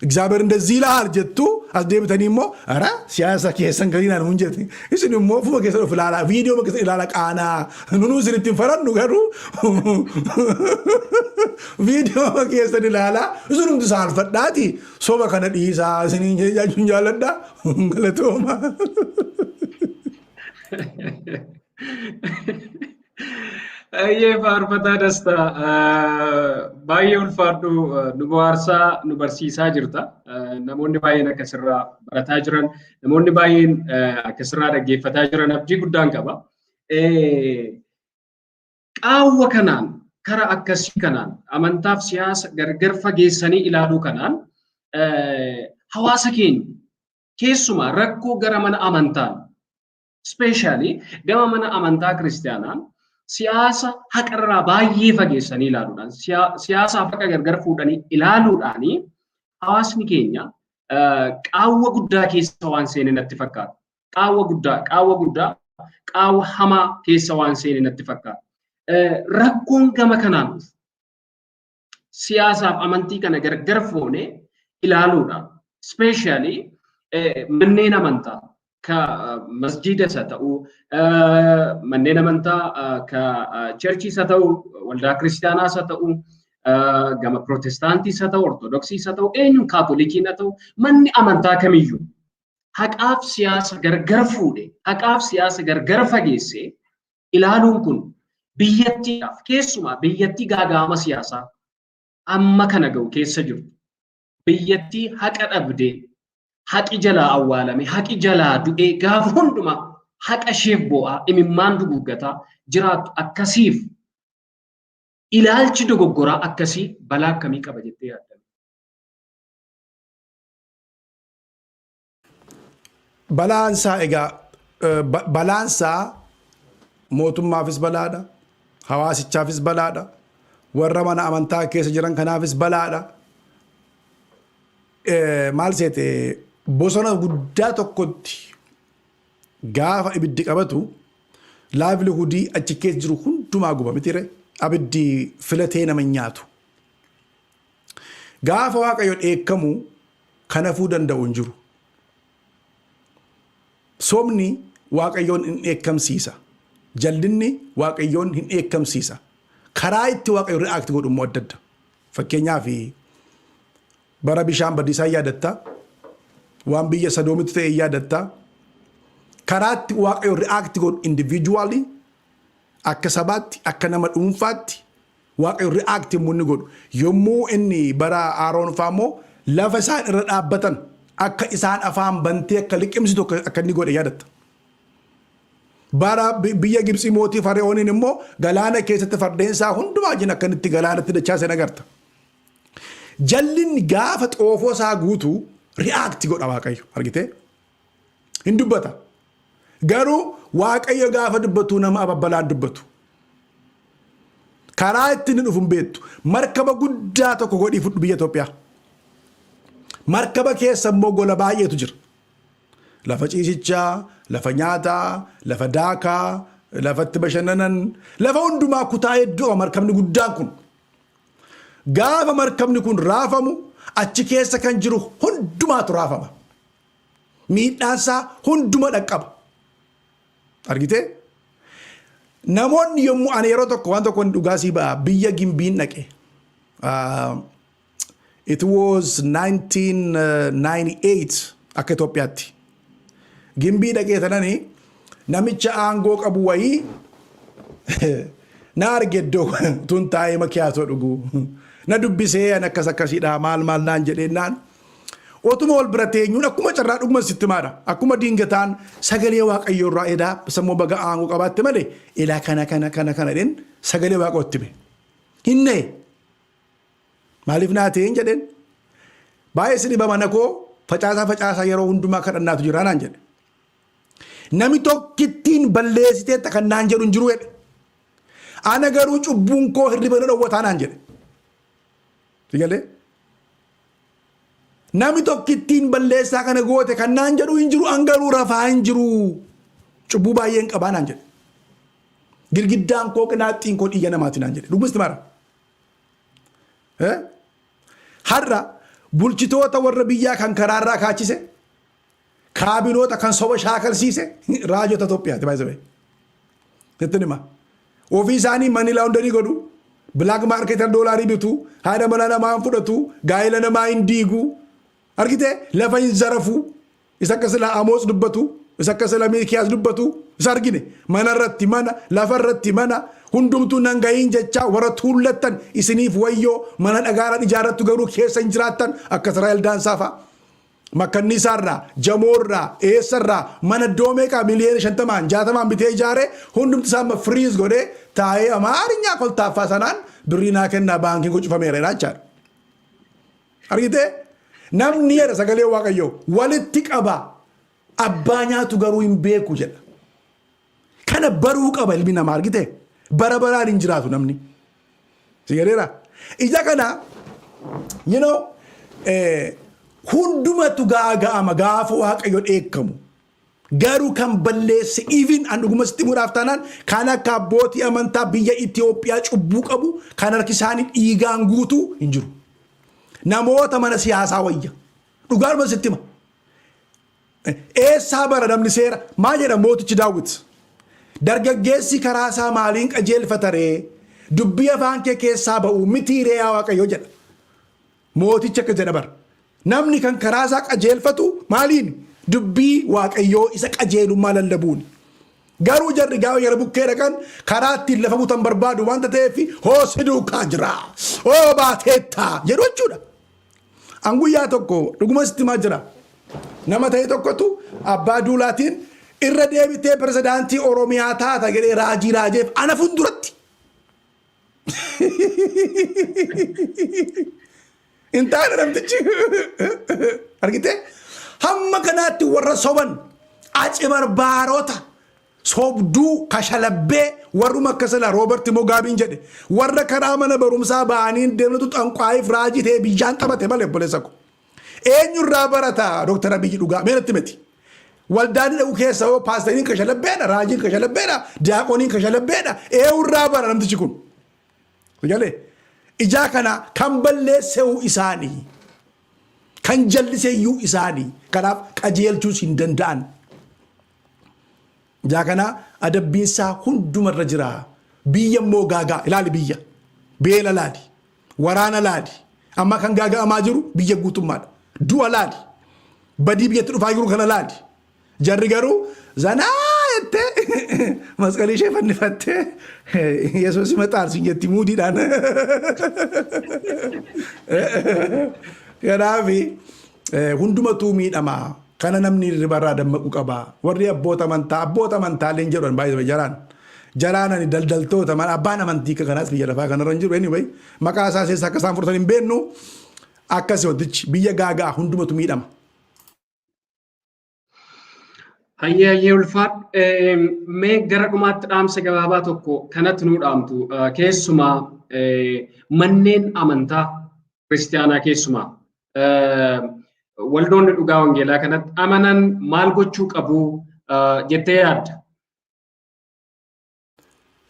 እግዚአብሔር እንደዚህ ይልሃል jettu, as deebitanii immoo ara siyaasa keessan galiinaan hun jette. Isin immoo ofuma keessan of ilaalaa, viidiyoo keessan ilaala qaanaa. Nunuu isin ittiin farannu, garuu viidiyoo keessan ilaalaa, isin hundi saalfadhaati soba kana dhiisaa isiniin jechuun jaalladha. Galatooma. Ayyee, Faarfataa Dastaa, baay'ee ulfaadhu. Nu bohaarsaa, nu barsiisaa jirta. Namoonni baay'een akkasirraa barataa jiran, namoonni baay'een akkasirraa dhaggeeffataa jiran abdii guddaan qaba. Qaawwa kanaan, kara akkasii kanaan, amantaaf siyaasa gargar fageessanii ilaaluu kanaan, hawaasa keenya keessumaa rakkoo gara mana amantaan, especially gama mana amantaa kiristaanaan, siyaasa haqarraa baay'ee fageessanii ilaaluudhaan, siyaasaaf haqa gargar fuudhanii ilaaluudhaanii, hawaasni keenya qaawwa guddaa keessa waan seene natti fakkaata. Qaawwa guddaa, qaawwa guddaa, qaawwa hamaa keessa waan seene natti fakkaata. Rakkoon gama kanaan dhufu, siyaasaaf amantii kana gargar foonee ilaaluudhaan, especially manneen amantaa ka masjiidas haa ta'u, manneen amantaa ka churchiis haa ta'u, waldaa kiristaanaas haa ta'u, gama pirootestaantiis haa ta'u, ortodoksiis haa ta'u, eenyuun kaatolikiin haa ta'u, manni amantaa kamiyyuu haqaaf siyaasa gargar fuudhe, haqaaf siyaasa gargar fageesse ilaaluun kun biyyattiidhaaf, keessumaa biyyattii gaaga'ama siyaasaa amma kana ga'u keessa jirtu, biyyattii haqa dhabdee, haqi jalaa awwaalame, haqi jalaa du'ee, gaafa hundumaa haqa isheef bo'aa imimmaan duguuggataa jiraattu akkasiif ilaalchi dogoggoraa akkasii balaa akkamii qaba jettee yaadda? Balaansaa egaa, balaansaa mootummaafis balaadha, hawaasichaafis balaadha, warra mana amantaa keessa jiran kanaafis balaadha. Maal seete, bosona guddaa tokkotti gaafa ibiddi qabatu livelihoodii achi keessa jiru hundumaa guba mitire? Abiddi filatee nama hin nyaatu. Gaafa Waaqayyo dheekkamu kanafuu danda'u hin jiru. Sobni Waaqayyoon hin dheekkamsiisa. Jallinni Waaqayyoon hin dheekkamsiisa. Karaa itti Waaqayyo react godhu immoo adda adda. Fakkeenyaaf, bara bishaan badiisaa yaadatta. Waan biyya Sadoomitti ta'e yaadatta. Karaa itti Waaqayyo react godhu individually, akka sabaatti, akka nama dhuunfaatti Waaqayyo react yommuu inni godhu, yommuu inni bara Aaroon fa'aa immoo lafa isaan irra dhaabbatan akka isaan afaan bantee akka liqimsitu akka inni godhe yaadatta. Bara biyya Gibxii mootii Fari'ooniin immoo galaana keessatti fardeen isaa hundumaa wajjin akka inni itti galaanatti dachaase agarta. Jallinni gaafa xoofoo isaa guutuu react godha Waaqayyo, argitee? Hin dubbata. Garuu Waaqayyo gaafa dubbatu nama ababbalaan dubbatu. Karaa itti inni dhufu hin beektu. Markaba guddaa tokko godhii fudhu biyya Itoophiyaa. Markaba keessa immoo gola baay'eetu jira. Lafa ciisichaa, lafa nyaataa, lafa daakaa, lafa itti bashannanan, lafa hundumaa kutaa hedduu qaba markabni guddaan kun. Gaafa markabni kun raafamu achi keessa kan jiru hundumaatu raafama. Miidhaansaa hunduma dhaqqaba. Argitee? Namoonni yommuu ani yeroo tokko waan tokko dhugaa sii ba'a, biyya Gimbiin dhaqe. It was 1998 akka Itoophiyaatti. Gimbii dhaqee tanani namicha aangoo qabu wayii na arge iddoo tun taa'ee makiyaatoo dhugu. Na dubbisee, an akkas akkasiidha, maal maal naan jedhee naan. Otuma wal bira teenyuun akkuma carraa dhuguma sitti maadha. Akkuma diingataan sagalee Waaqayyoo irraa edaa sammuu baga aangoo qabaatte malee elaa kana kana kana kana jedheen sagalee Waaqootti hime. Hin na'e. Maaliif naa ta'een jedheen. Baay'ee si dhiba mana koo facaasaa facaasaa yeroo hundumaa kadhannaatu jira naan jedhe. Nami tokkittiin balleessiteetta kan naan jedhu hin jiru jedhe. Ana garuu cubbuun koo hirriba na dhowwataa naan jedhe. Si galee? Nami tokkittiin balleessaa kana goote kan naan jedhu hin jiru an garuu rafaa hin jiru. Cubbuu baay'een qabaa naan jedhe. Girgiddaan koo qinaaxxiin koo dhiiga namaati naan jedhe. Dhugumisti mara. Har'a bulchitoota warra biyyaa kan karaarraa kaachise kaabinoota kan soba shaakalsiise raajota Itoophiyaati baay'ee. Sittin hima. Ofii isaanii money laundering godhu, black market doolaarii bitu, haadha mana namaa hin fudhatu, gaa'ela namaa hin diigu. Argitee lafa hin zarafu. Isa akka sila Amoos dubbatu, isa akka sila Miikiyaas dubbatu, isa argine. Mana irratti mana, lafa irratti mana, hundumtuu nan gahiin jechaa warra tuullattan isiniif wayyoo, mana dhagaadhaan ijaarrattu garuu keessa hin jiraattan akka Israa'el daansaa fa'a. Makkanniisaarraa, Jamoorraa, eessarraa mana iddoo meeqaa miliyoona 50n 60n bitee ijaare hundumti isaa amma freeze godhee taa'ee Amaarinyaa koltaaffaa sanaan birrii naa kennaa baankiin koo cufameera jedhaa jechaadha. Argitee? Namni jedha sagalee Waaqayyoo walitti qaba abbaa nyaatu garuu hin beeku jedha. Kana baruu qaba ilmi namaa argitee? Bara baraan hin jiraatu namni. Si galeera? Ija kana hundumatu gaaga'ama gaafa Waaqayyo dheekkamu. Garuu kan balleesse even an dhuguma sitti himuudhaaf taanaan kan akka abbootii amantaa biyya Itoophiyaa cubbuu qabu kan harki isaanii dhiigaan guutuu hin jiru. Namoota mana siyaasaa wayya. Dhugaadhuma sitti hima. Eessaa bara namni seera? Maal jedha mootichi Daawit? Dargaggeessi karaa isaa maaliin qajeelfata ree? Dubbii afaan kee keessaa ba'u mitii ree yaa Waaqayyo jedha. Mootichi akka jedha bara. Namni kan karaa isaa qajeelfatu maaliin? Dubbii Waaqayyoo isa qajeelummaa lallabuuni. Garuu jarri gaafa jara bukkee dhaqan karaa ittiin lafa butan barbaadu wanta ta'eef hoo si duukaa jira, hoo baateetta jedhu jechuudha. An guyyaa tokko dhuguma sitti himaa jira. Nama ta'e tokkotu abbaa duulaatiin irra deebitee pirezidaantii Oromiyaa taata jedhee raajii raajeef ana fuulduratti. Hin taane namtichi. Argitee? Hamma kanaatti warra soban acibarbaarota sobduu kashalabbee warruma akka silaa Rooberti Mugaabiin jedhe warra karaa mana barumsaa ba'anii hin deemnetu xanqwaayiif raajii ta'e biyyaan taphate malee obboleessa ko. Eenyurraa barata Dooktar Abiyyi dhugaa mee natti miti. Waldaan dhaqu keessa yoo paastariin kashalabbeedha, raajiin kashalabbeedha, diyaaqoniin kashalabbeedha, eenyurraa bara namtichi kun. Galee ijaa kana kan balleesse'u isaanii. Kan jalliseyyuu isaanii. Kanaaf qajeelchuus hin danda'an. Ijaa kana adabbiinsaa hundumarra jira. Biyya immoo gaagaa ilaali biyya. Beela laali. Waraana laali. Amma kan gaaga'amaa jiru biyya guutummaadha. Du'a laali. Badii biyyatti dhufaa jiru kana laali. Jarri garuu zanaa jettee masqalii ishee fannifattee Yesuus maxaal siin jetti muudiidhaan. Kanaaf hundumatuu miidhama. Kana namni hirribarraa dammaquu qaba. Warri abboota amantaa abboota amantaalee hin jedhu baay'ee jaraan. Jaraan ani daldaltoota mana abbaan amantii akka kanaas biyya lafaa kanarra hin jiru anyway maqaa isaa keessa akka isaan fudhatan hin beeknu akkasi wantichi biyya gaaga'a hundumatu miidhama. Hayyee hayyee ulfaadhu. Mee gara dhumaatti dhaamsa gabaabaa tokko kanatti nuu dhaamtu keessumaa manneen amantaa kiristiyaanaa keessumaa waldoonni dhugaa wangeelaa kanatti amanan maal gochuu qabu jettee yaadda?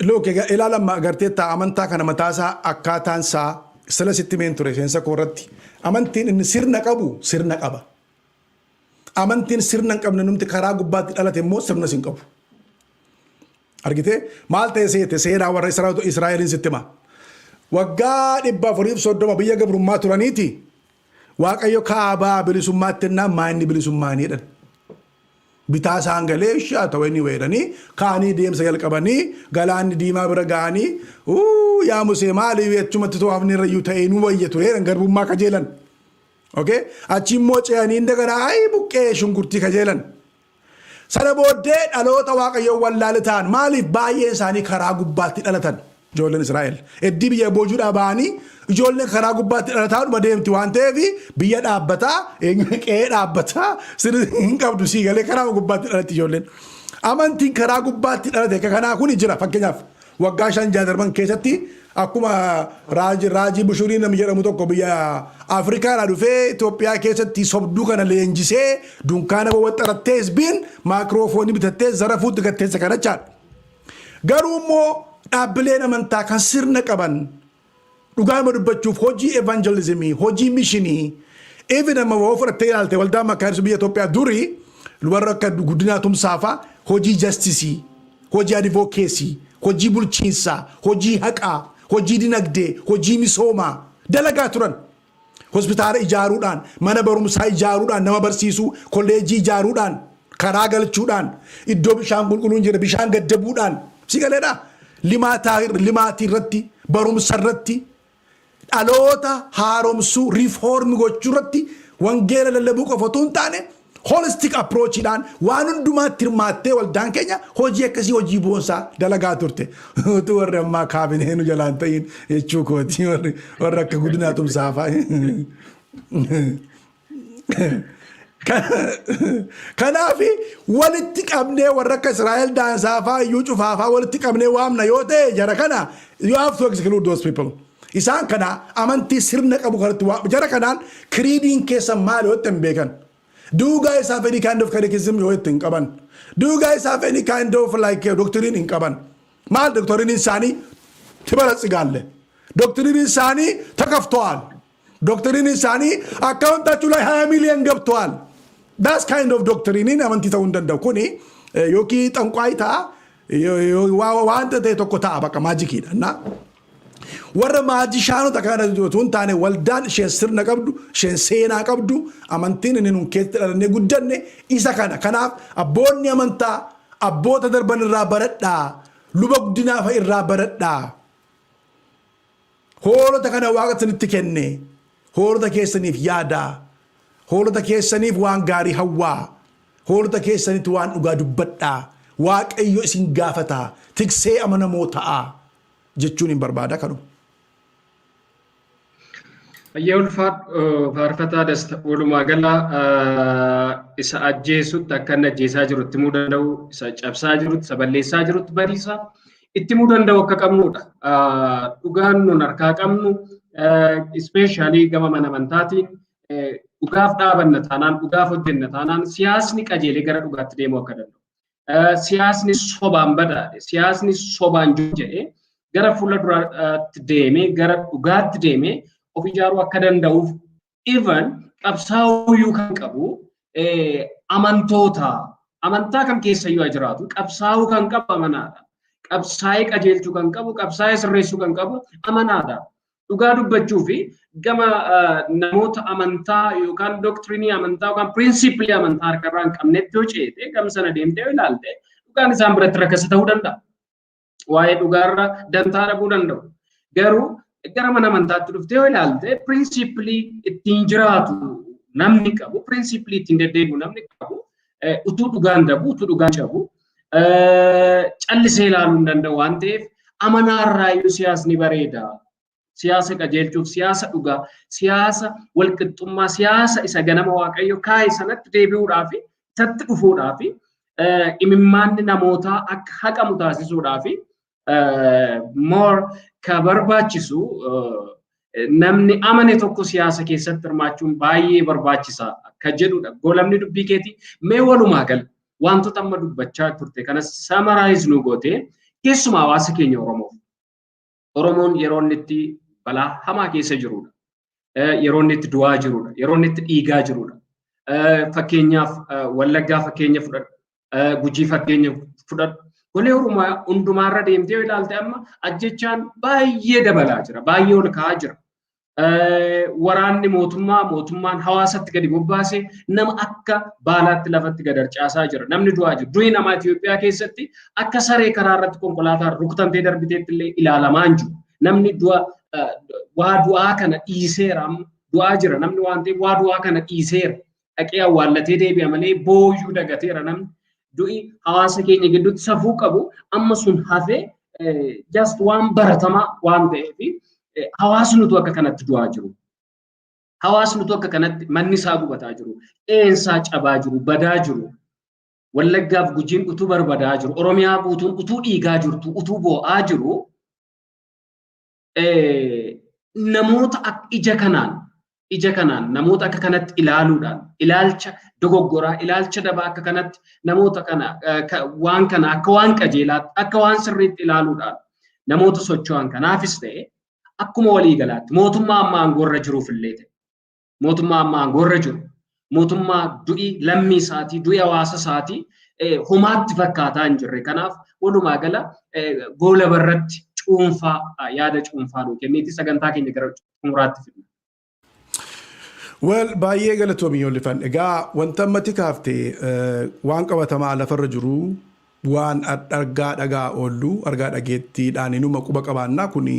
Look, egaa ilaalama agartee ta'a amantaa kana mataasaa akkaataan isaa sila sitti meen ture seensa koo irratti. Amantiin inni sirna qabu sirna qaba. Amantiin sirna hin qabne numti karaa gubbaatti dhalate immoo sirnas hin qabu. Argitee maal ta'e seete seenaa warra Israa'eliin sitti hima. Waggaa 430 biyya gabrummaa turaniiti Waaqayyo kaabaa bilisummaatti ennaan maa inni bilisummaanii jedhan. Bitaa isaan galee ishee haa ta'u anyway jedhanii ka'anii deemsa jalqabanii galaanni diimaa bira ga'anii uu yaa Musee maali achumatti too hafne irrayyuu ta'ee nu wayya ture jedhan garbummaa kajeelan. Okay? Achi immoo ce'anii እንደገና ayi buqqee shunkurtii kajeelan. Sana booddee dhaloota Waaqayyoon wallaale ta'an. Maaliif? Baay'een isaanii karaa gubbaatti dhalatan ijoolleen Israa'el. Eddii biyya boojuudhaa ba'anii ijoolleen karaa gubbaatti dhalataa dhuma deemti waan ta'eef, biyya dhaabbataa, qe'ee dhaabbataa sirrii hin qabdu, sii galee, karaa gubbaatti dhalatti ijoolleen. Amantiin karaa gubbaatti dhalate akka kanaa kun jira. Fakkeenyaaf, waggaa 5-6 darban keessatti akkuma raajii Bushurii namni jedhamu tokko biyya Afrikaadhaa dhufee Itoophiyaa keessatti sobduu kana leenjisee, dunkaana waxxarattee, hizbiin maakiroofoonii bitattee zarafuutti gatteessa kana jechaadha. Garuu immoo dhaabbileen amantaa kan sirna qaban, dhugaama dubbachuuf, hojii evangelism, hojii mission, even amma yoo fudhattee ilaalte, waldaa Makkaanisu biyya Itoophiyaa durii warra akka Guddinaa Tumsaafaa hojii justice, hojii advocacy, hojii bulchiinsaa, hojii haqaa, hojii dinagdee, hojii misoomaa dalagaa turan. Hospitaala ijaaruudhaan, mana barumsaa ijaaruudhaan, nama barsiisuu, kolleejjii ijaaruudhaan, karaa galchuudhaan, iddoo bishaan qulqulluun jira bishaan gaddabuudhaan, si galeedha. Limaatii irratti, barumsa irratti, dhaloota haaromsuu, reform gochuu irratti, wangeela lallabuu qofa otoo hin taane holistic approach iidhaan waan hundumaatti hirmaattee waldaan keenya hojii akkasii, hojii boonsaa dalagaa turte. Utuu warri ammaa kaabinee nu jalaan ta'in jechuu kooti, warri akka Guddinaa Tumsaa fa'a. Kanaaf walitti qabnee warra akka Israa'el Daansaa fa'aa, Iyyuu Cufaa fa'aa walitti qabnee waamna yoo ta'e, jara kana you have to exclude those people. Isaan kana amantii sirna qabu kanatti jara kanaan creed iin keessa maal yoo itti hin beekan. Do you guys have any kind of catechism yoo itti hin qaban? Do you guys have any kind of like doctrine hin qaban? Maal doctrine isaanii? ትበለጽጋለህ. Doctrine isaanii ተከፍተዋል። Doctrine isaanii account ኣችሁ ላይ 20 ሚሊዮን ገብተዋል። That's kind of doctrine amantii ta'uu hin danda'u. Kuni yookiin xanqwaayii ta'a, wanta ta'e tokko ta'a, bakka magic iidha. Na warra magician ota kana otoo hin taane, waldaan isheen sirna qabdu, isheen seenaa qabdu, amantiin inni nun keessatti dhalannee guddanne isa kana. Kanaaf abboonni amantaa abboota darban irraa baradhaa, Luba Guddinaa fa'a irraa baradhaa. Hoolota kana Waaqa isinitti kenne, hoolota keessaniif yaadaa, hoolota keessaniif waan gaarii hawwaa, hoolota keessanitti waan dhugaa dubbadhaa. Waaqayyo isin gaafataa, tiksee amanamoo ta'aa jechuun hin barbaada kanuma. Baay'ee ulfaadhu, Faarfataa Dasta. Walumaa gala isa ajjeesutti akka inni ajjeesaa jiru itti himuu danda'u, isa cabsaa jirutti, isa balleessaa jirutti badiisa itti himuu danda'u akka qabnudha. Dhugaan nun harkaa qabnu, especially gama mana amantaatiin, dhugaaf dhaabanna taanaan, dhugaaf hojjenna taanaan, siyaasni qajeelee gara dhugaatti deemuu akka danda'u. Siyaasni sobaan badhaadhe, siyaasni sobaan jedhee gara fuula duraatti deemee, gara dhugaatti deemee of ijaaruu akka danda'uuf, even qabsaa'uu kan qabu amantoota, amantaa kam keessayyuu haa jiraatu, qabsaa'uu kan qabu amanaadha. Qabsaa'ee qajeelchuu kan qabu, qabsaa'ee sirreessuu kan qabu amanaadha. Dhugaa dubbachuu fi gama namoota amantaa yookaan doctrine ii amantaa yookaan principle ii amantaa harkarraa hin qabnetti yoo ceete, gama sana deemtee yoo ilaalte, dhugaan isaan biratti rakkasa ta'uu danda'a. Waa'ee dhugaarra dantaa dhabuu danda'u. Garuu gara mana amantaatti dhuftee yoo ilaalte, principle ii ittiin jiraatu namni qabu, principle ii ittiin deddeebi'u namni qabu, utuu dhugaan dabu, utuu dhugaan cabu, callisee ilaaluu hin danda'u waan ta'eef, amanaarraayyuu siyaasni bareeda. Siyaasa qajeelchuuf, siyaasa dhugaa, siyaasa walqixxummaa, siyaasa isa ganama Waaqayyo kaa'e sanatti deebi'uudhaaf, isatti dhufuudhaaf, imimmaanni namootaa akka haqamu taasisuudhaaf more ka barbaachisu, namni amane tokko siyaasa keessatti hirmaachuun baay'ee barbaachisa akka jedhudha. Golamni dubbii keetii mee walumaa gala wantoota amma dubbachaa turte kana summarize nu gootee, keessumaa hawaasa keenya Oromoof. Oromoon yeroo inni itti balaa hamaa keessa jirudha. Yeroo inni itti du'aa jirudha. Yeroo inni itti dhiigaa jirudha. Fakkeenyaaf, Wallaggaa fakkeenya fudhadhu. Gujii fakkeenya fudhadhu. Golee Oromoo hundumaarra deemtee yoo ilaalte, amma ajjechaan baay'ee dabalaa jira. Baay'ee ol ka'aa jira. Waraanni mootummaa, mootummaan hawaasatti gadi bobbaasee nama akka baalaatti lafatti gad harcaasaa jira. Namni du'aa jira. Du'i namaa Itoophiyaa keessatti akka saree karaa irratti konkolaataan rukutamtee darbiteetti illee ilaalamaa hin jiru. Namni du'a waa du'aa kana dhiiseera amma. Du'aa jira namni waan ta'eef waa du'aa kana dhiiseera. Dhaqee awwaallatee deebi'a malee booyyuu dagateera namni. Du'i hawaasa keenya gidduutti safuu qabu amma sun hafee just waan baratamaa waan ta'eef hawaasnutu akka kanatti du'aa jiru. Hawaasnutu akka kanatti manni isaa gubataa jiru. Qe'eensaa cabaa jiru, badaa jiru. Wallaggaaf Gujiin utuu barbadaa jiru, Oromiyaa guutuun utuu dhiigaa jirtu, utuu boo'aa jiru, namoota ija kanaan namoota akka kanatti ilaaluudhaan, ilaalcha dogoggoraa, ilaalcha dabaa akka kanatti namoota kana, waan kana akka waan qajeelaatti, akka waan sirriitti ilaaluudhaan namoota socho'an kanaafis ta'e, akkuma waliigalaatti mootummaa amma aangoorra jiruuf illee ta'e, mootummaa amma aangoorra jiru, mootummaa du'i lammii isaatii, du'i hawaasa isaatii homaatti fakkaataa hin jirre kanaaf, walumaa gala goola barratti cuunfaa, yaada cuunfaa nuu kenniiti sagantaa keenya gara xumuraatti fidna. Well, baay'ee galatoomi, Yollifan. Egaa wanta ammatti kaafte waan qabatamaa lafarra jiru, waan argaa dhagaa oollu, argaa dhageettiidhaan inuma quba qabaannaa. Kuni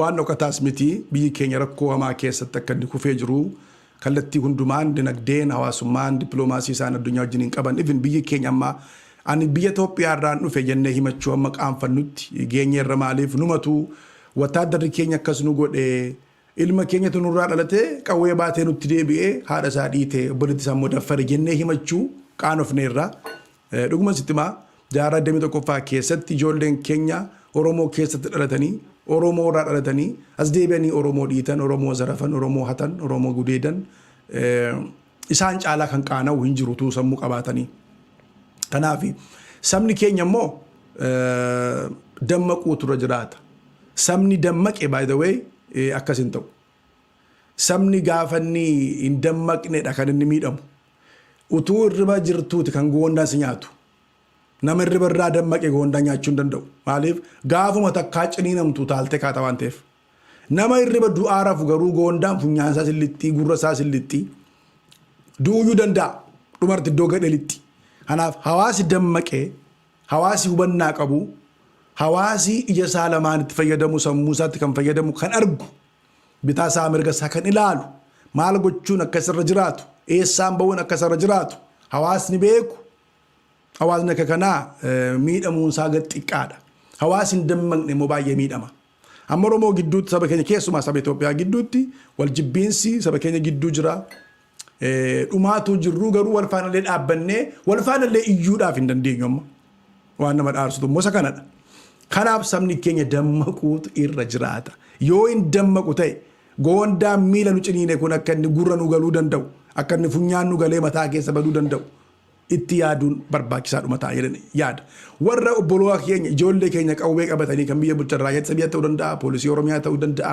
waan dhokataas miti. Biyyi keenya rakkoo hamaa keessatti akka inni kufee jiru kallattii hundumaan, dinagdeen, hawaasummaan, dippiloomaasii isaan addunyaa wajjin hin qaban. Even biyyi keenya amma ani biyya Itoophiyaa irraan dhufe jennee himachuu amma qaanfannutti geenyeerra. Maaliif? Numatu wattaaddarri keenya akkas nu godhe, ilma keenyatu nurraa dhalatee qawwee baatee nutti deebi'ee haadha isaa dhiitee obboleetti isaa immoo daffare jennee himachuu qaanofneerra. Dhuguma sitti himaa, jaarraa 21ffaa keessatti ijoolleen keenya Oromoo keessatti dhalatanii, Oromoo irraa dhalatanii, as deebi'anii Oromoo dhiitan, Oromoo zarafan, Oromoo hatan, Oromoo gudeedan, isaan caalaa kan qaana'u hin jiru tuu sammuu qabaatanii. Kanaaf sabni keenya immoo dammaquutu irra jiraata. Sabni dammaqe, by the way, akkas hin ta'u. Sabni gaafa inni hin dammaqnedha kan inni miidhamu. Utuu hirriba jirtuuti kan goondaan si nyaatu. Nama hirriba irraa dammaqe goondaan nyaachuu hin danda'u. Maaliif? Gaafuma takkaa ciniinamtu taaltee kaata waan ta'eef. Nama hirriba du'aa rafu garuu goondaan funyaan isaa sillixxii, gurra isaa sillixxii, du'uyyuu danda'a. Dhumarti iddoo gadhee lixxi. Kanaaf hawaasi dammaqee, hawaasi hubannaa qabu, hawaasi ija isaa lamaan itti fayyadamu, sammuu isaatti kan fayyadamu, kan argu, bitaa isaa mirga isaa kan ilaalu, maal gochuun akka isarra jiraatu, eessaan ba'uun akka isarra jiraatu hawaasni beeku. Hawaasni akka kanaa miidhamuun isaa gad xiqqaadha. Hawaasni hin dammaqne immoo baay'ee miidhama. Amma Oromoo gidduutti, saba keenya, keessumaa saba Itoophiyaa gidduutti wal jibbiinsi saba keenya gidduu jira. Dhumaatuu jirru garuu wal faanallee dhaabbannee wal faanallee iyyuudhaaf hin dandeenyu amma. Waan nama dhaarsutu immoo isa kanadha. Kanaaf sabni keenya dammaquutu irra jiraata. Yoo hin dammaqu ta'e, goondaan miila nu ciniine kun akka inni gurra nu galuu danda'u, akka inni funyaan nu galee mataa keessa baduu danda'u itti yaaduun barbaachisaadhuma ta'a jedhan yaada. Warra obboloota keenya, ijoollee keenya qawwee qabatanii kan biyya bulchan, raayyaa ittisa biyyaa ta'uu danda'a, poolisii Oromiyaa ta'uu danda'a.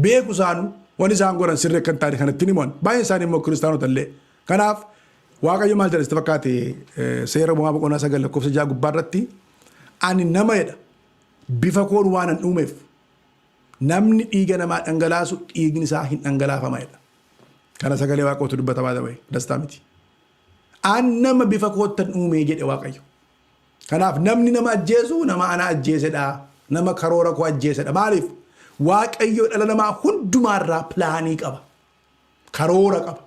Beeku isaanu waan isaan godhan sirrii akka hin taane kanatti ni himan. Baay'een isaanii immoo kiristaanota illee. Kanaaf Waaqayyo maal jedha sitti fakkaate? Seera Uumamaa boqonnaa 9 lakkoofsa 6 gubbaa irratti, ani nama jedha bifa koon waan an uumeef, namni dhiiga namaa dhangalaasu dhiigni isaa hin dhangalaafama jedha. Kana sagalee Waaqootu dubbata, baay'ee wayi dastaa miti. An nama bifa koottan uumee jedhe Waaqayyo. Kanaaf namni nama ajjeesu nama ana ajjeesedha. Nama karoora koo ajjeesedha. Maaliif? Waaqayyo dhala namaa hundumaarraa pilaanii qaba. Karoora qaba.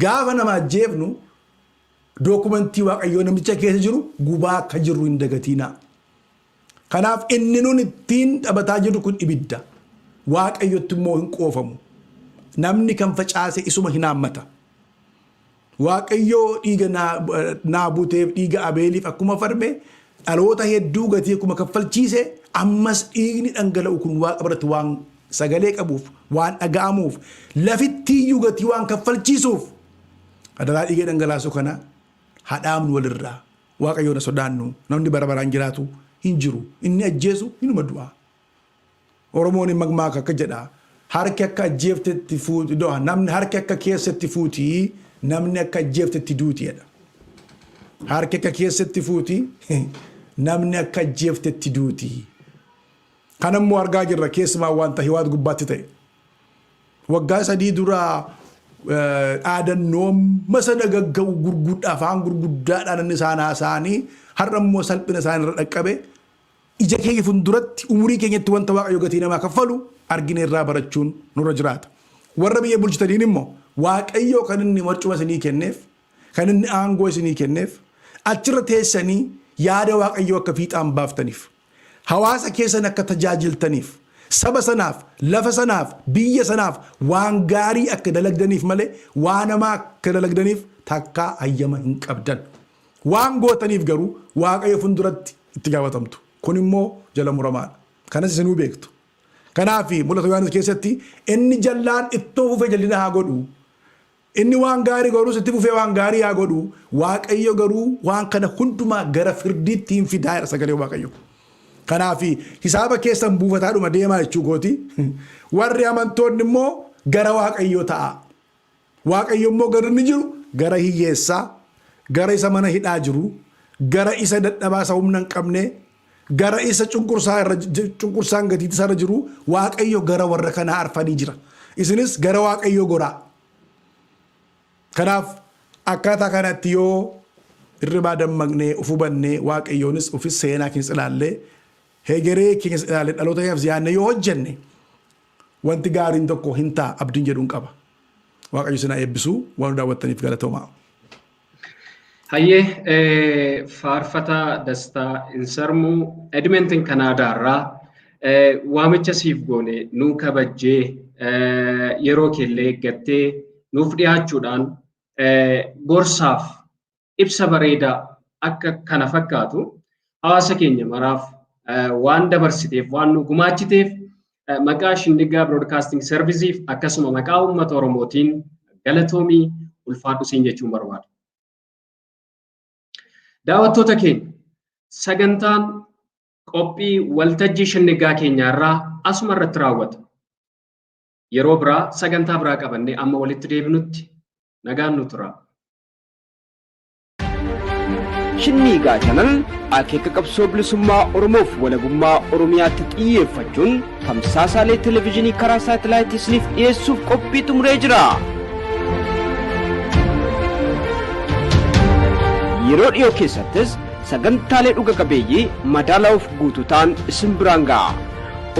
Gaafa nama ajjeefnu dookumentii Waaqayyoo namicha keessa jiru gubaa akka jirru hin dagatiinaa. Kanaaf inni nun ittiin taphataa jirru kun ibidda. Waaqayyotti immoo hin qoofamu. Namni kan facaase isuma hin haammata. Waaqayyoo dhiiga Naabuteef, dhiiga Abeeliif akkuma farme, dhaloota hedduu gatii akkuma kaffalchiise, ammas dhiigni dhangala'u kun Waaqa biratti waan sagalee qabuuf, waan dhaga'amuuf, lafittiiyyuu gatii waan kaffalchiisuuf, adaraa dhiiga dhangalaasu kana hadhaamnu walirraa. Waaqayyoon na sodaannu. Namni bara baraan jiraatu hin jiru. Inni ajjeesu hinuma du'a. Oromoon hin makmaaka akka jedha. Harki akka ajjeeftetti fuuti, namni harki akka keessatti fuuti, namni akka ajjeeftetti duuti jedha. Harki akka keessatti fuuti, namni akka ajjeeftetti duuti. Kanammoo argaa jirra, keessumaa wanta Hiwaat gubbaatti ta'e. Waggaa 3 dura dhaadannoo amma sana gagga'u gurguddaa, afaan gurguddaadhaan inni isaan haasa'anii, har'a immoo salphina isaan irra dhaqqabe ija keenya fuulduratti, umurii keenyatti wanta Waaqayyo gatii namaa kaffalu argine irraa barachuun nurra jiraata. Warra biyya bulchitaniin immoo Waaqayyoo kan inni marcuma isinii kenneef, kan inni aangoo isinii kenneef, achirra teessanii yaada Waaqayyoo akka fiixaan baaftaniif, hawaasa keessan akka tajaajiltaniif, saba sanaaf, lafa sanaaf, biyya sanaaf waan gaarii akka dalagdaniif malee waan hamaa akka dalagdaniif takkaa hayyama hin qabdan. Waan gootaniif garuu Waaqayyo fuulduratti itti gaafatamtu. Kun immoo jala muramaadha. Kanas isinuu beektu. Kanaaf Mul'ata Yohaannis keessatti inni jallaan ittoo fufee jallina haa godhu. Inni waan gaarii godhus itti fufee waan gaarii haa godhu. Waaqayyo garuu waan kana hundumaa gara firdiitti hin fidaa jedha sagalee Waaqayyo. Kanaaf hisaaba keessan buufataadhuma deemaa jechuu kooti. Warri amantoonni immoo gara Waaqayyoo ta'a. Waaqayyo immoo gara inni jiru gara hiyyeessaa, gara isa mana hidhaa jiru, gara isa dadhabaa isa humna hin qabne, gara isa cunqursaa irra cunqursaan gatiitti isaarra jiru Waaqayyo gara warra kanaa arfanii jira. Isinis gara Waaqayyoo goraa. Kanaaf akkaataa kanatti yoo hirribaa dammaqnee uf hubannee Waaqayyoonis ufis seenaa keenyas ilaallee hegeree keenyas ilaallee dhaloota keenyaaf yaadnee yoo hojjenne wanti gaariin tokko hin ta'a abdiin jedhuun qaba. Waaqayyo isin haa eebbisu waan nu daawwattaniif galatoomaa. Hayyee, Faarfataa Dastaa Insarmuu Edmonton Kanaadaarraa waamicha siif goone nuu kabajjee, yeroo keellee eeggattee nuuf dhiyaachuudhaan gorsaaf ibsa bareedaa akka kana fakkaatu hawaasa keenya maraaf waan dabarsiteef, waan nu gumaachiteef, maqaa Shindiggaa Broadcasting Serviceif akkasuma maqaa uummata Oromootiin galatoomii, ulfaadhu siin jechuun barbaada. Daawwattoota keenya, sagantaan qophii waltajjii Shindiggaa keenyaarraa asuma irratti raawwata. Yeroo biraa sagantaa biraa qabannee amma walitti deebinutti nagaan nu tura. Shinniigaa Channel akeeka qabsoo bilisummaa Oromoof walabummaa Oromiyaatti xiyyeeffachuun tamsaasaalee televezyiinii karaa saatalaayitii isiniif dhiyeessuuf qophii xumuree jira. Yeroo dhiyoo keessattis sagantaalee dhuga qabeeyyii madaalawuuf guutuu ta'an isin biraan ga'a.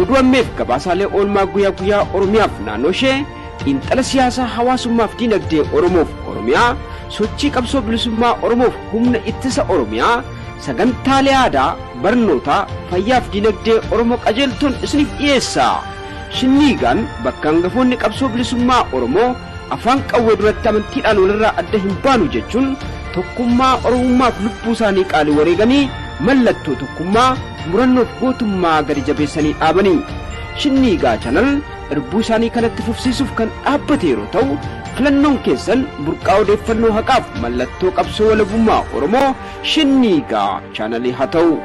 Oduu ammeef gabaasaalee oolmaa guyyaa guyyaa Oromiyaaf naannoo ishee, xiinxala siyaasaa, hawaasummaaf diinagdee Oromoof Oromiyaa, sochii qabsoo bilisummaa Oromoof humna ittisa Oromiyaa, sagantaalee aadaa, barnootaa, fayyaaf diinagdee Oromoo qajeeltoon isiniif dhiyeessa. Shinniigaan bakka hangafoonni qabsoo bilisummaa Oromoo afaan qawwee duratti amantiidhaan walirraa adda hin baanu jechuun tokkummaa Oromummaaf lubbuu isaanii qaalii wareeganii mallattoo tokkummaa murannoof gootummaa gadi jabeessanii dhaabanii. Shinniigaa Channel irbuu isaanii kanatti fufsiisuuf kan dhaabbate yeroo ta'u, filannoon keessan burqaa odeeffannoo haqaaf mallattoo qabsoo walabummaa Oromoo Shinniigaa Channelii haa ta'u.